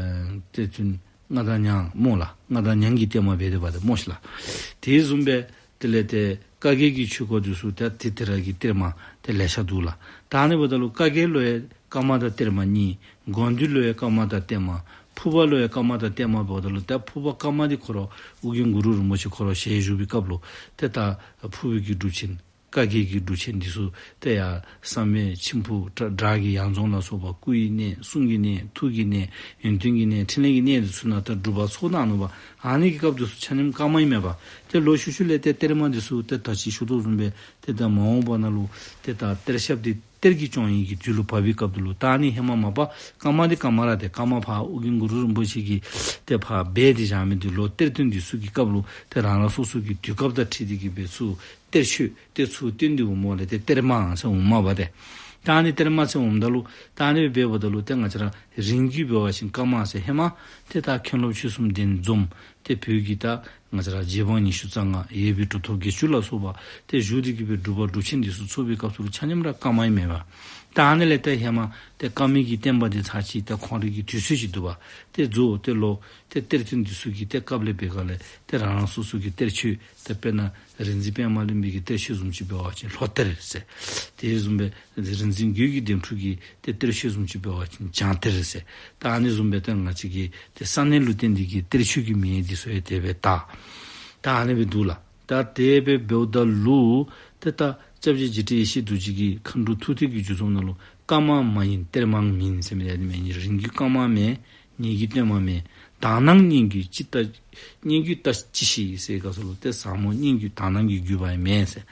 གཏེར་སྟོན་མངའ་བདག་ཉང་སྨོ་ལགས། མངའ་བདག་ཉང་གི་གཏེར་མ་འབད་དེ་འབད་དེ་སྨོ་ཤིག་ལགས། དེ་བཟུམ་སྦེ་དེ་ལས་ཏེ་བཀའ་བརྒྱད་ཀྱི་ཆོས་སྐོར་འདི་ཚུ་ཏེ་དེ་དེ་ར་གི་གཏེར་མ་ཏེ་ལེ་ཤ་འདུག་ལགས། ད་ཨ་ནི་འབདཝ་ད་ལུ་བཀའ་བརྒྱད་ལུ་ཡང་བཀའ་མ་དང་གཏེར་མ་གཉིས། དགོངས་འདུས་ལུ་ཡང་བཀའ་མ་དང་གཏེར་མ། ཕུར་པ་ལུ་ཡང་བཀའ་མ་དང་གཏེར་མ་འབདཝ་ད་ལུ་ཏེ་ཕུར་པ་བཀའ་མ་འདི་ཁོ་ར་ཨོ་རྒྱན་གུ་རུ་རིན་པོ་ཆེ་ཁོ་ར་ཞལ་བཞུགས་པའི་སྐབས་ལུ་ཏེ་ད་ཕུར་པའི་གི་སྒྲུབ་ཆེན་བཀའ་བརྒྱད་ཀྱི་སྒྲུབ་ཆེན་འདི་ཚུ་ཏེ་ཡར་བསམ་ཡས་མཆིམས་ཕུ་བྲག་བྲག་གི་ཡང་རྫོང་ལ་སོགས་པ་སྐུ་ཡི་གནས། གསུང་གི་གནས། ཐུགས་ཀྱི་གནས། ཡོན་ཏན་གྱི་གནས། ཕྲིན་ལས་ཀྱི་གནས་འདི་ཚུ་ནང་ད་སྒྲུབ་པ་ཚོགས་གནང་ནུག་པ། ཨ་ནི་གི་སྐབས་འདི་ཚུ་ཆ་མཉམ་བཀའ་མ་ཨིན་མས་པ། ཏེ་ལོག་ཤུལ་ཤུལ་ལས་ཏེ་གཏེར་མ་འདི་ཚུ་ཏེ་ད་ཅི་ཞུ་དོ་བཟུམ་སྦེ་ཏེ་ད་མ་འོངས་པ་ནང་ལུ་ཏེ་ད་གཏེར་ཞབས་འདི་གཏེར་གྱི་སྐྱོང་བའི་གི་དུས་ལུ་བབས་པའི་སྐབས་འདི་ལུ་ད་ཨ་ནི་ཧེ་མ་མ་པ་བཀའ་མ་འདི་བཀའ་མ་ར་ཏེ་བཀའ་མ་ཕར་ཨོ་རྒྱན་གུ་རུ་རིན་པོ་ཆེ་གིས་ཏེ་ཕར་སྦས་ཏེ་བཞག་མི་འདི་ལུ་གཏེར་སྟོན་འདི་ཚུ་གི་སྐབས་ལུ་ཏེ་རང་རང་སོ་སོ་གི་དུས་སྐབས་དང་འཁྲིལ་ཏེ་གི་སྦེ་ཚུར་གཏེར་ཆོས་ཏེ་ཚུར་བཏོན་ཏེ་འོངམ་ལས་ཏེ་གཏེར་མ་ཟེར་འོངམ་མས་པ་ཏེ། ད་ཨ་ནི་གཏེར་མ་ཟེར་འོངམ་ད་ལུ་ད་ཨ་ནི་སྦེ་འབདཝ་ད་ལུ་ཏེ་ང་བཅས་ར་རིང་བརྒྱུད་འབད་བ་ཅིན་བཀའ་མ་ཟེར་ཧེ་མ་ཏེ་ད་མཁན་སློབ་ཆོས་གསུམ་གདན་འཛོམས་ཏེ་བོད་ཀྱི་ད་ང་བཅས་ར་རྗེ་འབངས་ཉི་ཤུ་རྩ་ལྔ་ཡོད་པའི་གྲུབ་ཐོབ་བརྒྱད་ཅུ་ལ་སོགས་པ་ཏེ་བཞུགས་ཏེ་གི་སྦེ་སྒྲུབ་པ་སྒྲུབ་ཆེན་འདི་ཚུ་ཚོགས་པའི་སྐབས་སུ་ལུ་ཆ་མཉམ་ར་བཀའ་མ་ཨིན་མས་པ། ད་ཨ་ནི་ལས་ཏེ་ཧེ་མ་ཏེ་བཀའ་མའི་གི་བསྟན་པ་འདི་ཚར་ཅིག་ཏེ་ཁོང་རའི་གི་དུས་ཚོད་ཅིག་འདུག་པ། ཏེ་རྫོགས་ཏེ་ལོག་ཏེ་གཏེར་སྟོན་འདི་ཚུ་གི་ཏེ་སྐབས་ལས་འབད་ག་ལས་ཏེ་རང་རང་སོ་སོ་གི་གཏེར་ཆོས་ཏེ་དཔེར་ན་རིག་འཛིན་པདྨ་གླིང་པའི་གི་གཏེར་ཆོས་བཟུམ་ཅིག་འབད་བ་ཅིན་ལྷོ་གཏེར་ཟེར། དེ་བཟུམ་སྦེ་རིག་འཛིན་རྒྱུད་ཀྱི་གདན་དྲུག་གི་ཏེ་གཏེར་ཆོས་བཟུམ་ཅིག་འབད་བ་ཅིན་བྱང་གཏེར་ཟེར། ད་ཨ་ནི་བཟུམ་སྦེ་ཏེ་ང་བཅས་ཀྱི་ཏེ་ས་གནས་ལུ་བརྟེན་ཏེ་གི་གཏེར་ཆོས་ཀྱི་མིང་འདི་ཚུ་ཡང་དེ་སྦེ་བཏགས། ད་ཨ་ནི་སྦེ་འདུག་ལགས། ད་དེ་སྦེ་འབདཝ་ད་ལུ་ཏེ་ད་སྐྱབས་རྗེ་འཇིགས་བྲལ་ཡེ་ཤེས་རྡོ་རྗེ་གིས་མཁའ་འགྲོ་ཐུགས་ཐིག་གི་སྒྱུ་རྩོམ་ནང་ལུ་བཀའ་མ་མ་ཡིན་གཏེར་མའང་མིན་ཟེར་མི་འདི་ཨ་ནི་མས། རིང་བརྒྱུད་བཀའ་མ་མེན། ཉེ་བརྒྱུད་གཏེར་མ་མེན། དག་སྣང་སྙན་བརྒྱུད་ཇི་ལྟ་སྙན་བརྒྱུད་ལྟ་ཅི་ཞིག་ཟེར་སྐབས་སུ་ལུ་ཏེ་ཟབ་མོ་སྙན་བརྒྱུད་དག་སྣང་གི་བརྒྱུད་པ་ཡང་མེན་ཟེར།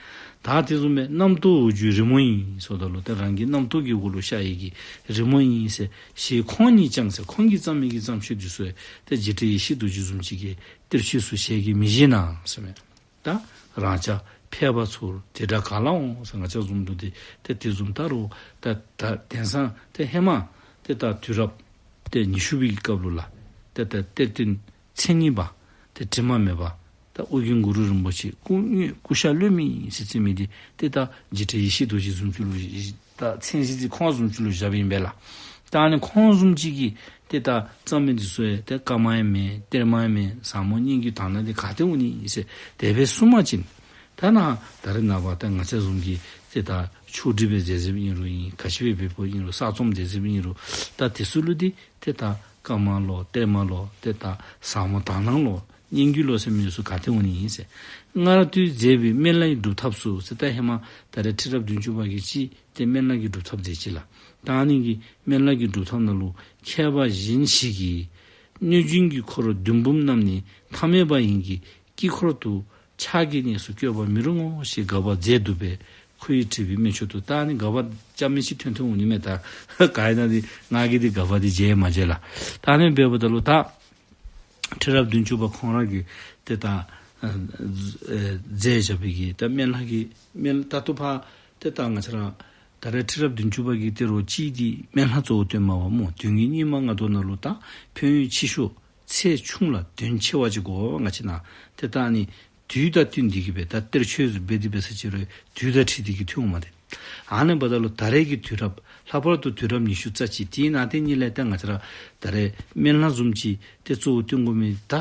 ད་དེ་བཟུམ་སྦེ་རྣམ་རྟོག་འོག་འགྱུའི་རི་མོ་ཡིན་ཟེརཝ་ད་ལུ་ཏེ་རང་གི་རྣམ་རྟོག་གི་འོག་ལུ་ཤར་ཡི་གི་རི་མོ་ཡིན་ཟེར། ཞེས་ཁོང་ཉིད་ཀྱང་ཟེར། ཁོང་གིས་བརྩམས་མི་གི་བརྩམས་ཆོས་འདི་ཚུ་ཡང་ཏེ་འཇིགས་བྲལ་ཡེ་ཤེས་རྡོ་རྗེ་བཟུམ་ཅིག་གིས་གཏེར་ཆོས་ཚུ་ཞལ་གྱིས་མི་བཞེས་ན་ཟེར་མས། ད་རང་ཅག་ཕལ་པ་ཚུར་དེ་འདྲ་ག་ལ་འོང་ཟེར། ང་བཅས་བཟུམ་འདུག་སྟེ་ཏེ་དེ་བཟུམ་ད་རུང་ད་ད་དེང་སང་ཏེ་ཧེ་མ་ཏེ་ད་དུས་རབས་ཏེ་ཉི་ཤུ་པའི་གི་སྐབས་ལུ་ལགས། ཏེ་ད་གཏེར་སྟོན་མཚན་ཉིད་པ་ཏེ་དྲི་མ་མེད་པ་ད་ཨོ་རྒྱན་གུ་རུ་རིན་པོ་ཆེ་སྐུ་དངོས་སྐུ་ཤ་ལྷོད་མི་ཟེར་ཟེར་མི་འདི་ཏེ་ད་འཇིགས་བྲལ་ཡེ་ཤེས་རྡོ་རྗེ་བཟུམ་ཅིག་ལུ་ད་མཚན་གཞི་འདི་ཁོང་བཟུམ་ཅིག་ལུ་བཞགཔ་ཨིན་པས་ལགས། ད་ཨ་ནི་ཁོང་བཟུམ་ཅིག་གིས་ཏེ་ད་རྩོམ་མི་འདི་ཚུ་ཡང་ཏེ་བཀའ་མ་ཡང་མེན་གཏེར་མ་ཡང་མེན་ཟབ་མོ་སྙན་བརྒྱུད་དག་སྣང་འདི་ག་ཏེ་འོང་ནི་ཨིན་ཟེར་དེ་སྦེ་གསུངས་པ་ཅིན་ད་ནཱ་ད་རེས་ནངས་པ་ད་ང་བཅས་བཟུམ་གྱིས་ཏེ་ད་ཕྱོགས་སྒྲིག་སྦེ་མཛད་མཛདཔ་ཨིན་རུང་ཨིན་ག་ཅི་སྦེ་འབདཝ་ཨིན་རུང་གསར་རྩོམ་མཛད་མཛདཔ་ཨིན་རུང་ད་དེ་ཚུ་ལུ་འདི་ཏེ་ད་བཀའ་མ་ལོ་གཏེར་མ་ལོ་ཏེ་ད་ཟབ་མོ་དག་སྣང་ལོ་སྙན་བརྒྱུད་ལོ་ཟེར་མི་ཚུ་ག་ཏེ་འོང་ནི་ཨིན་ཟེར། སྔར་དུས་མཛད་པའི་སྨན་བླའི་སྒྲུབ་ཐབས་སུ་ཟེར་ད་ཧེ་མ་ད་རེས་ཁྲི་རབས་བདུན་ཅུ་པ་གིས་ཅིག་ཏེ་སྨན་བླ་གི་སྒྲུབ་ཐབས་མཛད་ཅི་ལགས། ད་ཨ་ནི་གི་སྨན་བླ་གི་སྒྲུབ་ཐབས་ནང་ལུ་མཁས་པ་གཞན་ཞིག་གིས་གནོད་སྦྱིན་གྱི་འཁོར་བདུན་འབུམ་རྣམས་ནི་ཐ་མལ་པ་ཡིན་གྱི་དཀྱིལ་འཁོར་དུ་ཕྱག་གི་གནས་སུ་བཀོད་པར་མི་རུང་ངོ་ཞེས་དགག་པ་མཛད་འདུག་པས། ཁོ་ཡིས་བྲིས་པའི་སྨན་མཆོག་ཏུ། ད་ཨ་ནི་དགག་པ་རྐྱབ་མི་ཅིག་ཐོན་ཐོན་འོང་ནི་མས། ད་ག་ཨིན་ན་འདི་ང་གིས་འདི་དགག་པ་འདི་མཇལ་མ་མཇལ་ལགས། ད་ཨ་ནི་འབདཝ་ད་ལུ་ད་ཁྲི་རབས་བདུན་ཅུ་པ་ཁོང་ར་གིས་ཏེ་ད་ཨ་ཨ་མཛད་བཞག་པའི་གི་ད་སྨན་བླ་གི་སྨན་ད་ལྟོ་ཕར་ཏེ་ད་ང་བཅས་ར་ད་རེས་ཁྲི་རབས་བདུན་ཅུ་པ་གིས་ཏེ་རོ་ཅིག་འདི་སྨན་བླ་གཙོ་བོ་སྟོནམ་མས་པ་སྨོ། དུས་ངན་སྙིགས་མ་ལྔ་བདོ་ནང་ལུ་ད་ཕན་ཡོན་ཆེ་ཤོས་ཚེགས་ཆུང་ལ་དོན་ཆེ་བ་ཅིག་དགོ་ང་བཅས་ནཱ། ཏེ་ད་ཨ་ནི་དུས་དང་བསྟུན་ཏེ་གི་སྦེ་ད་གཏེར་ཆོས་ཚུ་འབད་དེ་འབད་ས་ཅིག་རུང་དུས་དང་འཁྲིལ་ཏེ་གི་ཐོན་འོངམ་མས་ཏེ། ཨ་ནི་འབདཝ་ད་ལུ་ད་རེས་ཀྱི་དུས་རབས་ལྷག་པར་དུ་དུས་རབས་ཉི་ཤུ་རྩ་གཅིག་དེའི་ནང་དེ་ཉིད་ལས་ད་ང་བཅས་ར་ད་རེས་སྨན་བླ་བཟུམ་ཅིག་ཏེ་གཙོ་བོ་སྟོན་དགོ་མི་ད་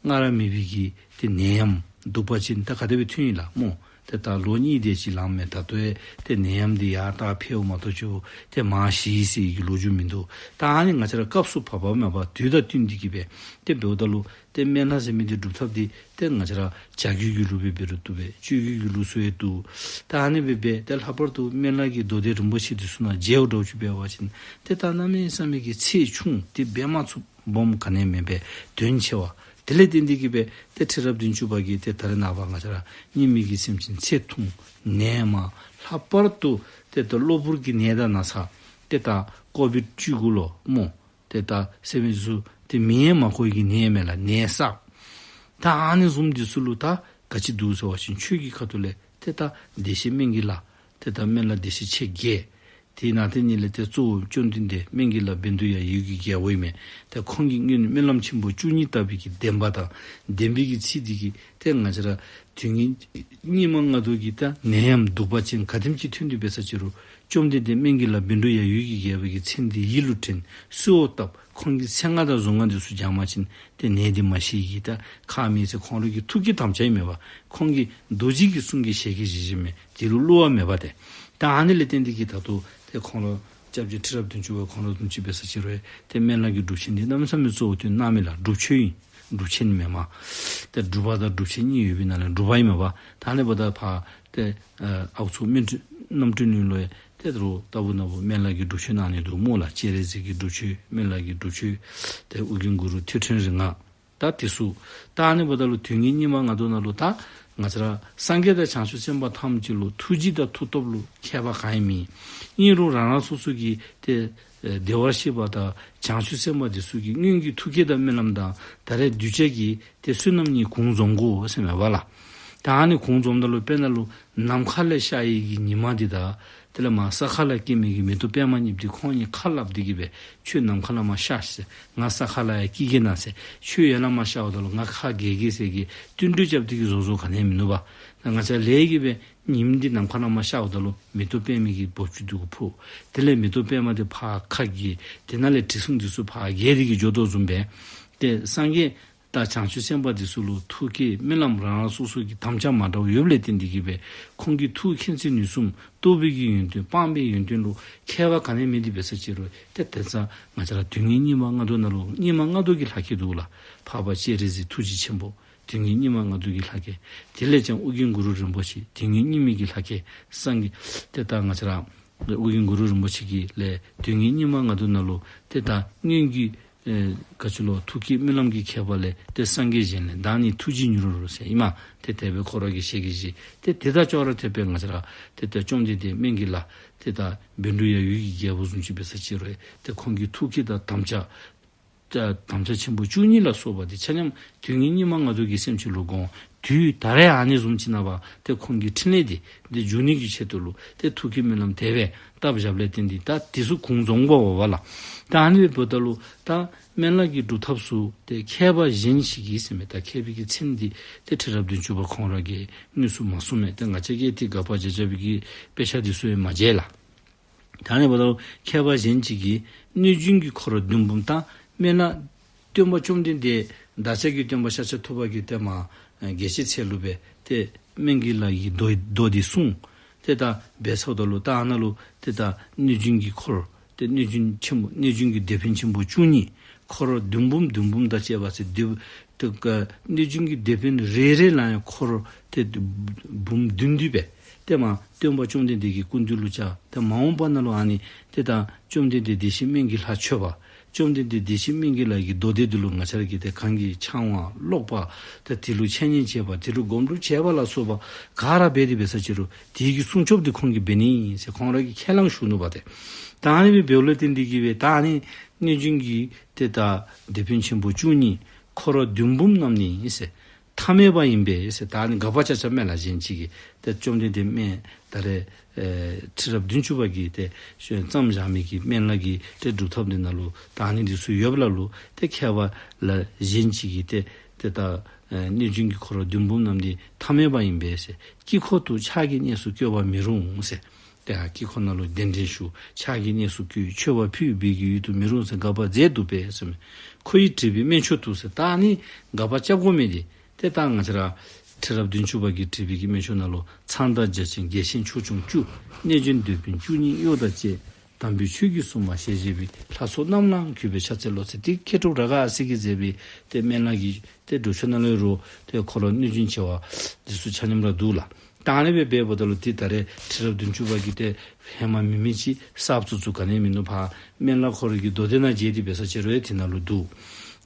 སྔར་མེད་པའི་གི་ཏེ་ནད་ཡམས་གདུག་པ་ཅན་ད་ག་དེ་སྦེ་ཐོན་ཡི་ལགས་སྨོ། ཏེ་ད་ལོ་གཉིས་དེ་ཅིག་ལངམ་མས། ད་ལྟོ་ཡང་ཏེ་ནད་ཡམས་འདི་ཡར་ད་འཕེལཝ་མ་གཏོགས་ཅིག་ཏེ་མང་ཞི་ཟེར་གྱི་ལོ་རྒྱུས་མིན་འདུག། ད་ཨ་ནི་ང་བཅས་ར་སྐབས་སུ་བབ་པ་མེད་པར་དུས་དང་བསྟུན་ཏེ་གི་སྦེ་ཏེ་འབདཝ་ད་ལུ་ཏེ་སྨན་བླ་ཟེར་མི་འདི་སྒྲུབ་ཐབས་འདི་ཏེ་ང་བཅས་ར་བྱ་རྒོད་ཀྱི་ལུགས་སྦེ་འབད་རུང་བཏུབ་པས། སྤྱོད་རྒོད་ཀྱི་ལུགས་སུ་ཡང་བཏུབ། ད་ཨ་ནི་སྦེ་འབད་ཏེ་ལྷག་པར་དུ་སྨན་བླ་གིས་མདོ་སྡེ་རིན་པོ་ཆེ་འདི་ཚུ་ནང་མཇལཝ་འདྲཝ་ཅིག་འབད་བ་ཅིན་ཏེ་ད་གནམ་མེད་ས་མེད་ཀྱི་ཚེགས་ཆུང་སྟེ་འབད་མ་ཚུགས་སྦོམ་ག་ནི་ཡང་མེད་པས། དོན་ཆེ་བ། དེ་ལས་བརྟེན་ཏེ་གི་སྦེ་ཏེ་ཁྲི་རབས་བདུན་ཅུ་པ་གིས་ཏེ་ད་རེས་ནངས་པ་ང་བཅས་ར་སྙིགས་མའི་གི་སེམས་ཅན་ཚེ་ཐུང་ནད་མང་ལྷག་པར་དུ་ཏེ་ད་གློ་བུར་གྱི་ནད་དང་ན་ཚ་ཏེ་ད་ཀོ་བིཌ་བཅུ་དགུ་ལོ་སྨོ། ཏེ་ད་ཟེར་མི་ཚུ་ཏེ་མིང་ཡང་མ་གོ་བའི་གི་ནད་མས་ལགས། ནད་གསརཔ། ད་ཨ་ནི་བཟུམ་འདི་ཚུ་ལུ་ད་ག་ཅི་འདུག་ཟེར་བ་ཅིན་ཆོས་ཀྱི་ཁ་ཐུག་ལས་ཏེ་ད་བདེ་གཤེགས་སྨན་གྱི་བླ་ཏེ་ད་སྨན་བླ་བདེ་གཤེགས་ཆེ་བརྒྱད། དེ་ནང་དེ་ཉིད་ལས་ཏེ་གཙོ་བོ་བཅོམ་ལྡན་འདས་སྨན་གྱི་བླ་བཻ་ཌཱུརྱ་འོད་ཀྱི་རྒྱལ་པོ་ཨིན་མས། ཏེ་ཁོང་གི་སྔོན་སྨོན་ལམ་ཆེན་པོ་བཅུ་གཉིས་བཏབ་པའི་གི་བདེན་པ་དང་ལྡན་པའི་གི་ཚིག་འདི་གིས་ཏེ་ང་བཅས་ར་དུས་ངན་སྙིགས་མ་ལྔ་བདོ་གི་ད་ནད་ཡམས་གདུག་པ་ཅན་ག་དེམ་ཅིག་ཐོན་ཏེ་འབད་ས་ཅིག་རུང་བཅོམ་ལྡན་འདས་སྨན་གྱི་བླ་བཻ་ཌཱུརྱ་འོད་ཀྱི་རྒྱལ་པོ་གི་མཚན་འདི་ཡིད་ལུ་དྲན་གསོལཝ་བཏབ། ཁོང་གི་མཚན་སྔགས་དང་གཟུངས་སྔགས་འདི་ཚུ་བགྱང་པ་ཅིན་ཏེ་ནད་འདི་མ་ཞི་གི་ད་ཁག་མེད་ཟེར་ཁོང་ར་གི་ཐུགས་ཀྱི་དམ་བཅའ་ཨིན་མས་པ། ཁོང་གི་རྡོ་རྗེ་གི་གསུང་གི་ཞལ་གྱིས་བཞེས་བཞེསཔ་མས། དེ་ལུ་བསླུ་བ་མེད་པ་ཏེ། ད་ཨ་ནི་ལས་བརྟེན་ཏེ་གི་ད་ལྟོ་ཏེ་ཁོང་ར་སྐྱབས་རྗེ་ཁྲི་རབས་བདུན་ཅུ་པ་ཁོང་ར་བཟུམ་ཅིག་འབད་ས་ཅིག་རུང་ཏེ་སྨན་བླ་གི་སྒྲུབ་ཆེན་འདི་གནམ་མེད་ས་མེད་གཙོ་བོ་བཏོན་གནང་མས་ལགས། སྒྲུབ་ཆེན་ཨིན། སྒྲུབ་ཆེན་མེན་མས། ཏེ་སྒྲུབ་པ་དང་སྒྲུབ་ཆེན་གཉིས་ཡོད་པའི་ནང་ལས་སྒྲུབ་པ་ཨིན་མས་པ། ད་ཨ་ནི་འབདཝ་ད་ཕར་ཏེ་ཨ་ཨའུ་ཚོ་སྨིན་གྲོལ་རྣམ་གྲོལ་གླིང་ལུ་ཡང་ཏེ་ད་རུང་ལྟ་བུ་ན་བུ་སྨན་བླ་གི་སྒྲུབ་ཆེན་གནང་ནི་འདུག་སྨོ་ལགས། སྤྱན་རས་གཟིགས་ཀྱི་སྒྲུབ་ཆེན་སྨན་བླ་གི་སྒྲུབ་ཆེན་ཏེ་ཨོ་རྒྱན་གུ་རུ་ཐོད་ཕྲེང་རིགས་ལྔ། ད་དེ་ཚུ་ད་ཨ་ནི་འབདཝ་ད་ལུ་དུས་ངན་སྙིགས་མ་ལྔ་བདོ་ནང་ལུ་ད་ང་བཅས་ར་སངས་རྒྱས་དང་བྱང་ཆུབ་སེམས་དཔའ་ཐམས་ཅད་ལུ་ཐུགས་རྗེ་དང་མཐུ་སྟོབས་ལུ་ཁྱད་པར་གང་ཡང་མེད། ཨིན་རུང་རང་རང་སོ་སོ་གི་ཏེ་ཨེ་བདེ་བར་གཤེགས་པ་དང་བྱང་ཆུབ་སེམས་དཔའ་འདི་ཚུ་གི་སྔོན་གྱི་ཐུགས་བསྐྱེད་དང་སྨོན་ལམ་དང་ད་རེས་གདུལ་བྱ་གི་ཏེ་བསོད་ནམས་གཉིས་གུང་འཛོམས་དགོ་ཟེར་མས་པ་ལགས། ད་ཨ་ནི་གུང་འཛོམས་ད་ལུ་དཔེར་ན་ལུ་ནམ་མཁའ་ལས་ཤར་བའི་གི་ཉི་མ་འདི་དང་དེ་ལས་མར་ས་ཁ་ལས་སྐྱེ་མི་གི་མེ་ཏོག་པདྨ་གཉིས་འདི་ཁོང་གཉིས་ཁ་སླབ་སྟེ་གི་སྦེ་ཁྱོད་ནམ་མཁའ་ལས་མར་ཤར་ཟེར། ང་ས་ཁ་ལས་ཡར་སྐྱེ་གེ་ན་ཟེར། ཁྱོད་ཡར་ལས་མར་ཤརཝ་ད་ལུ་ང་ཁ་གྱེས་གེ་ཟེར་གྱི་བསྟུན་གྲོས་རྐྱབ་སྟེ་གི་བཟོ་བཟོཝ་ག་ནི་ཡང་མིན་ནུག་པ། ང་བཅས་ལས་ཀྱི་སྦེ་ཉིམ་འདི་ནམ་མཁའ་ལས་མར་ཤརཝ་ད་ལུ་མེ་ཏོག་པདྨའི་གི་སྦུབས་ཚུ་འདི་གུ་ཕོག། དེ་ལས་མེ་ཏོག་པདྨ་འདི་ཕར་ཁ་གྱེས། དེ་ནང་ལས་དྲི་བསུང་འདི་ཚུ་ཕར་རྒྱས་ཏེ་གི་འགྱོ་དོ་བཟུམ་སྦེ་ཏེ་སངས་རྒྱས་དང་བྱང་ཆུབ་སེམས་དཔའ་འདི་ཚུ་ལུ་ཐུགས་བསྐྱེད་སྨོན་ལམ་རང་རང་སོ་སོ་གི་དམ་བཅའ་མ་འདྲཝ་ཡོདཔ་ལས་བརྟེན་ཏེ་གི་སྦེ་ཁོང་གི་ཐུགས་མཁྱེན་བརྩེ་ནུས་གསུམ་རྟོགས་པའི་གི་ཡོན་ཏན་སྤངས་པའི་ཡོན་ཏན་ལུ་ཁྱད་པར་ག་ནི་ཡང་མེད་དེ་འབད་ས་ཅིག་རུང་ཏེ་དེང་སང་ང་བཅས་ར་དུས་ངན་སྙིགས་མ་ལྔ་བདོ་ནང་ལུ་སྙིགས་མ་ལྔ་བདོ་གི་ལྷ་སྐལ་འདུག་ལགས། འཕགས་པ་སྤྱན་རས་གཟིགས་ཐུགས་རྗེ་ཆེན་པོ། དུས་ངན་སྙིགས་མ་ལྔ་བདོ་གི་ལྷ་སྐལ། དེ་ལས་ཀྱང་ཨོ་རྒྱན་གུ་རུ་རིན་པོ་ཆེ་དུས་ངན་སྙིགས་མའི་གི་ལྷ་སྐལ། སངས་རྒྱས་ཏེ་ད་ང་བཅས་ར་ཨོ་རྒྱན་གུ་རུ་རིན་པོ་ཆེ་གི་ལས་དུས་ངན་སྙིགས་མ་ལྔ་བདོ་ནང་ལུ་ཏེ་ད་སྔོན་གྱི་ཨེ་ག་ཅི་ལོ་ཐུགས་བསྐྱེད་སྨོན་ལམ་གྱི་ཁྱད་པར་ལས་ཏེ་སངས་རྒྱས་གཞན་ལས་བདག་ནི་ཐུགས་རྗེས་མྱུར་རོ་ཟེར་ཨིན་མས། ཏེ་དེ་སྦེ་ཁོ་ར་གི་ཞལ་གྱིས་བཞེས། ཏེ་དེ་དང་ཅོག་ར་འཐདཔ་སྦེ་ང་བཅས་ར་ཏེ་ད་བཅོམ་ལྡན་འདས་སྨན་གྱི་བླ་ཏེ་ད་བཻ་ཌཱུརྱ་འོད་ཀྱི་རྒྱལ་པོ་བཟུམ་ཅིག་འབད་ས་ཅིག་རུང་ཏེ་ཁོང་གི་ཐུགས་བསྐྱེད་དང་དམ་བཅའ་ ད་དམ་བཅའ་ཆེན་པོ་བཅུ་གཉིས་ལ་སོགས་པ་འདི་ཆ་མཉམ་དུས་ངན་སྙིགས་མ་ལྔ་བདོ་གི་སེམས་ཅན་ལུ་དགོངས། དུས་ད་རེས་ཨ་ནི་བཟུམ་ཅིག་ནང་འབད་ཏེ་ཁོང་གི་ཕྲིན་ལས་འདི་འདི་འཇུག་ནི་གི་ཆེད་དུ་ལུ་ཏེ་ཐུགས་ཀྱི་སྨོན་ལམ་དེ་སྦེ་བཏབ་བཞགཔ་ལས་བརྟེན་ཏེ་ད་འདི་ཚུ་གོང་རྫོང་དགོ་པས་ལགས། ད་ཨ་ནི་འབདཝ་ད་ལུ་ད་སྨན་བླ་གི་སྒྲུབ་ཐབས་ཚུ་ཏེ་མཁས་པ་གཞན་ཅིག་གིས་ཟེར་མི་ད་མཁས་པའི་གི་མཚན་འདི་ཏེ་ཁྲི་རབས་བདུན་ཅུ་པ་ཁོང་ར་གིས་དངོས་སུ་མ་གསུངས་མས། ཏེ་ང་བཅས་ཀྱིས་ཏེ་དགག་པ་རྒྱབ་རྒྱབ་པའི་གི་དཔེ་ཆ་འདི་ཚུ་ཡང་མ་མཇལ་ལགས། ད་ཨ་ནི་འབདཝ་ད་ལུ་མཁས་པ་གཞན་ཅིག་གིས་གནོད་སྦྱིན་གྱི་འཁོར་བདུན་འབུམ་དང་སྨན་བླ་སྟོན་པ་བཅོམ་ལྡན་འདས་བདག་ཅག་གི་སྟོན་པ་ཤཱཀྱ་ཐུབ་པ་གིས་ཏེ་མ་རྒྱལ་བྱེད་ཚལ་ལུ་སྦེ་ཏེ་སྨན་གྱི་བླ་གི་མདོ་མདོ་འདི་གསུངས། ཏེ་ད་འབད་ཚརཝ་ད་ལུ་ད་ཨ་ནཱ་ལུ་ཏེ་ད་གནོད་སྦྱིན་གྱི་འཁོར་ཏེ་གནོད་སྦྱིན་ཆེན་པོ་གནོད་སྦྱིན་གྱི་སྡེ་དཔོན་ཆེན་པོ་བཅུ་གཉིས་འཁོར་བདུན་འབུམ་བདུན་འབུམ་དང་བཅས་པ་ཟེར་སྡེ་ཏེ་ག་གནོད་སྦྱིན་གྱི་སྡེ་དཔོན་རེ་རེ་ལ་ཡང་འཁོར་ཏེ་འབུམ་བདུན་བདུན་སྦེ་ཏེ་མ་སྟོན་པ་བཅོམ་ལྡན་འདས་ཀྱི་སྐུ་མདུན་ལུ་བཅར། ཏེ་མ་འོངས་པ་ནང་ལུ་ཨ་ནི་ཏེ་ད་བཅོམ་ལྡན་འདས་བདེ་གཤེགས་སྨན་གྱི་ལྷ་མཆོད་པ། བཅོམ་ལྡན་འདས་བདེ་གཤེགས་སྨན་གྱི་ལྷ་གི་མདོ་སྡེ་འདི་ལུ་ང་བཅས་ར་གིས་ཏེ་གང་གིས་ཕྱག་དབང་ཀློག་པ། ཏེ་དེ་ལུ་འཆད་ཉན་བྱེད་པ། དེ་ལུ་སྒོམ་སྒྲུབ་བྱེད་པ་ལ་སོགས་པ་ག་ར་འབད་དེ་འབད་ས་ཅི་རུང་དེ་གི་སྲུང་སྐྱོབ་འདི་ཁོང་གིས་འབད་ནི་ཨིན་ཟེར་ཁོང་ར་གིས་ཁས་བླངས་ཞུ་ནུག་པ་ཏེ། ད་ཨ་ནི་སྦེ་འབདཝ་ལས་བརྟེན་ཏེ་གིས་སྦེ་ད་ཨ་ནི་གནོད་སྦྱིན་གྱི་ཏེ་ད་སྡེ་དཔོན་ཆེན་པོ་བཅུ་གཉིས་འཁོར་བདུན་འབུམ་རྣམས་ནི་ཨིན་ཟེར། ཐ་མལ་པ་ཡིན་པས་ཟེར། ད་ཨ་ནི་དགག་པ་རྐྱབ་རྐྱབ་སྨན་བླ་གཞན་ཅིག་གིས་ཏེ་བཅོམ་ལྡན་འདས་སྨན་ད་རེས་ཨེ་ཁྲི་རབས་བདུན་ཅུ་པ་གིས་ཏེ་བརྩམས་བཞག་མི་གི་སྨན་བླ་གི་ཏེ་སྒྲུབ་ཐབས་འདི་ནང་ལུ་ད་ཨ་ནི་འདི་ཚུ་ཡོདཔ་ལ་ལུ་ཏེ་མཁས་པ་བླ་གཞན་ཅིག་གིས་ཏེ་ཏེ་ད་ཨེ་གནོད་སྦྱིན་གྱི་འཁོར་བ་བདུན་འབུམ་རྣམས་འདི་ཐ་མལ་པ་ཡིན་པས་ཟེར། དཀྱིལ་འཁོར་དུ་ཕྱག་གི་གནས་སུ་བཀོད་པ་མི་རུང་ཟེར། ཏེ་ཨ་དཀྱིལ་འཁོར་ནང་ལུ་གདན་འདྲེན་ཞུ། ཕྱག་གི་གནས་སུ་བཀོད། མཆོད་པ་ཕུལ་བའི་གི་ཡུལ་དུ་མི་རུང་ཟེར་དགག་པ་མཛད་འདུག་པས་ཟེར་མས། ཁོ་ཡི་བྲིས་པའི་སྨན་མཆོག་ཏུ་ཟེར། ད་ཨ་ནི་དགག་པ་རྐྱབ་དགོ་མི་འདི་ཏེ་ད་ང་བཅས་ར་ཁྲི་རབས་བདུན་ཅུ་པ་གིས་བྲིས་པའི་གི་སྨན་མཆོག་ནང་ལུ་ཚངས་དང་བརྒྱ་བྱིན་རྒྱལ་ཆེན་ཕྱོགས་སྐྱོང་བཅུ། གནོད་སྦྱིན་སྡེ་དཔོན་བཅུ་གཉིས་གཡོག་དང་བཅས། དམ་པའི་ཆོས་ཀྱིས་སྲུང་བར་ཞལ་བཞེས་པའི། ལྷ་ཚོགས་རྣམས་ལའང་གུས་པས་ཕྱག་འཚལ་ལོ་ཟེར། ཏེ་མཁས་གྲུབ་རཱ་ག་ཨ་སྱ་གིས་མཛད་པའི་ཏེ་སྨན་བླ་གི་ཏེ་སྒྲུབ་མཆོད་ནང་ལུ་རུང་ཏེ་འཁོར་ལོ་གནོད་སྦྱིན་བྱེ་བ་འདི་ཚུ་ཆ་མཉམ་ར་འདུག་ལགས། ད་ཨ་ནི་སྦེ་འབདཝ་ད་ལུ་ཏེ་ད་རེས་ཁྲི་རབས་བདུན་ཅུ་པ་གིས་ཏེ་ཧེ་མ་མེད་མི་ཅིག་གསརཔ་བཙུགས་བཙུགསཔ་ག་ནི་མིན་ནུག། ཕར་སྨན་བླ་ཁོ་རའི་གི་མདོ་སྡེ་ནང་མཇལ་ཏེ་འབད་ས་ཅི་རུང་ཡང་དེ་ནང་ལུ་འདུག།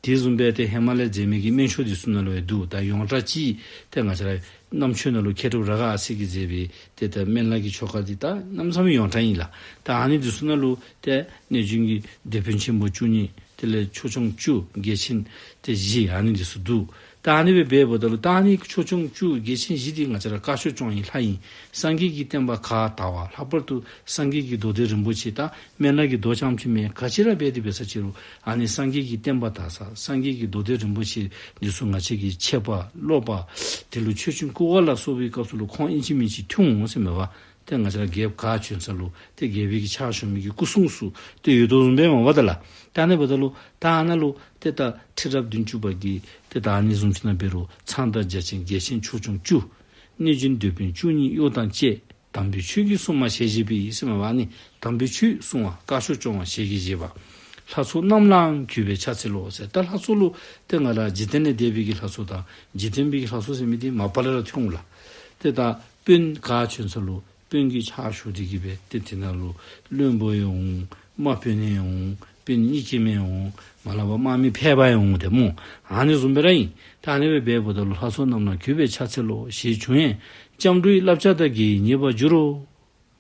དེ་བཟུམ་སྦེ་ཏེ་ཧེ་མ་ལས་མཛད་མི་གི་སྨན་མཆོག་འདི་ཚུ་ནང་ལུ་ཡང་འདུག། ད་ཡོངས་གྲགས་ཅིག་ཏེ་ང་བཅས་ར་རྣམ་དཔྱོད་ནང་ལུ་མཁས་གྲུབ་རཱ་ག་ཨ་སྱ་གིས་མཛད་པའི་ཏེ་ད་སྨན་བླ་གི་ཆོ་ག་འདི་ད་གནམ་མེད་ས་མེད་ཡོངས་གྲགས་ཨིན་ལགས། ད་ཨ་ནི་འདི་ཚུ་ནང་ལུ་ཏེ་གནོད་སྦྱིན་གྱི་སྡེ་དཔོན་ཆེན་པོ་བཅུ་གཉིས་དེ་ལས་ཕྱོགས་སྐྱོང་བཅུ་རྒྱལ་ཆེན་ཏེ་བཞི་ཨ་ནི་འདི་ཚུ་འདུག། ད་ཨ་ནི་སྦེ་འབདཝ་ད་ལུ་ད་ཨ་ནི་ཕྱོགས་སྐྱོང་བཅུ་རྒྱལ་ཆེན་བཞི་འདི་ང་བཅས་ར་དཀར་ཕྱོགས་སྐྱོང་བའི་ལྷ་ཨིན། སངས་རྒྱས་ཀྱི་བསྟན་པ་ག་དར་བ་ལྷག་པར་དུ་སངས་རྒྱས་ཀྱི་མདོ་སྡེ་རིན་པོ་ཆེ་ད་སྨན་བླ་གི་མདོ་རྐྱངམ་ཅིག་མེན་ག་ཅི་ར་འབད་དེ་འབད་ས་ཅི་རུང་ཨ་ནི་སངས་རྒྱས་ཀྱི་བསྟན་པ་དར་ས་སངས་རྒྱས་ཀྱི་མདོ་སྡེ་རིན་པོ་ཆེ་འདི་ཚུ་ང་བཅས་ཀྱིས་འཆད་པ་ཀློག་པ་དེ་ལུ་ཆོས་ཆུང་བསྐུལ་བ་ལ་སོགས་པའི་སྐབས་སུ་ལུ་ཁོང་ཨིན་ཅི་མིན་ཅི་ཐོན་འོང་ཟེར་མས་པ། ཏེ་ང་བཅས་ར་རྒྱལཔོ་ག་བྱོན་ས་ལུ་ཏེ་རྒྱལ་པོའི་གི་ཕྱག་ཞུ་མི་གི་སྐུ་སྲུང་ཚུ་ཏེ་ཡོད་དོ་བཟུམ་སྦེ་མས་པ་ད་ལགས། ད་ཨ་ནི་འབདཝ་ད་ལུ་ད་ཨ་ནཱ་ལུ་ཏེ་ད་ཁྲི་རབས་བདུན་ཅུ་པ་གིས་ཏེ་ད་ཨ་ནི་བཟུམ་ཅིག་ནང་འབད་རུང་ཚངས་དང་བརྒྱ་བྱིན་རྒྱལ་ཆེན་ཕྱོགས་སྐྱོང་བཅུ། གནོད་སྦྱིན་སྡེ་དཔོན་བཅུ་གཉིས་གཡོག་དང་བཅས། དམ་པའི་ཆོས་ཀྱིས་སྲུང་བར་ཞལ་བཞེས་པའི་ཟེར་མས་པ། ཨ་ནི་དམ་པའི་ཆོས་སྲུང་བ་དཀར་ཕྱོགས་སྐྱོང་བ་ཞལ་གྱིས་བཞེས་པ། ལྷ་ཚོགས་རྣམས་ལའང་གུས་པས་ཕྱག་འཚལ་ལོ་ཟེར། ད་ལྷ་ཚོགས་ལུ་ཏེ་ང་ར་འཇིག་རྟེན་ལས་འདས་པའི་གི་ལྷ་ཚོགས་དང་འཇིག་རྟེན་པའི་གི་ལྷ་ཚོགས་ཟེར་མི་འདི་མ་པ་ལས་ར་ཐོན་འོང་ལགས། ཏེ་ད་དཔོན་ག་བྱོན་ས་ལུ་དཔོན་གྱི་ཕྱག་ཞུ་སྟེ་གིས་སྦེ་ཏེ་དེ་ནང་ལུ་བློན་པོ་ཡང་འོང་། དམག་དཔོན་ཡང་འོང་། དཔོན་གཉེར་མཁན་ཡང་འོང་། མ་ལ་བ་དམག་མི་ཕལ་པ་ཡང་འོང་སྟེ་སྨོ། ཨ་ནི་བཟུམ་སྦེ་ར་ཨིན། ད་ཨ་ནི་སྦེ་འབདཝ་ད་ལུ་ལྷ་ཚོགས་རྣམས་ལ་གུས་པས་ཕྱག་འཚལ་ལོ་ཞེས་བྱུང་ཡང་སྐྱབས་འགྲོའི་བསླབ་བྱ་དང་འགལ་བའི་ཉེས་པར་འགྱུར་རོ་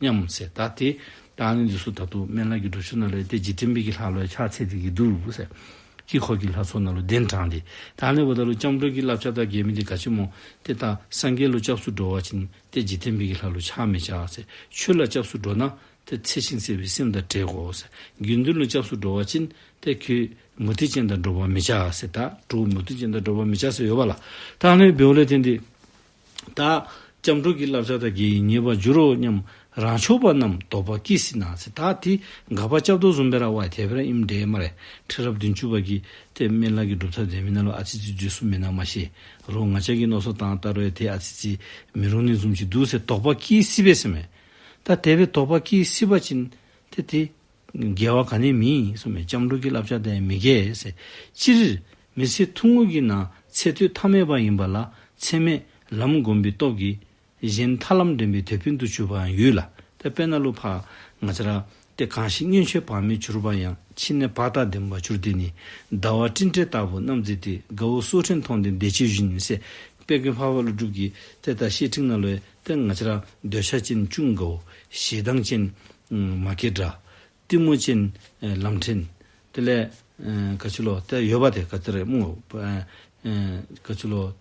སྙམ་ཟེར། ད་ཏེ་ད་ཨ་ནི་འདི་ཚུ་ད་ལྟོ་སྨན་བླ་གི་སྒྲུབ་མཆོད་ནང་ལས་ཏེ་འཇིག་རྟེན་པའི་གི་ལྷ་ལུ་ཡང་ཕྱག་འཚལ་ཏེ་གིས་འདུག་ཟེར། དཀྱིལ་འཁོར་གྱི་ལྷ་ཚོགས་ནང་ལུ་གདན་དྲངས་ཏེ། ད་ཨ་ནི་འབདཝ་ད་ལུ་སྐྱབས་འགྲོ་གི་བསླབ་བྱ་དང་འགལ་མི་འདི་ག་ཅི་སྨོ། ཏེ་ད་སངས་རྒྱས་ལུ་སྐྱབས་སུ་འགྲོ་བ་ཅིན་ཏེ་འཇིག་རྟེན་པའི་གི་ལྷ་ལུ་ཕྱག་མི་བྱ་ཟེར། ཆོས་ལ་སྐྱབས་སུ་འགྲོ་ན་ཏེ་ཚེ་ཞིང་སྲིད་པའི་སེམས་དང་བྲལ་དགོ་ཟེར། དགེ་འདུན་ལུ་སྐྱབས་སུ་འགྲོ་བ་ཅིན་ཏེ་ཁྱོད་མུ་སྟེགས་ཅན་དང་འགྲོགས་པར་མི་བྱ་ཟེར། ད་གྲོགས་མུ་སྟེགས་ཅན་དང་འགྲོགས་པར་མི་བྱ་ཟེར་ཡོད་པ་ལགས། ད་ཨ་ནི་འབདཝ་ལས་བརྟེན་ཏེ་ད་སྐྱབས་འགྲོ་གི་བསླབ་བྱ་དང་འགལ་བའི་ཉེས་པར་འགྱུར་རོ་སྙམ། རང་ཕྱོགས་པ་རྣམས་དོགས་པ་སྐྱེས་སྲིད་ན་ཟེར། ད་དེ་དགག་པ་རྐྱབ་དོ་བཟུམ་སྦེ་ར་ཝའི་དེ་སྦེ་ར་ཨིནམ་འདྲས་སྨ་རེ། ཁྲི་རབས་བདུན་ཅུ་པ་གིས་ཏེ་སྨན་བླ་གི་སྒྲུབ་ཐབས་མཛད་མི་ནང་ལུ་ཨ་ཙི་ཙི་འཛོལ་སོང་མེན་ན་མ་ཤེས་རུང་ང་བཅས་ཀྱིས་མནོ་བསམ་བཏང་ད་རུང་ཡང་ཏེ་ཨ་ཙི་ཙི་མི་རུང་ནི་བཟུམ་ཅིག་འདུག་ཟེར་དོགས་པ་སྐྱེས་སྲིད་པས་ཟེར་མས། ད་དེ་སྦེ་དོགས་པ་སྐྱེས་སྲིད་པ་ཅིན་ཏེ་དེ་འགལ་བ་ག་ནི་མེད་གསུངས་མས། སྐྱབས་འགྲོ་གི་བསླབ་བྱ་དང་མི་འགལ་ཟེར། སྤྱིར་མི་ཚེ་ཐུང་ངུ་གི་ནང་ཚེ་སྟོད་ཐ་མལ་པ་ཡིན་པ་ལ་ཚེ་སྨད་ལམ་བསྒོམ་པའི་སྟོབས་ཀྱིས་གཞན་ཐར་ལམ་འདྲེན་པའི་དེད་དཔོན་དུ་གྱུར་པའང་ཡོད་ལ། ཏེ་དཔེར་ན་ལུ་ཕར་ང་བཅས་ར་ཏེ་གང་ཞིག་སྔོན་ཆད་བག་མེད་གྱུར་པ་ཡང་། ཕྱི་ནས་བག་དང་ལྡན་པར་གྱུར་ཏེ་ནི། ཟླ་བ་སྤྲིན་བྲལ་ལྟ་བུར་རྣམ་གཟིགས་ཏེ། དགའ་བོ་སོར་ཕྲེང་མཐོང་སྟེ་བདེ་སྤྱོད་བཞིན་ཟེར། དཔལ་མགོན་འཕགས་པ་ཀླུ་སྒྲུབ་ཀྱིས་ཏེ་ད་བཤེས་སྤྲིང་ནང་ལུ་ཏེ་ང་བཅས་ར་འདོད་ཆགས་ཅན་ཅུང་དགའ་བོ། ཞེ་སྡང་ཅན་མ་སྐྱེས་དགྲ། གཏི་མུག་ཅན་ལམ་ཕྲན། དེ་ལས་ ཨེ་ག་ཅི་ལོ་ཏེ་ཡོད་པ་ཏེ་ག་ཏེ་རེ་སྨོ། ཨེ་ཨེ་ག་ཅི་ལོ་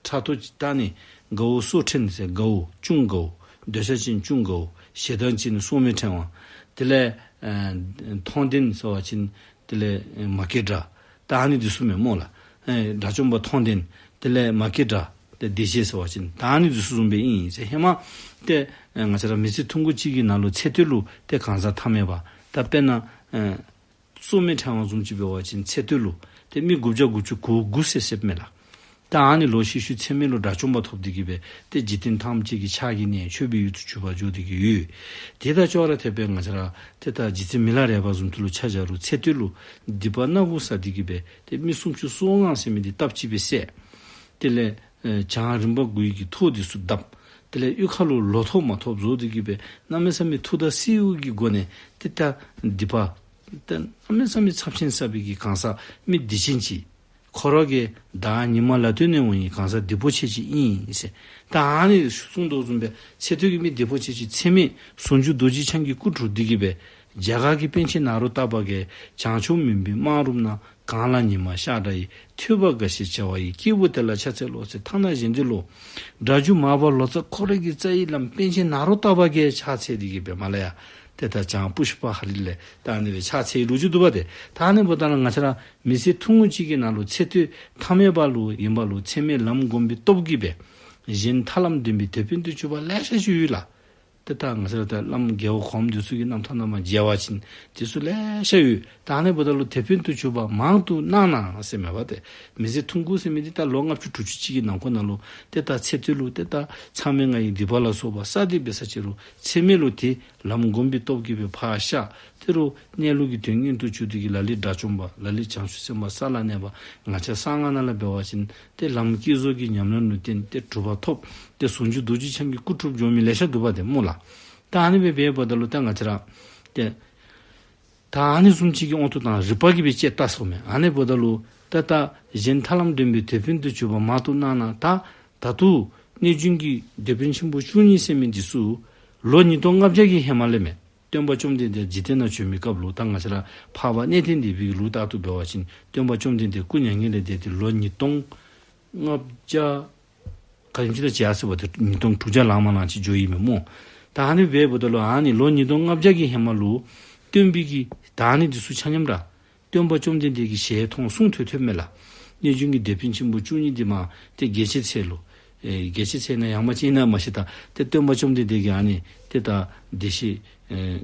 ཕྲག་དོག་ཅིག་ད་ནི་དགའ་བོ་སོར་ཕྲེང་ཟེར་དགའ་བོ་ཅུང་དགའ་བོ་འདོད་ཆགས་ཅན་ཅུང་དགའ་བོ་ཞེ་སྡང་ཅན་སོར་མོ་ཕྲེང་བ། དེ་ལས་ཨེ་མཐོང་ལྡན་ཟེར་བ་ཅིན་དེ་ལས་ཨེ་མ་སྐྱེས་དགྲ། ད་ཨ་ནི་འདི་ཚུ་མས་སྨོ་ལགས། ཨེ་དགྲ་བཅོམ་པ་མཐོང་ལྡན། དེ་ལས་མ་སྐྱེས་དགྲ། ཏེ་བདེ་གཤེགས་ཟེར་བ་ཅིན་ད་ཨ་ནི་འདི་ཚུ་བཟུམ་སྦེ་ཨིན་ཟེར། ཧེ་མ་ཏེ་ཨེ་ང་བཅས་ར་མི་ཚེ་ཐུང་ཀུ་ཅིག་གི་ནང་ལུ་ཚེ་སྟོད་ལུ་ཏེ་གང་ཟག་ཐ་མལ་པ་ད་དཔེར་ན་ཨེ་སོར་མོ་ཕྲེང་བ་བཟུམ་ཅིག་འབད་བ་ཅིན་ཚེ་སྟོད་ལུ་ཏེ་མི་དགུ་བརྒྱ་དགུ་བཅུ་གོ་དགུ་ཟེར་ཟེརཝ་མས་ལགས། ད་ཨ་ནི་ལོག་ཤུལ་ཤུལ་ཚེ་སྨད་ལུ་དགྲ་བཅོམ་པ་ཐོབ་སྟེ་གིས་སྦེ་ཏེ་འཇིག་རྟེན་ཐམས་ཅད་ཀྱི་ཕྱག་གིས་གནས་མཆོད་པའི་ཡུལ་དུ་གྱུར་པར་འགྱུར་ཏེ་གིས་ཡོད། དེ་དང་ཅོག་ར་འཐདཔ་སྦེ་ང་བཅས་ར་ཏེ་ད་རྗེ་བཙུན་མི་ལ་རས་པ་བཟུམ་ཅིག་ལུ་ཆ་བཞག་རུང་ཚེ་སྟོད་ལུ་སྡིག་པ་སྣ་དགུ་བསགས་ཏེ་གིས་སྦེ་ཏེ་མི་སུམ་ཅུ་སོ་ལྔ་ཟེར་མི་འདི་སྟབས་གཅིག་སྦེ་བསད། དེ་ལས་ཨེ་བྱང་རིམ་པ་དགུའི་གི་ཐོག་འདི་ཚུ་བརྡབ། དེ་ལས་གཡུས་ཁ་ལུ་ལོ་ཐོག་མ་ཐོག་བཟོ་སྟེ་གིས་སྦེ་གནམ་མེད་ས་མེད་མཐུ་དང་གསེར་གྱི་སྒོ་ནས་ཏེ་ད་སྡིག་པ་ཏེ་གནམ་མེད་ས་མེད་ཚབས་ཆེན་བསགས་པའི་གི་གང་ཟག་མི་སྡིག་ཅན་ཅིག། ཁོ་ར་གིས་བདག་ཉི་མ་ལ་སྟོད་ནས་འོང་ཡི་གང་ཟག་སྡིག་པོ་ཆེ་ཅིག་ཨིན་ཟེར། ད་ཨ་ནི་གསུངས་དོ་བཟུམ་སྦེ་ཚེ་སྟོད་ཀྱི་མི་སྡིག་པོ་ཆེ་ཅིག། ཚེ་སྨད་ཟུང་འཇུག་རྡོ་རྗེ་འཆང་གི་སྐུ་སྒྲུབ་སྟེ་གིས་སྦེ་རྒྱ་གར་གྱི་པཎ་ཆེན་ནཱ་རོ་ཏ་པ་གིས་བྱང་ཕྱོགས་མུན་པའི་སྨག་རུམ་ན། གངས་ལ་ཉི་མ་ཤར་འདྲ་ཡི། ཐོས་པ་དགའ་ཞེས་བྱ་བ་ཡི། སྐྱེས་བུ་དེ་ལ་ཕྱག་འཚལ་ལོ་ཟེར། ཐ་ན་གཞན་འདི་ལོ་སྒྲ་སྒྱུར་མར་པ་ལོ་ཙཱ་ཁོ་ར་གི་རྩ་བའི་བླམ་པཎ་ཆེན་ནཱ་རོ་ཏ་པ་གིས་ཕྱག་འཚལ་ཏེ་གིས་སྦེ་མ་ལ་ཡ་ཏེ་ད་བྱང་པུཥྤ་ཧ་རི་ལས་ད་ཨ་ནི་སྦེ་ཕྱག་འཚལ་ལོ་རྒྱུས་འདུག་པ་ཏེ། ད་ཨ་ནི་འབདཝ་ད་ལུ་ང་བཅས་ར་མི་ཚེ་ཐུང་ངུ་ཅིག་གི་ནང་ལུ་ཚེ་སྟོད་ཐ་མལ་པ་ལུ་ཨིན་པ་ལུ་ཚེ་སྨད་ལམ་བསྒོམས་པའི་སྟོབས་ཀྱིས་སྦེ་གཞན་ཐར་ལམ་འདྲེན་པའི་དེད་དཔོན་དུ་གྱུར་པ་ལེ་ཤ་ཅིག་ཡོད་ལགས། ཏེ་ད་ང་བཅས་ར་ད་བླམ་རྒྱལ་བ་གོངམ་འདི་ཚུ་གི་རྣམ་ཐར་ནང་མར་མཇལ་བ་ཅིན་འདི་ཚུ་ལེ་ཤ་ཡོད། ད་ཨ་ནི་འབདཝ་ད་ལུ་དེད་དཔོན་དུ་གྱུར་པ་མང་དུ་གནང་ན་ཟེར་མས་པ་ཏེ། མི་ཚེ་ཐུང་ཀུ་ཟེར་མི་འདི་ད་ལོ་ལྔ་བཅུ་དྲུག་ཅུ་ཅིག་གི་ནང་འཁོད་ནང་ལུ་ཏེ་ད་ཚེ་སྟོད་ལུ་ཏེ་ད་མཚམས་མེད་ལྔ་ཡི་སྡིག་པ་ལ་སོགས་པ་བསགས་ཏེ་འབད་ས་ཅིག་རུང་ཚེ་སྨད་ལུ་ཏེ་ལམ་བསྒོམས་པའི་སྟོབས་ཀྱིས་སྦེ་ཕར་གཤགས། དེ་རུ་གནས་ལུགས་ཀྱི་དོན་མངོན་དུ་གྱུར་ཏེ་གིས་ལ་ལུ་དགྲ་བཅོམ་པ་ལ་ལུ་བྱང་ཆུབ་སེམས་དཔའ་ས་ལ་གནས་པ་ང་བཅས་གསང་སྔགས་ནང་ལས་འབད་བ་ཅིན་ཏེ་ལམ་བསྐྱེད་རྫོགས་ཀྱི་ཉམས་ལེན་ལུ་བརྟེན་ཏེ་གྲུབ་པ་ཐོབ། ཏེ་ཟུང་འཇུག་རྡོ་རྗེ་འཆང་གི་སྐུ་སྒྲུབ་འགྱོ་མི་ལེ་ཤ་འདུག་པ་ཏེ་སྨོ་ལགས། ད་ཨ་ནི་སྦེ་འབདཝ་ད་ལུ་ད་ང་བཅས་ར་ཏེ་ད་ཨ་ནི་བཟུམ་ཅིག་གི་དབང་དུ་བཏང་རིགས་པ་གིས་སྦེ་དཔྱད་བལྟ་ཟེརཝ་མས། ཨ་ནི་འབདཝ་ད་ལུ་ད་ད་གཞན་ཐར་ལམ་འདྲེན་པའི་དེད་དཔོན་དུ་གྱུར་པ་མང་དུ་གནང་ན། ད་ད་ལྟོ་གནོད་སྦྱིན་གྱི་དེད་དཔོན་ཆེན་པོ་བཅུ་གཉིས་ཟེར་མི་འདི་ཚུ་ལོ་ཉིས་སྟོང་ལྔ་བརྒྱ་གི་ཧེ་མ་ལས་མས། སྟོན་པ་བཅོམ་ལྡན་འདས་འཇིག་རྟེན་ན་བྱོན་མི་སྐབས་ལུ་ད་ང་བཅས་ར་འཕགས་པ་གནས་བརྟན་སྡེ་པའི་ལུགས་ལྟར་དུ་འབད་བ་ཅིན་སྟོན་པ་བཅོམ་ལྡན་འདས་སྐུ་མྱ་ངན་ལས་འདས་ཏེ་ལོ་ཉིས་སྟོང་ལྔ་བརྒྱ་ག་དེམ་ཅིག་ད་ཅིག་ཡར་སོང་པ་ཏེ་ཉིས་སྟོང་དྲུག་བརྒྱ་ལང་མ་ལང་ཅིག་འགྱོ་ཡི་མས་སྨོ། ད་ཨ་ནི་འབདཝ་ད་ལུ་ཨ་ནི་ལོ་ཉིས་སྟོང་ལྔ་བརྒྱ་གི་ཧེ་མ་ལུ་སྟོན་པའི་གི་ད་ཨ་ནི་འདི་ཚུ་ཆ་མཉམ་ར་སྟོན་པ་བཅོམ་ལྡན་འདས་ཀྱི་ཞལ་མཐོང་གསུང་ཐོས་ཐོས་མས་ལགས། གནོད་སྦྱིན་གྱི་དེད་དཔོན་ཆེན་པོ་བཅུ་གཉིས་འདི་མ་ཏེ་རྒྱས་ཆེ་ཚད་ལུ་ཨེ་རྒྱས་ཆེ་ཚད་ན་ཡང་མ་ཅིག་ཨིན་ན་མ་ཤེས། ད་ཏེ་སྟོན་པ་བཅོམ་ལྡན་འདས་ཀྱིས་ཨ་ནི་ཏེ་ད་བདེ་གཤེགས་ཨེ་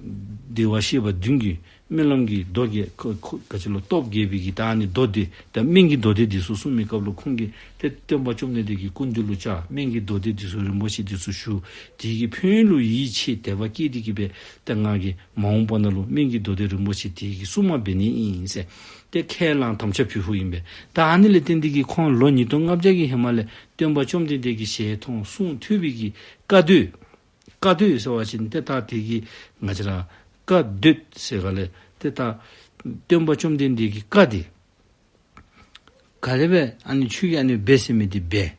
བདེ་བར་གཤེགས་པ་བདུན་གྱི་སྨོན་ལམ་གྱི་མདོ་རྒྱས་ཁོ་ཁོ་ག་ཅི་ལོ་སྟོབས་རྒྱས་པའི་གི་ད་ཨ་ནི་མདོ་སྡེ་ད་སྨན་གྱི་མདོ་སྡེ་འདི་ཚུ་གསུངས་མི་སྐབས་ལུ་ཁོང་གིས་ཏེ་སྟོན་པ་བཅོམ་ལྡན་འདས་ཀྱི་སྐུ་མདུན་ལུ་བཅར་སྨན་གྱི་མདོ་སྡེ་འདི་ཚུ་རིན་པོ་ཆེ་འདི་ཚུ་ཞུ། དེ་གི་ཕན་ཡོན་ལུ་ཡིད་ཆེས་དད་པ་སྐྱེས་ཏེ་གིས་སྦེ་ཏེ་ང་གིས་མ་འོངས་པ་ནང་ལུ་སྨན་གྱི་མདོ་སྡེ་རིན་པོ་ཆེ་དེ་གི་སྲུང་མ་འབད་ནི་ཨིན་ཟེར་ཏེ་ཁས་བླངས་དམ་བཅའ་ཕུལ་ཕུལཝ་ཨིན་པས། ད་ཨ་ནི་ལས་བརྟེན་ཏེ་གིས་ཁོང་ལོ་ཉིས་སྟོང་ལྔ་བརྒྱ་གི་ཧེ་མ་ལས་སྟོན་པ་བཅོམ་ལྡན་འདས་ཀྱི་ཞལ་མཐོང་གསུང་ཐོས་པའི་གི་བཀའ་སྡོད། བཀའ་སྡོད་ཟེར་བ་ཅིན་ཏེ་ད་དེ་གི་ང་བཅས་ར་བཀའ་སྡོད་ཟེར་ག་ལས་ཏེ་ད་སྟོན་པ་བཅོམ་ལྡན་འདས་ཀྱི་བཀའ་འདི་ག་ལས་སྦེ་ཨ་ནི་ཁྱོད་ཀྱིས་ཨ་ནི་འབད་ཟེར་མི་འདི་འབད།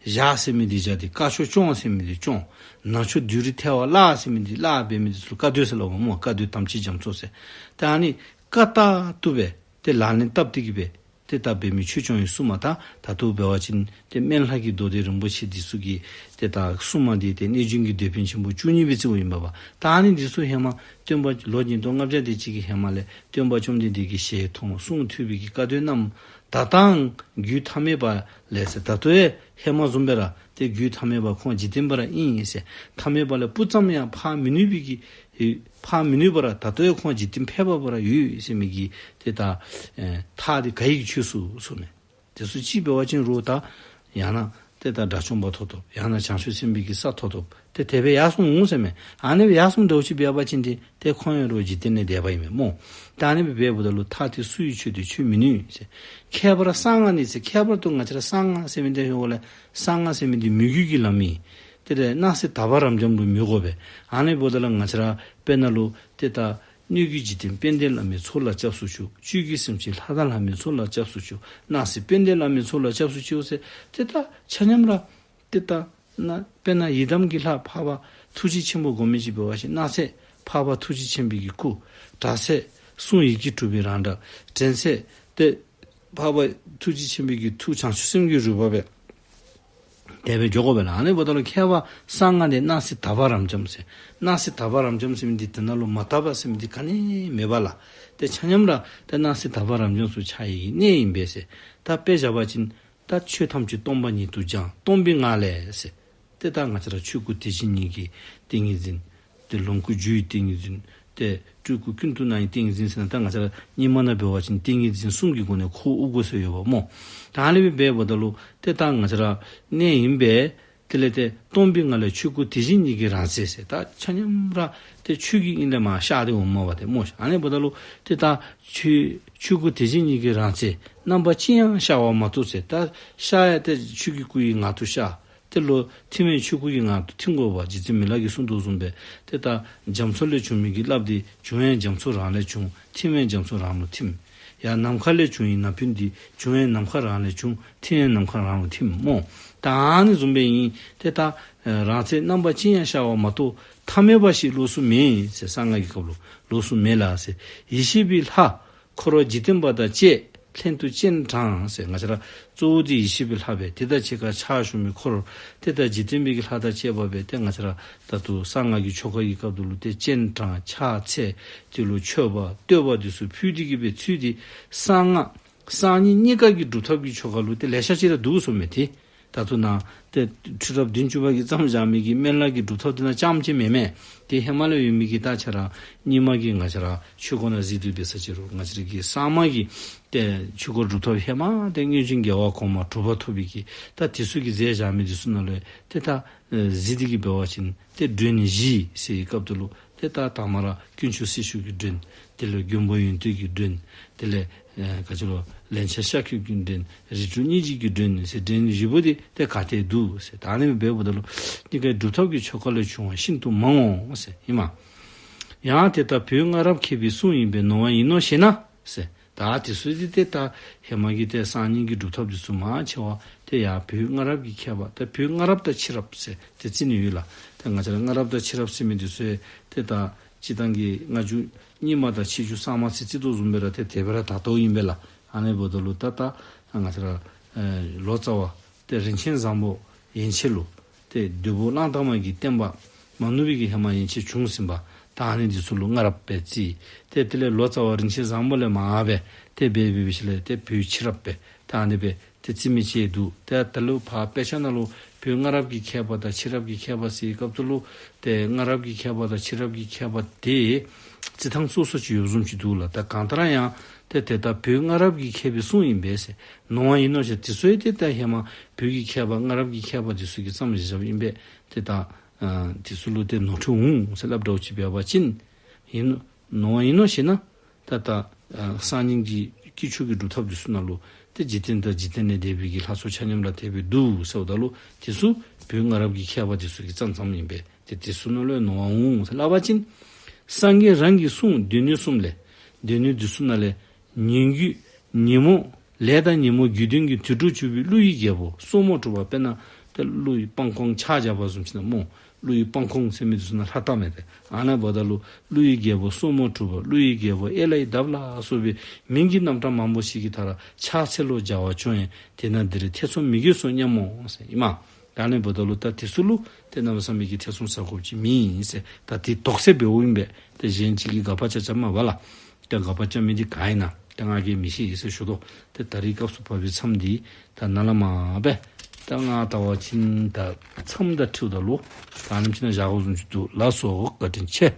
བཞག་ཟེར་མི་འདི་བཞག་སྟེ་བཀའ་ཆོས་སྐྱོང་ཟེར་མི་འདི་སྐྱོང་། ནང་ཆོས་བདུད་རིགས་ཐལ་བར་བརླག་ཟེར་མི་འདི་བརླག་འབད་མི་འདི་ཚུ་ལུ་བཀའ་སྡོད་ཟེར་སླབ་པས་སྨོ། བཀའ་སྡོད་དམ་ཅན་རྒྱ་མཚོ་ཟེར། ཏེ་ཨ་ནི་བཀའ་ལྟར་དུ་སྦེ་ཏེ་ལག་ལེན་བསྟར་ཏེ་གིས་སྦེ་ཏེ་ད་འབད་མི་ཆོས་སྐྱོང་ཡི་སྲུང་མ། ད་ད་ལྟོ་འབད་བ་ཅིན་ཏེ་སྨན་བླ་གི་མདོ་སྡེ་རིན་པོ་ཆེ་འདི་ཚུ་གི་ཏེ་ད་སྲུང་མ་འདི་ཏེ་གནོད་སྦྱིན་གྱི་དེད་དཔོན་ཆེན་པོ་བཅུ་གཉིས་སྦེ་བརྩིཝ་ཨིན་པས། ད་ཨ་ནི་འདི་ཚུ་ཧེ་མ་སྟོན་པ་ལོ་ཉིས་སྟོང་ལྔ་བརྒྱ་དེ་ཅིག་གི་ཧེ་མ་ལས་སྟོན་པ་བཅོམ་ལྡན་འདས་ཀྱི་ཞལ་མཐོང་གསུང་ཐོས་པའི་གི་བཀའ་སྡོད་རྣམས་ད་ལྟའང་རྒྱུད་ཐ་མལ་པ་ལས་ཟེར། ད་ལྟོ་ཡང་ཧེ་མ་བཟུམ་སྦེ་ར་ཏེ་རྒྱུད་ཐ་མལ་པ་ཁོང་འཇིག་རྟེན་པ་ར་ཨིན་ཟེར། ཐ་མལ་པ་ལས་སྤུ་ཙམ་ཡང་ཕར་མི་ནུས་པའི་གི་ཕར་མི་ནུས་པར་ད་ལྟོ་ཡང་ཁོང་འཇིག་རྟེན་ཕལ་པ་པར་ཡོད་ཟེར་མི་གི་ཏེ་ད་ཨེ་ཐག་འདི་ག་ཡི་གི་ཆོད་སོང་ཟེར་མས། དེ་ཚུ་ཅིག་འབད་བ་ཅིན་རུང་ད་ཡང་ན་ཏེ་ད་དགྲ་བཅོམ་པ་ཐོབ་ཐོབ། ཡང་ན་བྱང་ཆུབ་སེམས་དཔའི་གི་ས་ཐོབ་ཐོབ། ཏེ་དེ་སྦེ་ཡར་སོང་འོང་ཟེར་མས། ཨ་ནི་སྦེ་ཡར་སོངམ་འདྲཝ་ཅིག་འབད་བ་ཅིན་ཏེ་ཏེ་ཁོང་ཡང་རུང་འཇིག་རྟེན་ལས་འདས་པ་ཨིན་མས་སྨོ། ད་ཨ་ནི་སྦེ་འབདཝ་ད་ལུ་ཐག་འདི་སུ་ཡིས་ཆོད་དེ་ཆོད་མི་ནུས་ཟེར། ཁྱད་པར་གསང་སྔགས་ནི་ཟེར། ཁྱད་པར་དུ་ང་བཅས་ར་གསང་སྔགས་ཟེར་མི་འདི་ཧེ་མ་ལས་གསང་སྔགས་ཟེར་མི་འདི་མོས་གུས་ཀྱི་ལམ་ཨིན། དེ་ལས་སྣང་སྲིད་དག་པ་རབ་འབྱམས་ལུ་མོས་དགོ་པས། ཨ་ནི་འབདཝ་ད་ལུ་ང་བཅས་ར་དཔེར་ན་ལུ་ཏེ་ད་སྣོད་ཀྱི་འཇིག་རྟེན་དཔལ་ལྡན་བླ་མའི་ཚོགས་ལ་སྐྱབས་སུ་མཆིའོ། བཅུད་ཀྱི་སེམས་ཅན་ལྷ་དང་ལྷ་མོའི་ཚོགས་ལ་སྐྱབས་སུ་མཆིའོ། སྣང་སྲིད་དཔལ་ལྡན་བླ་མའི་ཚོགས་ལ་སྐྱབས་སུ་མཆིའོ་ཟེར། ཏེ་ད་ཆ་མཉམ་ར་ཏེ་ད་ན་དཔེར་ན་ཡི་དམ་གྱི་ལྷ་འཕགས་པ་ཐུགས་རྗེ་ཆེན་པོ་སྒོམ་མི་ཅིག་འབད་བ་ཅིན་སྣང་ཚད་འཕགས་པ་ཐུགས་རྗེ་ཆེན་པོའི་གི་སྐུ། གྲགས་ཚད་ གསུང་ཡི་གེ་དྲུག་པའི་རང་སྒྲ། དྲན་ཚད་ཏེ་འཕགས་པ་ཐུགས་རྗེ་ཆེན་པོའི་གི་ཐུགས་བྱང་ཆུབ་སེམས་ཀྱི་རོལ་པ་སྦེ་དེ་སྦེ་འགྱོ་དགོ་པས་ལགས། ཨ་ནི་འབདཝ་ད་ལུ་ཁྱད་པར་གསང་སྔགས་འདི་སྣང་སྲིད་དག་པ་རབ་འབྱམས་ཟེར། སྣང་སྲིད་དག་པ་རབ་འབྱམས་ཟེར་མི་འདི་དེ་ནང་ལུ་མ་དག་པ་ཟེར་མི་འདི་ག་ནི་མེད་པས་ལགས། ཏེ་ཆ་མཉམ་ར་ཏེ་སྣང་སྲིད་དག་པ་རབ་འབྱམས་སུ་ཆགས་ཡི་གི་གནས་ཨིན་པས་ཟེར། ད་དཔེ་བཞག་པ་ཅིན་ད་ཆོས་ཐམས་ཅད་སྟོང་པ་ཉིད་དུ་སྦྱངས་སྟོང་པའི་ངང་ལས་ཟེར། ཏེ་ད་ང་བཅས་ར་ཆོས་སྐུ་དེ་བཞིན་ཉིད་ཀྱི་ཏིང་ངེ་འཛིན། ཏེ་ལོངས་སྐུ་རྒྱུ་ཡི་ཏིང་ངེ་འཛིན། ཏེ་སྤྲུལ་སྐུ་ཀུན་ཏུ་སྣང་བའི་ཏིང་ངེ་འཛིན་ཟེར་ན་ད་ང་བཅས་ར་རྙིང་མ་ནང་འབད་བ་ཅིན་ཏིང་ངེ་འཛིན་གསུམ་གྱི་སྒོ་ནས་ཁོ་དབུ་དགོ་ཟེར་ཡོདཔ་སྨོ། ད་ཨ་ནི་སྦེ་འབདཝ་ད་ལུ་ཏེ་ད་ང་བཅས་ར་གནས་ཨིན་པས། དེ་ལས་ཏེ་སྟོང་པའི་ངང་ལས་ཆོས་སྐུ་དེ་བཞིན་ཉིད་ཀྱི་རང་རྩལ་ཟེར། ད་ཆ་མཉམ་ར་ཏེ་ཆོས་ཀྱི་དབྱིངས་ལས་མར་ཤར་ཏེ་འོངམ་མས་པ་ཏེ་སྨོ། ཨ་ནི་འབདཝ་ད་ལུ་ཏེ་ད་ཆོས་ཆོས་སྐུ་དེ་བཞིན་ཉིད་ཀྱི་རང་རྩལ་རྣམ་པ་ཅི་ཡང་ཤར་བ་མ་གཏོགས་ཟེར། ད་ཤར་ཡང་ཏེ་ཆོས་ཀྱི་སྐུ་ཡི་ངང་དུ་ཤར། ཏེ་ལོག་ཐིམ་ཡང་ཆོས་སྐུ་ཡི་ངང་དུ་ཐིམ་དགོ་པས། རྗེ་བཙུན་མི་ལ་གིས་གསུངས་དོ་བཟུམ་སྦེ་ཏེ་ད་རྒྱ་མཚོ་ལས་བྱུང་མི་གི་རླབས་འདི་བྱུང་ཡང་རྒྱ་མཚོ་རང་ལས་བྱུང་། ཐིམ་ཡང་རྒྱ་མཚོ་རང་ལུ་ཐིམ། ཡང་ནམ་མཁའ་ལས་བྱུང་བའི་ན་བུན་འདི་བྱུང་ཡང་ནམ་མཁའ་རང་ལས་བྱུང་། ཐིམ་ཡང་ནམ་མཁའ་རང་ལུ་ཐིམ་སྨོ། ད་ཨ་ནི་བཟུམ་སྦེ་ཨིན། ཏེ་ད་རང་རྩལ་རྣམ་པ་ཅི་ཡང་ཤར་བ་མ་གཏོགས་ཐ་མལ་པ་ཞིག་ལོགས་སུ་མེད་ཟེར། གསང་སྔགས་ཀྱི་སྐབས་ལུ་ལོགས་སུ་མེད་ལགས་ཟེར། ཡེ་ཤེས་པའི་ལྷ་འཁོར་འཇིག་རྟེན་པ་དང་བཅས་ལྷན་དུ་སྤྱན་དྲངས་ཟེར། ང་བཅས་ར་གཙོ་བོ་འདི་ཡེ་ཤེས་པའི་ལྷ་སྦེ་ཏེ་ད་ཕྱི་ཁར་ཕྱག་ཞུ་མི་འཁོར་ཏེ་ད་འཇིག་རྟེན་པའི་གི་ལྷ་དང་བཅས་པ་སྦེ་ཏེ་ང་བཅས་ར་ད་ལྟོ་གསང་སྔགས་ཀྱི་ཆོ་ག་གི་སྐབས་ལུ་ཏེ་སྤྱན་དྲངས་ཕྱག་འཚལ་དེ་ལུ་མཆོད་པ་བསྟོད་པ་འདི་ཚུ་ཕུལ་ཏེ་གི་སྦེ་ཚུལ་འདི་གསང་སྔགས་གསང་སྙིང་གཉིས་ཀ་གི་སྒྲུབ་ཐབས་ཀྱི་ཆོ་ག་ལུ་ཏེ་ལེ་ཤ་ཅིག་ར་འདུག་གསུངམ་མས། ཏེ་ད་ལྟོ་ནཱ་ཏེ་ཁྲི་རབས་བདུན་ཅུ་པ་གིས་བརྩམས་བཞག་མི་གི་སྨན་བླ་གི་སྒྲུབ་ཐབས་འདི་ནང་རྐྱངམ་ཅིག་མེན་མས། ཏེ་ཧེ་མ་ལས་ཡོད་མི་གི་ད་ཆ་ར་རྙིང་མ་གི་ང་བཅས་ར་ཆོས་སྐོར་ནང་གཟིགས་ཏེ་འབད་ས་ཅིག་རུང་ང་བཅས་ར་གི་གསར་མ་གི་ཏེ་ཆོས་སྐོར་སྒྲུབ་ཐབས་ཧེ་མ་ཏེ་སྔོན་བྱོན་རྒྱལ་བ་གོང་མ་གྲུབ་པ་ཐོབ་པའི་གི་ད་དེ་ཚུ་གིས་མཛད་བཞག་མི་འདི་ཚུ་ནང་ལས་ཏེ་ད་གཟིགས་ཏེ་གི་འབད་བ་ཅིན་ཏེ་མགྲོན་བཞི་ཟེར་བའི་སྐབས་ལུ་ཏེ་ད་དང་པ་ར་དཀོན་མཆོག་སྲི་ཞུ་གི་མགྲོན། དེ་ལས་མགོན་པོ་ཡོན་ཏན་གྱི་མགྲོན། དེ་ལས་ཨེ་ག་ཅི་ལོ་ལན་ཆགས་ཤཱཀྱ་གི་མགྲོན། རིགས་དྲུག་སྙིང་རྗེ་གི་མགྲོན་ཟེར་མགྲོན་བཞི་པོ་འདི་ཏེ་ག་ཏེ་འདུག་ཟེར། ད་ཨ་ནི་སྦེ་འབདཝ་ད་ལུ་གཉིས་ཀའི་སྒྲུབ་ཐབས་ཀྱི་ཆོ་ག་ལས་བྱུང་བ་ཤིན་ཏུ་མང་ངོ་ཟེར་ཨིན་མས། ཡང་དེ་ལྟར་བོད་སྔ་རབས་མཁས་པའི་གསུང་ཡིན་པས་ནོར་བ་ཡིན་ནོ་ཞེ་ན་ཟེར། ད་དེ་ཚུ་འདི་ཏེ་ད་ཧེ་མ་གི་ཏེ་གསང་སྙིང་གི་སྒྲུབ་ཐབས་འདི་ཚུ་མང་ཆེ་བ་ཏེ་ཡར་བོད་སྔ་རབས་ཀྱི་མཁས་པ་ད་བོད་སྔ་རབས་དང་ཕྱི་རབས་ཟེར་ཏེ་རྩི་ནི་ཡོད་ལགས། ཏེ་ང་བཅས་ར་སྔ་རབས་དང་ཕྱི་རབས་ཟེར་མི་འདི་ཚུ་ཏེ་ད་སྤྱིར་བཏང་གི་སྔ་འགྱུར་རྙིང་མ་དང་ཕྱི་འགྱུར་གསར་མ་ཟེར་རྩི་དོ་བཟུམ་སྦེ་ར་ཏེ་དེ་སྦེ་ར་དར་དོ་ཨིན་པས་ལགས། ཨ་ནི་འབདཝ་ད་ལུ་ད་ད་ང་བཅས་ར་ཨེ་ལོ་ཙཱ་བ་ཏེ་རིན་ཆེན་བཟང་པོ་ཡན་ཆད་ལུ་ཏེ་བདུད་པོ་གླང་དར་མ་གི་བསྟན་པ་མ་ནུབ་པའི་གི་ཧེ་མ་ཡན་ཆད་བྱུང་ཟིན་པ་ད་ཨ་ནི་འདི་ཚུ་ལུ་སྔ་རབས་སྦེ་རྩི། ཏེ་དེ་ལས་ལོ་ཙཱ་བ་རིན་ཆེན་བཟང་པོ་ལས་མར་སྦེ་ཏེ་སྦེ་སྦེ་སྦེ་ཞིནམ་ལས་ཏེ་བོད་ཕྱི་རབས་སྦེ་ད་ཨ་ནི་སྦེ་ཏེ་རྩི་མི་ཅིག་འདུག། ཏེ་ད་ལུ་ཕར་དཔེ་ཆ་ནང་ལུ་བོད་སྔ་རབས་ཀྱི་མཁས་པ་དང་ཕྱི་རབས་ཀྱི་མཁས་པ་ཟེར་བའི་སྐབས་སུ་ལུ་ཏེ་སྔ་རབས་ཀྱི་མཁས་པ་དང་ཕྱི་རབས་ཀྱི་མཁས་པ་དེ་རྩི་ཐངས་སོ་སོ་ཅིག་ཡོདཔ་བཟུམ་ཅིག་འདུག་ལགས། ད་གང་ལྟར་ཡང་ཏེ་དེ་ལྟར་བོད་སྔ་རབས་ཀྱི་མཁས་པའི་གསུང་ཡིན་པས་ཟེར། ནོར་བ་ཡིན་ནོ་ཞེ་ན་དེ་ཚུ་ཡང་ཏེ་ད་ཧེ་མ་བོད་ཀྱི་མཁས་པ་སྔ་རབས་ཀྱི་མཁས་པ་དེ་ཚུ་གིས་བརྩམས་བཞགཔ་ཨིན་པས། ཏེ་ད་ཨ་དེ་ཚུ་ལུ་ཏེ་ནོར་འཁྲུལ་འོང་ཟེར་སླབ་འདྲཝ་ཅིག་འབད་བ་ཅིན་ཡིན་ནོ། ནོར་བ་ཡིན་ནོ་ཞེ་ན་ད་ད་ཨ་གསང་སྙིང་གི་དཀྱིལ་ཆོག་གི་སྒྲུབ་ཐབས་འདི་ཚུ་ནང་ལུ་ཏེ་འཇིག་རྟེན་དང་འཇིག་རྟེན་ལས་འདས་པའི་གི་ལྷ་ཚོགས་ཆ་མཉམ་ར་དེ་སྦེ་འདུག་ཟེརཝ་ད་ལུ་དེ་ཚུ་བོད་སྔ་རབས་ཀྱི་མཁས་པ་དེ་ཚུ་གིས་བརྩམས་བརྩམསཔ་ཨིན་པས། ཏེ་དེ་ཚུ་ནང་ལུ་ནོར་བ་འོང་ཟེར་སླབ་པ་ཅིན་སངས་རྒྱས་རང་གི་གསུང་སྡེ་སྣོད་གསུམ་ལས། སྡེ་སྣོད་འདི་ཚུ་ནང་ལས་ཉིན་རྒྱུན་ཉིན་མོ་ལས་དང་ཉིན་མོ་རྒྱུད་དོན་གྱི་དུས་དྲུག་ཅུ་པའི་ཀླུ་ཡི་རྒྱལ་པོ་སོར་མོ་གྲུ་པ། དཔེར་ན་ཏེ་ཀླུ་ཡི་སྤང་ཁོང་ཕྱག་བཞག་པ་བཟུམ་ཅིག་ན་སྨོ། ཀླུ་ཡི་སྤང་ཁོང་ཟེར་མི་འདི་ཚུ་ནང་ལྷ་རྟགས་མས། ཏེ་ཨ་ནཱ་འབདཝ་ད་ལུ་ཀླུ་ཡི་རྒྱལ་པོ་སོར་མོ་གྲུ་པ། ཀླུ་ཡི་རྒྱལ་པོ་ཨེ་ལའི་འདབ་ལ་སོགས་པའི་མིང་གི་རྣམ་གྲངས་མང་པོ་ཞིག་གི་མཐའ་ར་ཕྱག་འཚལ་ལོ་བྱ་བ་བྱུང་ཡང་དེ་ན་འདིར་ཐེ་ཚོམ་མི་དགོས་སོ་སྙམ་མོ་ཟེར་ཨིན་མས། ད་ཨ་ནི་འབདཝ་ད་ལུ་ད་དེ་ཚུ་ལུ་ཏེ་གནམ་མེད་ས་མེད་ཀྱི་ཐེ་ཚོམ་ཟ་དགོཔ་ཅིག་མེད་ཟེར། ད་དེ་དོགས་སེལ་འབདཝ་ཨིན་པས། ཏེ་གཞན་ཅིག་གིས་དགག་པ་རྐྱབ་རྐྱབ་མ་པ་ལགས། ཏེ་དགག་པ་རྐྱབ་མི་འདི་ག་ཨིན་ན་ཏེ་ང་གིས་མི་ཤེས་ཟེར་ཞུ་དོ། ཏེ་ད་རིས་སྐབས་སུ་བབས་པའི་མཚམས་འདི་ད་ནཱ་ལས་མར་སྦེ་ད་ང་བལྟ་བ་ཅིན་ད་མཚམས་ད་འཁྲིལཝ་ད་ལུ་ད་ཨ་ནེམ་ཅིག་ནང་བཞག་དགོཔ་བཟུམ་ཅིག་འདུག་ལགས་སོ། བཀའ་དྲིན་ཆེ།